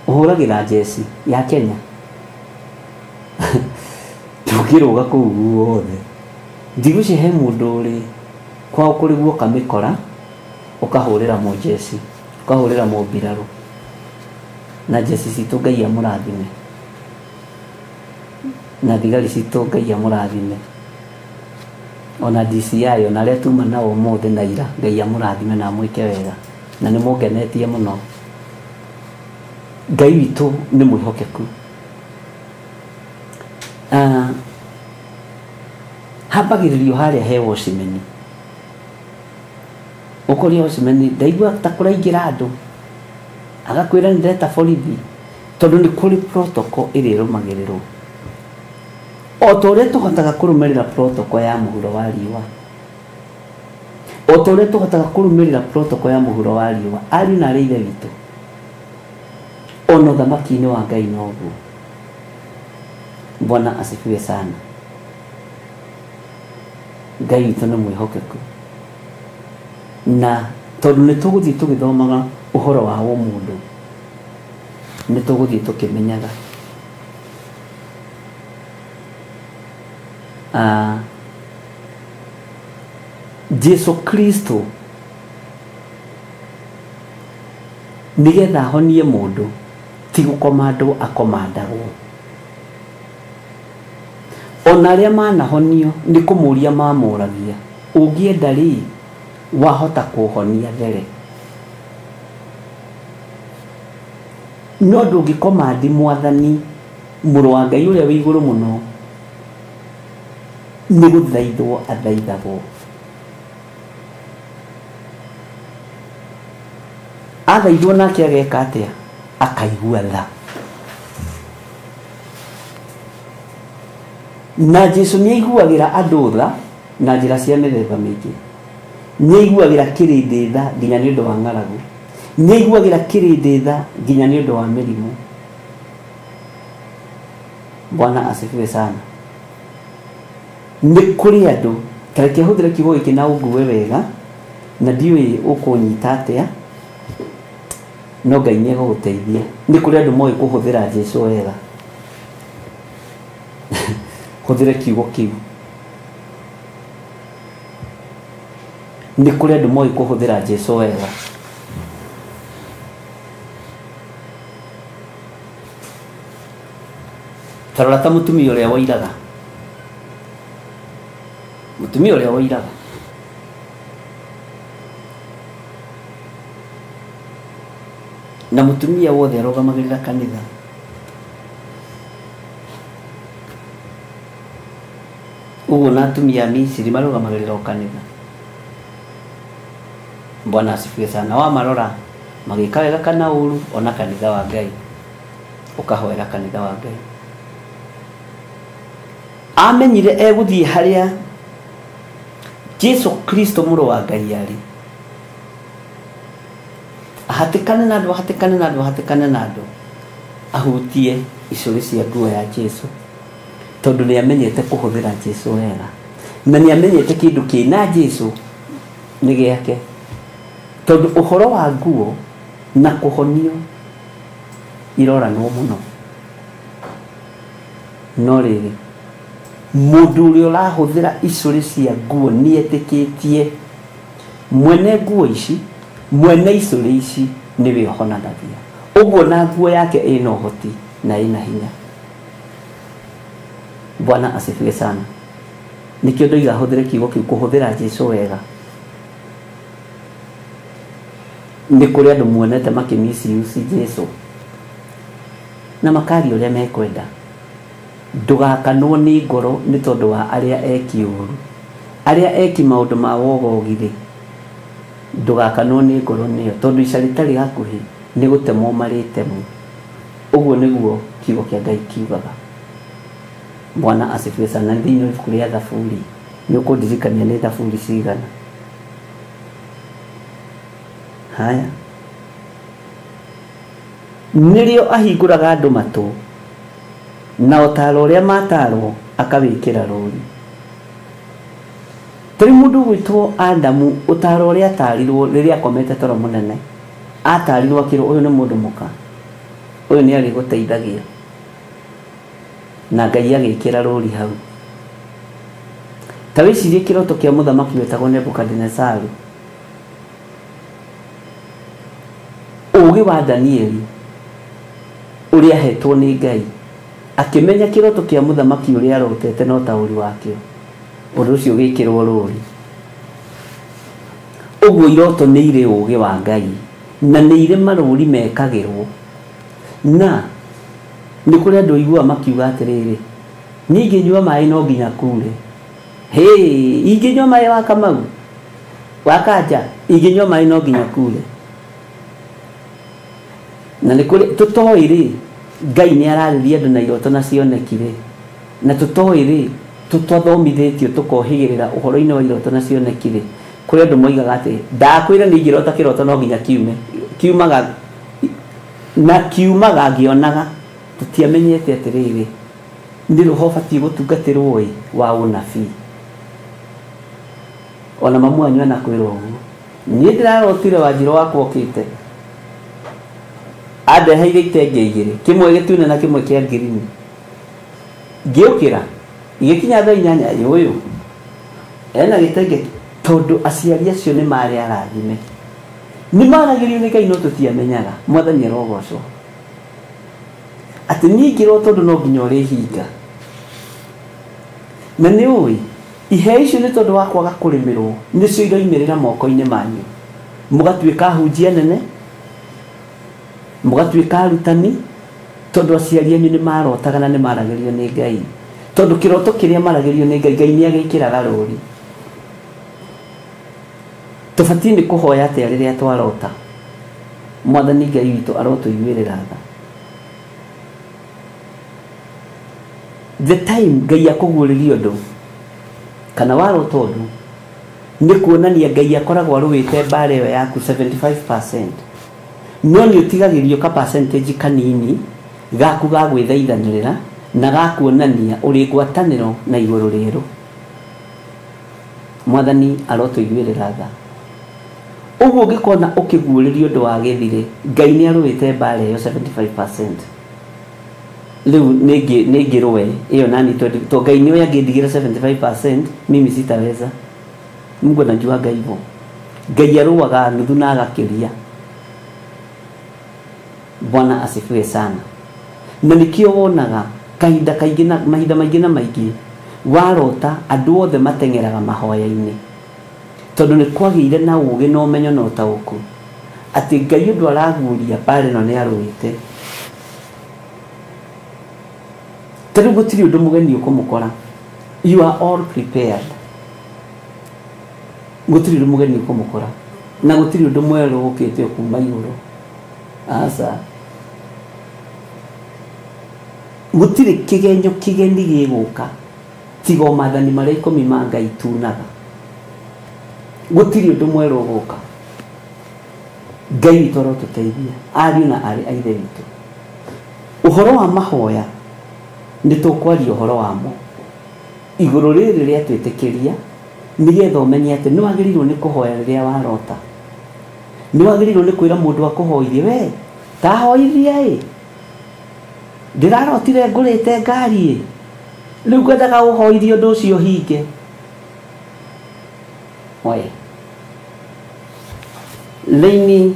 ũhũragĩra njeci ya Kenya. Tũngĩrũga kũu guothe. Ndigũcihe he mũndũ ũrĩ kwao kũrĩ guoka mĩkora, ũkahũrĩra mũjeci, ũkahũrĩra mũmbirarũ. Na njeci citũ Ngai amũrathime, na thigari citũ Ngai amũrathime, ona DCI ona arĩa tuma nao ũmũthĩ na ira Ngai amũrathime na amwĩke wega, na nĩ mũngenetie mũno. Ngai witũ nĩ mwĩhokeku. Hambagĩrĩrio harĩa he wocimeni. Ũkoria wocimeni ndaigua ta kũraingĩra andũ, agakwĩra nĩ ndĩreta borithi, tondũ nĩ kũrĩ protocol ĩrĩa ĩrũmagĩrĩrwo. O ta ũrĩa tũhotaga kũrũmĩrĩra protocol ya mũhuro wa riũa, o ta ũrĩa tũhotaga kũrũmĩrĩra protocol ya mũhuro wa riũa, ariũ na arĩ ithe witũ, ona ũthamaki-inĩ wa Ngai noguo. Bwana asifiwe sana. Ngai witũ nĩ mwĩhokeku, na tondũ nĩ tũgũthiĩ tũgĩthomaga ũhoro wa ũmũndũ, nĩ tũgũthiĩ tũkĩmenyaga. Jesu Kristo nĩgetha ahonie mũndũ ti gũkomandwo akomandagwo. Ona arĩa manahonio nĩ kũmũria mamũragia, ũngĩenda rĩ wahota kũhonia there. No ndũngĩkomandi mwathani mũrũ wa Ngai ũrĩa wĩ igũrũ mũno, nĩ gũthaithwo athaithagwo. Athaithwo nake ageka atĩa? Akaigua tha. Na Jesu nĩ aiguagĩra andũ tha na njĩra cia mĩthemba mĩingĩ. Nĩ aiguagĩra kĩrĩndĩ tha nginya nĩ ũndũ wa ng'aragu. Nĩ aiguagĩra kĩrĩndĩ tha nginya nĩ ũndũ wa mĩrimũ. Bwana asifiwe sana. Nĩ kũrĩ andũ, ta reke hũthĩre kiugo gĩkĩ na ũngue wega, na ndiũĩ ũkũnyita atĩa, no Ngai nĩ egũgũteithia. Nĩ kũrĩ andũ moĩ kũhũthĩra Jesu wega. Hũthĩre kiugo kĩu. Nĩ kũrĩ andũ moĩ kũhũthĩra Jesu wega. Ta rora ta mũtumia ũrĩa woiraga. Mũtumia ũrĩa woiraga. Na mũtumia wothe arũgamagĩrĩra kanitha. Ũguo na atumia a Misiri marũgamagĩrĩra o kanitha. Bwana asifiwe sana. Wamarora magĩka wega kana ũru, ona kanitha wa Ngai, ũkahoera kanitha wa Ngai. Amenyire egũthiĩ harĩa Jesu Kristo mũrũ wa Ngai arĩ, ahatĩkane na andũ, ahatĩkane na andũ, ahatĩkane na andũ, ahutie icũrĩ cia nguo ya Jesu, tondũ nĩ amenyete kũhũthĩra Jesu wega, na nĩ amenyete kĩndũ kĩna Jesu nĩ gĩake, tondũ ũhoro wa nguo na kũhonio iroranwo mũno. No rĩrĩ, mũndũ ũrĩa ũrahũthĩra icũrĩ cia nguo nĩ etĩkĩtie mwene nguo ici, mwene icũrĩ ici nĩwe ũhonanagia. Ũguo na nguo yake ĩna ũhoti na ĩna hinya. Bwana asifiwe sana. Nikio ndoiga hũthĩre kiugo kĩu kũhũthĩra Jesu wega. Nĩ kũrĩ andũ muonete makĩmisiuci Jesu na makaria ũrĩa mekwenda. Ndũgakanwo nĩ ngoro nĩ tondũ wa arĩa eki ũru, arĩa eki maũndũ ma wogogi-rĩ, ndũgakanwo nĩ ngoro nĩyo, tondũ ica rĩtarĩ hakuhĩ nĩ gũtemwo marĩtemwo. Ũguo nĩguo kiugo kĩa Ngai kiugaga. Bwana asifiwe sana. Thĩinĩ wa ibuku rĩa Thaburi, nĩ ũkũndirikania nĩ Thaburi cigana? Haya, nĩrĩo ahingũraga andũ matũ, na ũtaaro ũrĩa matarwo akawĩkĩra rũri. Tarĩ mũndũ ũgwĩtwo Adamu, ũtaaro ũrĩa atarirwo rĩrĩa akomete toro mũnene, atarirwo akĩrwo ũyũ nĩ mũndũ mũka, ũyũ nĩ arĩgũteithagia, na Ngai agĩkĩra rũri hau. Ta wĩcirie kĩroto kĩa mũthamaki wetagwo Nebukadinezaru. Ũũgĩ wa Danieli ũrĩa ahetwo nĩ Ngai, akĩmenya kĩroto kĩa mũthamaki ũrĩa arotete na ũtaũri wakĩo, ũndũ ũcio ũgĩkĩrwo rũri. Ũguo iroto nĩ irĩ ũũgĩ wa Ngai na nĩ irĩ marũri mekagĩrwo. Na nĩ kũrĩ andũ aiguaga makiuga atĩrĩrĩ, niĩ ingĩnyua maĩ no nginya kure. Hĩ, ingĩnyua maĩ wa Kamau wa Kanja, ingĩnyua maĩ no nginya kure. Na nĩ kũrĩ tũtoĩ rĩ, Ngai nĩ ararĩria andũ na iroto na cioneki rĩ, na tũtoĩ rĩ, tũtathomithĩtio tũkohĩgĩrĩra ũhoro-inĩ wa iroto na cioneki rĩ, kũrĩ andũ moigaga atĩ ndakwĩra nĩ ingĩrota kĩroto no nginya kiume, kiumaga na kiumaga ngĩonaga. Tũtiamenyete atĩrĩrĩ, nĩ roho ũbatiĩ gũtungatĩrwo ĩ wa ũnabii. Ona mamu wanyu anakwĩra ũguo, niĩ ndĩrarotire Wanjirũ wakwa okĩte andeheire itenge igĩrĩ, kĩmwe gĩtune na kĩmwe kĩa ngirini. Ngĩũkĩra igĩkinya thaa 8, ũyũ ena gĩtenge, tondũ aciari acio nĩ marĩ arathime, nĩ maragĩrio nĩ Ngai no tũtiamenyaga. Mwathani arogocwo atĩ niĩ ingĩrwo tondũ no nginya ũrĩhinga. Na nĩ ũĩ iheo icio nĩ tondũ wa kwaga kũrĩmĩrwo nĩcio iroimĩrĩra moko-inĩ manyu, mũgatuĩka ahunjia nene, mũgatuĩka arutani, tondũ aciari anyu nĩ marotaga na nĩ maragĩrio nĩ Ngai. Tondũ kĩroto kĩrĩa maragĩrio nĩ Ngai, Ngai nĩ agĩkĩraga rũri. Tũbatiĩ nĩ kũhoya atĩa rĩrĩa twarota? Mwathani Ngai witũ arotũiguĩrĩra tha. The time Ngai akũguũrĩria ũndũ kana warota ũndũ, nĩ kuonania Ngai akoragwo arũĩte mbara ĩyo yaku 75%, no nĩ ũtigagĩrio ka percentage kanini gaku ga gwĩthaithanĩrĩra na gakuonania ũrĩ ngwatanĩro na igũrũ rĩerũ. Mwathani arotũiguĩrĩra tha. Ũguo ũngĩkona ũkĩguũrĩrio ũndũ wa gĩthirĩ, Ngai nĩ arũĩte mbara ĩyo 75%. Rĩu nĩ ngĩrũe ĩyo nani, to Ngai nĩwe angĩndigĩra 75%, mimi sitaweza. Mungu anajuaga hivyo. Ngai arũaga nuthu na agakĩria. Bwana asifiwe sana. Na nĩkĩo wonaga kahinda kaingĩ na mahinda maingĩ na maingĩ warota andũ othe mateng'eraga mahoya-inĩ, tondũ nĩ kwagĩire na ũũgĩ na ũmenyo na ũtaũku atĩ Ngai ũndũ araguũria mbara ĩno nĩ arũĩte. Ta rĩu gũtirĩ ũndũ mũgeni ũkũmũkora. You are all prepared. Gũtirĩ ũndũ mũgeni ũkũmũkora na gũtirĩ ũndũ mwerũ ũkĩte kuma igũrũ. Aca, gũtirĩ kĩgenyo kĩgeni gĩgũka tiga o maathani marĩa 10 ma Ngai tunaga. Gũtirĩ ũndũ mwerũ ũgũka. Ngai witũ arotũteithia, ariũ na aarĩ a Ithe witũ. Ũhoro wa mahoya nĩ tũkwaria ũhoro wamo igũrũ rĩrĩ rĩatwĩtĩkĩria, nĩgetha ũmenye atĩ nĩ wagĩrĩirwo nĩ kũhoya rĩrĩa warota. Nĩ wagĩrĩirwo nĩ kwĩra mũndũ akũhoithie, we ta hoithia ĩ, ndĩrarotire ngũrĩte ngari ĩ, rĩu ngwendaga ũhoithie ũndũ ũcio ũhinge. Oe laini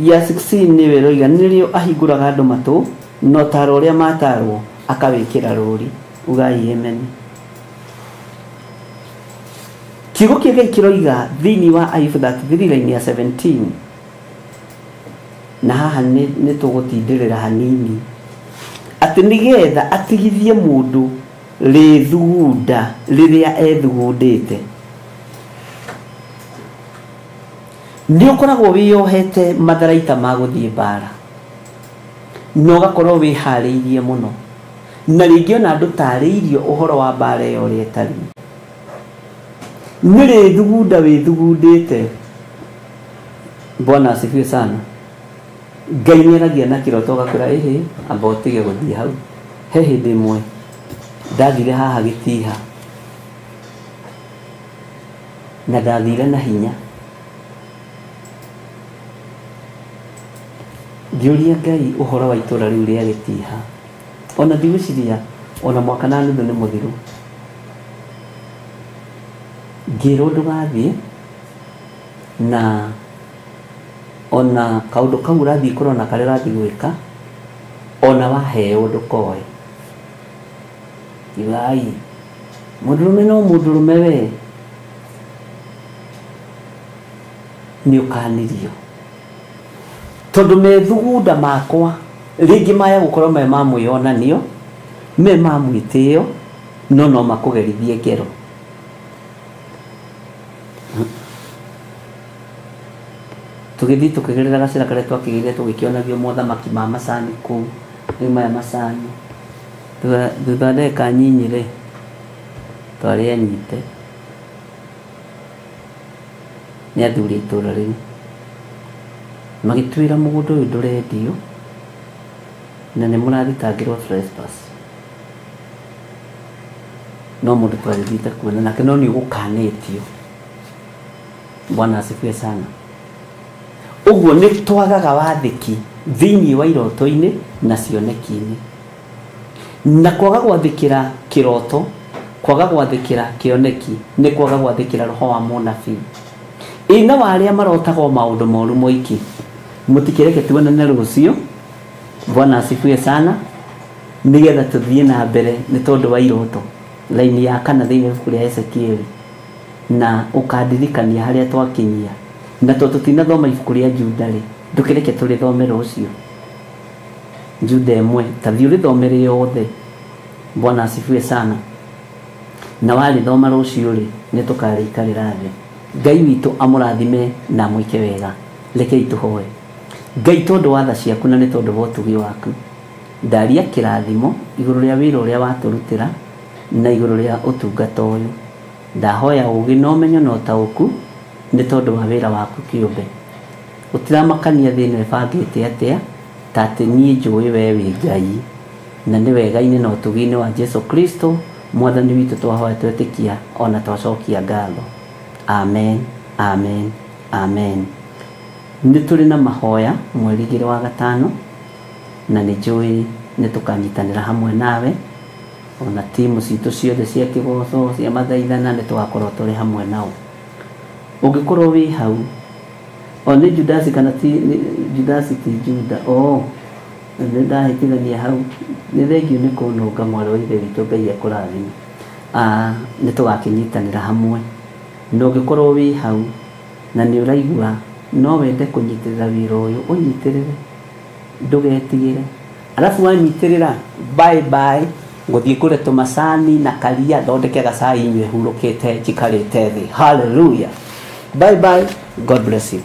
ya 16 nĩwe ĩroiga nĩrĩo ahingũraga andũ matũ na ũtaaro ũrĩa matarwo akawĩkĩra rũri. Ugai amen. Kiugo kĩa Ngai kĩroiga thĩinĩ wa Ayubu 33 line ya 17, na haha nĩ tũgũtindĩrĩra hanini, atĩ nĩgetha atigithie mũndũ rĩthugunda rĩrĩa ethugundĩte. Nĩ ũkoragwo wĩyohete matharaita ma gũthiĩ mbara, na ũgakorwo wĩharĩirie mũno, na rĩngĩ ona ndũtarĩirio ũhoro wa mbara ĩyo ũrĩa ĩtariĩ. Nĩ rĩthugunda wĩthugundĩte. Bwana asifiwe sana. Ngai nĩaragia na kĩroto ũgakwĩra ĩhĩ, amba ũtige gũthiĩ hau. He hĩndĩ ĩmwe ndathire haha gĩtiha, na ndathire na hinya, ngĩũria Ngai ũhoro wa itũra rĩu rĩa gĩtiha. Ona ndigwĩciria ona mwaka na nuthu nĩ mũthiru. Ngĩrwo ndũgathiĩ, na ona kaũndũ kau ũrathiĩ kũrona karĩa ũrathiĩ gwĩka, ona waheo ndũkoe. Igai, mũndũrũme no mũndũrũme we, nĩ ũkanirio. Tondũ methugunda makwa rĩngĩ maya gũkorwo me ma mwĩyonanio, me ma mwĩtĩo, no no makũgerithie ngero. Tũgĩthiĩ tũkĩgerera gacĩra karĩa twakĩgĩrire, tũgĩkĩonagio mothamaki ma macani kũu, rĩu maya macani. Thutha wa ndagĩka nyinyi rĩ, twarĩ anyite nĩ athuri a itũra rĩu, magĩtwĩra mũgũnda ũyũ ndũrendio na nĩ mũrathitangĩrwo trespass. No mũndũ twagĩthiĩte kuona nake, no nĩ ũgũkanĩtio. Bwana asifiwe sana. Ũguo nĩ twagaga wathĩki thĩinĩ wa iroto-inĩ na cioneki-inĩ. Na kwaga gwathĩkĩra kĩroto, kwaga gwathĩkĩra kĩoneki, nĩ kwaga gwathĩkĩra roho wa mũnabii. Ĩna wa arĩa marotagwo maũndũ moru moiki, mũtikĩreke tuonane rũciũ. Bwana asifiwe sana. Nĩgetha tũthiĩ na mbere nĩ tondũ wa iroto. Laini ya kana thĩinĩ wa ibuku rĩa Ezekieli, na ũkandirikania harĩa twakinyia. Na tondũ tũtinathoma ibuku rĩa Juda rĩ, ndũkĩreke tũrĩthome rũciũ. Juda ĩmwe, ta thiĩ ũrĩthome rĩothe. Bwana asifiwe sana. Na warĩthoma rũciũ rĩ, nĩ tũkarĩikarĩra thĩ. Ngai witũ amũrathime na amwĩke wega. Rekei tũhoe. Ngai, tondũ wa tha ciaku na nĩ tondũ wa ũtugi waku, ndaria kĩrathimo igũrũ rĩa wĩra ũrĩa watũrutĩra na igũrũ rĩa ũtungata ũyũ. Ndahoya ũũgĩ na ũmenyo na ũtaũku nĩ tondũ wa wĩra waku kĩũmbe. Ũtiramakania thĩ ĩno ĩbangĩte atĩa, ta atĩ niĩ njũĩ we wĩ Ngai, na nĩ wega-inĩ na ũtugi-inĩ wa Jesu Kristo mwathani witũ twahoya twetĩkia ona twacokia ngatho. Amen, amen, amen. Nĩ tũrĩ na mahoya mweri 2 wa gatano, na nĩ njũĩ nĩ tũkanyitanĩra hamwe nawe, ona timu citũ ciothe cia kĩgoco cia mathaithana nĩ tũgakorwo tũrĩ hamwe nao. Ũngĩkorwo wĩ hau, o nĩ Judasi kana ti Judasi, ti Juda, o nĩ ndahĩtithania hau, nĩ thengiũ nĩ kũnũnga mwarĩ wa ithe witũ, Ngai akũrathime. Nĩ tũgakĩnyitanĩra hamwe. Na ũngĩkorwo wĩ hau na nĩ ũraigua no wende kũnyitĩrĩra wĩra ũyũ, ũnyitĩrĩre, ndũgetigĩre. Alafu wanyitĩrĩra, bye bye, ngũthiĩ kũrĩa tũmacani na karia, thondeke gacai nyue hurũkĩte njikarĩte thĩ. Hallelujah. Bye bye. God bless you.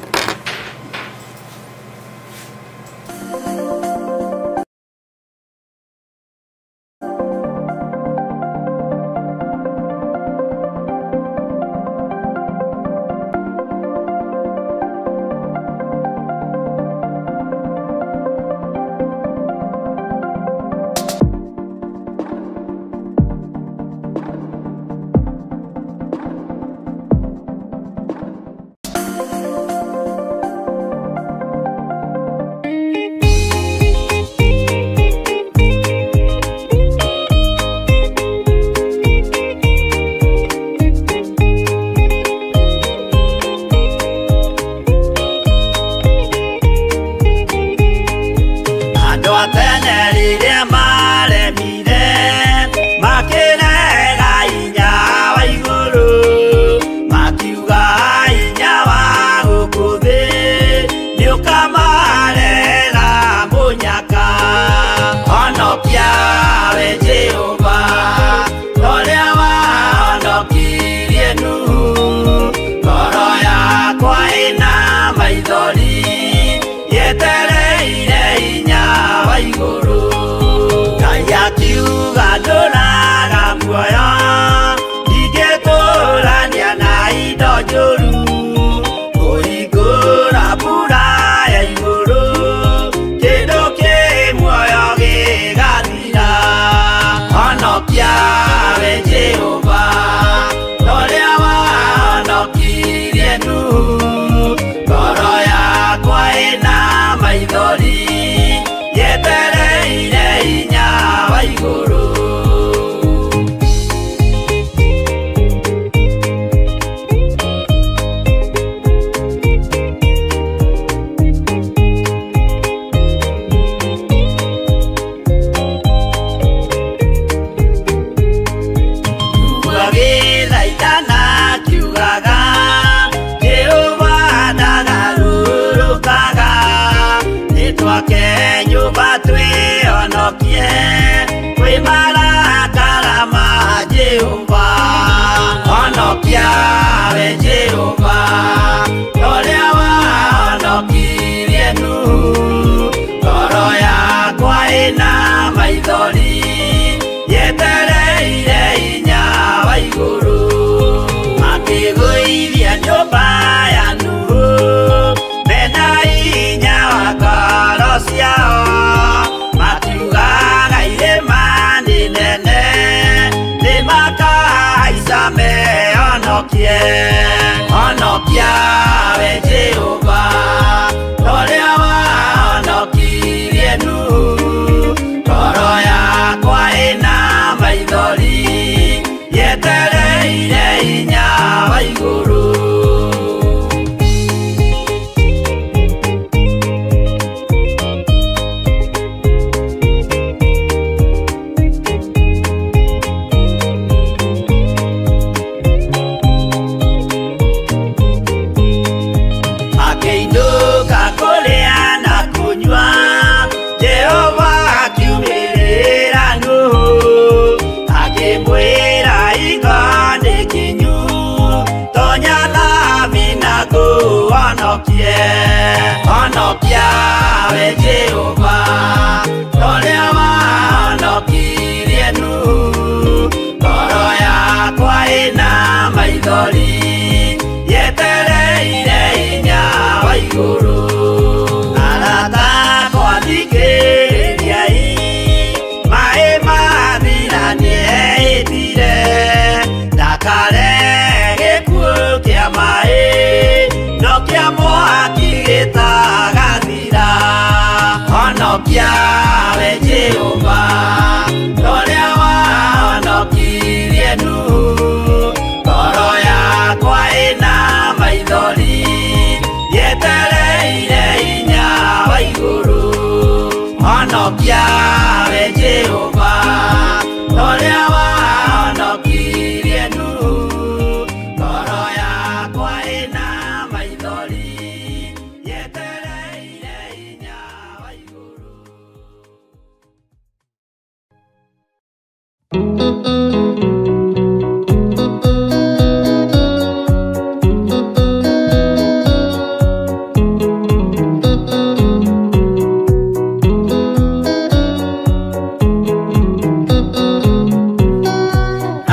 Makahaica mehonokie. Honokia we Jehova, ũrĩa wahonokirie Nuhu. Ngoro yakwa ĩna maithori, yetereire hinya wa igũrũ. Akĩinũka kũrĩa na kũnyua, Jehova akiumĩrĩra Nuhu, akĩmwĩra iga nĩ kinyu, tonya thabina ngũhonokie. Honokia we Jehova, ũrĩa wahonokirie Nuhu. Ngoro yakwa ĩna maithori, yetereire hinya wa igũrũ. Arata akwa thikĩrĩriai, maĩ mathira nĩehĩtire, ndakare gĩkuũ kĩa maĩ, no kĩa mwaki gĩtagathira. Honokia we Jehova, ũrĩa wahonokirie Nuhu. Ngoro yakwa ĩna maithori, yetereire hinya wa igũrũ. Honokia we Jehova, ũrĩa wahonokirie Nuhu. Ngoro yakwa ĩna maithori, yetereire hinya wa igũrũ.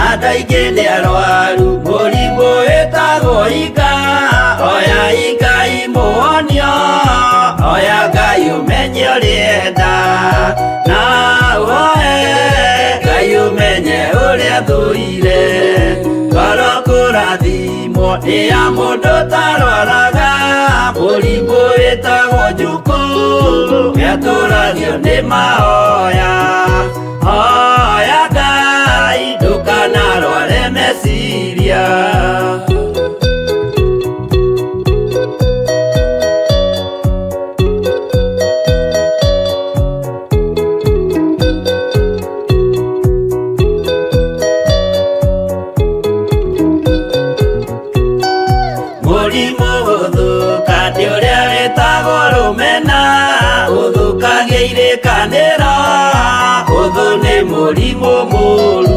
Andũ aingĩ nĩ arwaru mũrimũ wĩtagwo iga, oya Ngai mũhonio, oya Ngai ũmenye ũrĩa enda, na ũhoe Ngai ũmenye ũrĩa thũire. Ngoro kũrathimwo nĩ ya mũndũ ũtarwaraga, mũrimũ wĩtagwo njukũ, nĩatũragio nĩ mahoya. Hoya Ngai ndũkanarware meciria. Mũrimũ gũthũka nĩ ũrĩa wĩtagwo rũmena, ũthũkagia irĩkanĩro, ũthũ nĩ mũrimũ mũũru,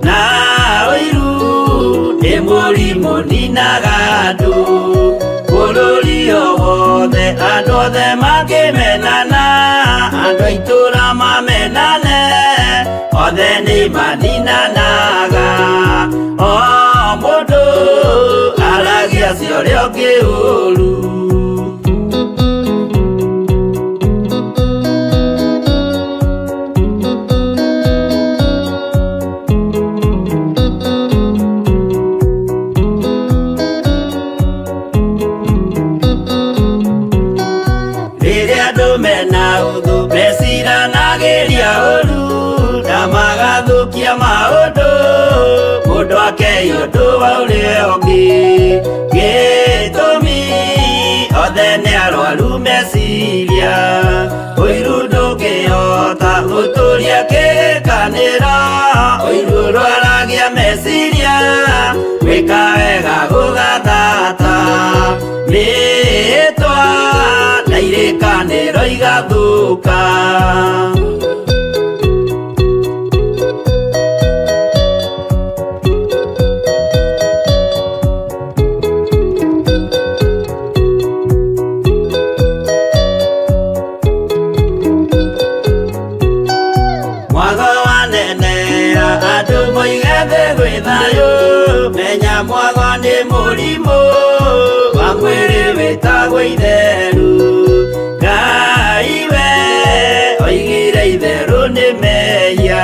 na ũiru nĩ mũrimũ ninaga andũ. Bũrũri o wothe andũ othe mangĩmenana, andũ a itũũra mamenane, othe nĩ maninanaga. O mũndũ aragia cia ũrĩa ũngĩ ũũru. Rĩrĩa andũ mena ũthũ meciranagĩria ũũru, na magathũkia maũndũ, mũndũ akei ũndũ wa ũrĩa ũngĩ. Gĩtũmi othe nĩ arwaru meciria, ũiru ndũngĩhota gũtũria kĩrĩkanĩro, ũiru ũrwaragia meciria, gwĩka wega gũgathata. Mĩhĩtwa na irĩkanĩro igathũka. Mwago wanenea andũ moige thĩ gwĩ thayũ, menya mwago nĩ mũrimũ wa mwĩrĩ wĩtagwo itheru. Ngai we oigire itherũ nĩ mehia,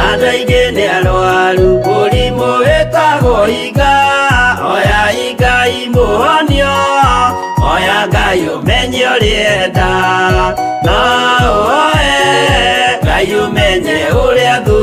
andũ aingĩ nĩ arwaru. Ngai ũmenye ũrĩa enda, no ũhoe Ngai ũmenye ũrĩa thutha.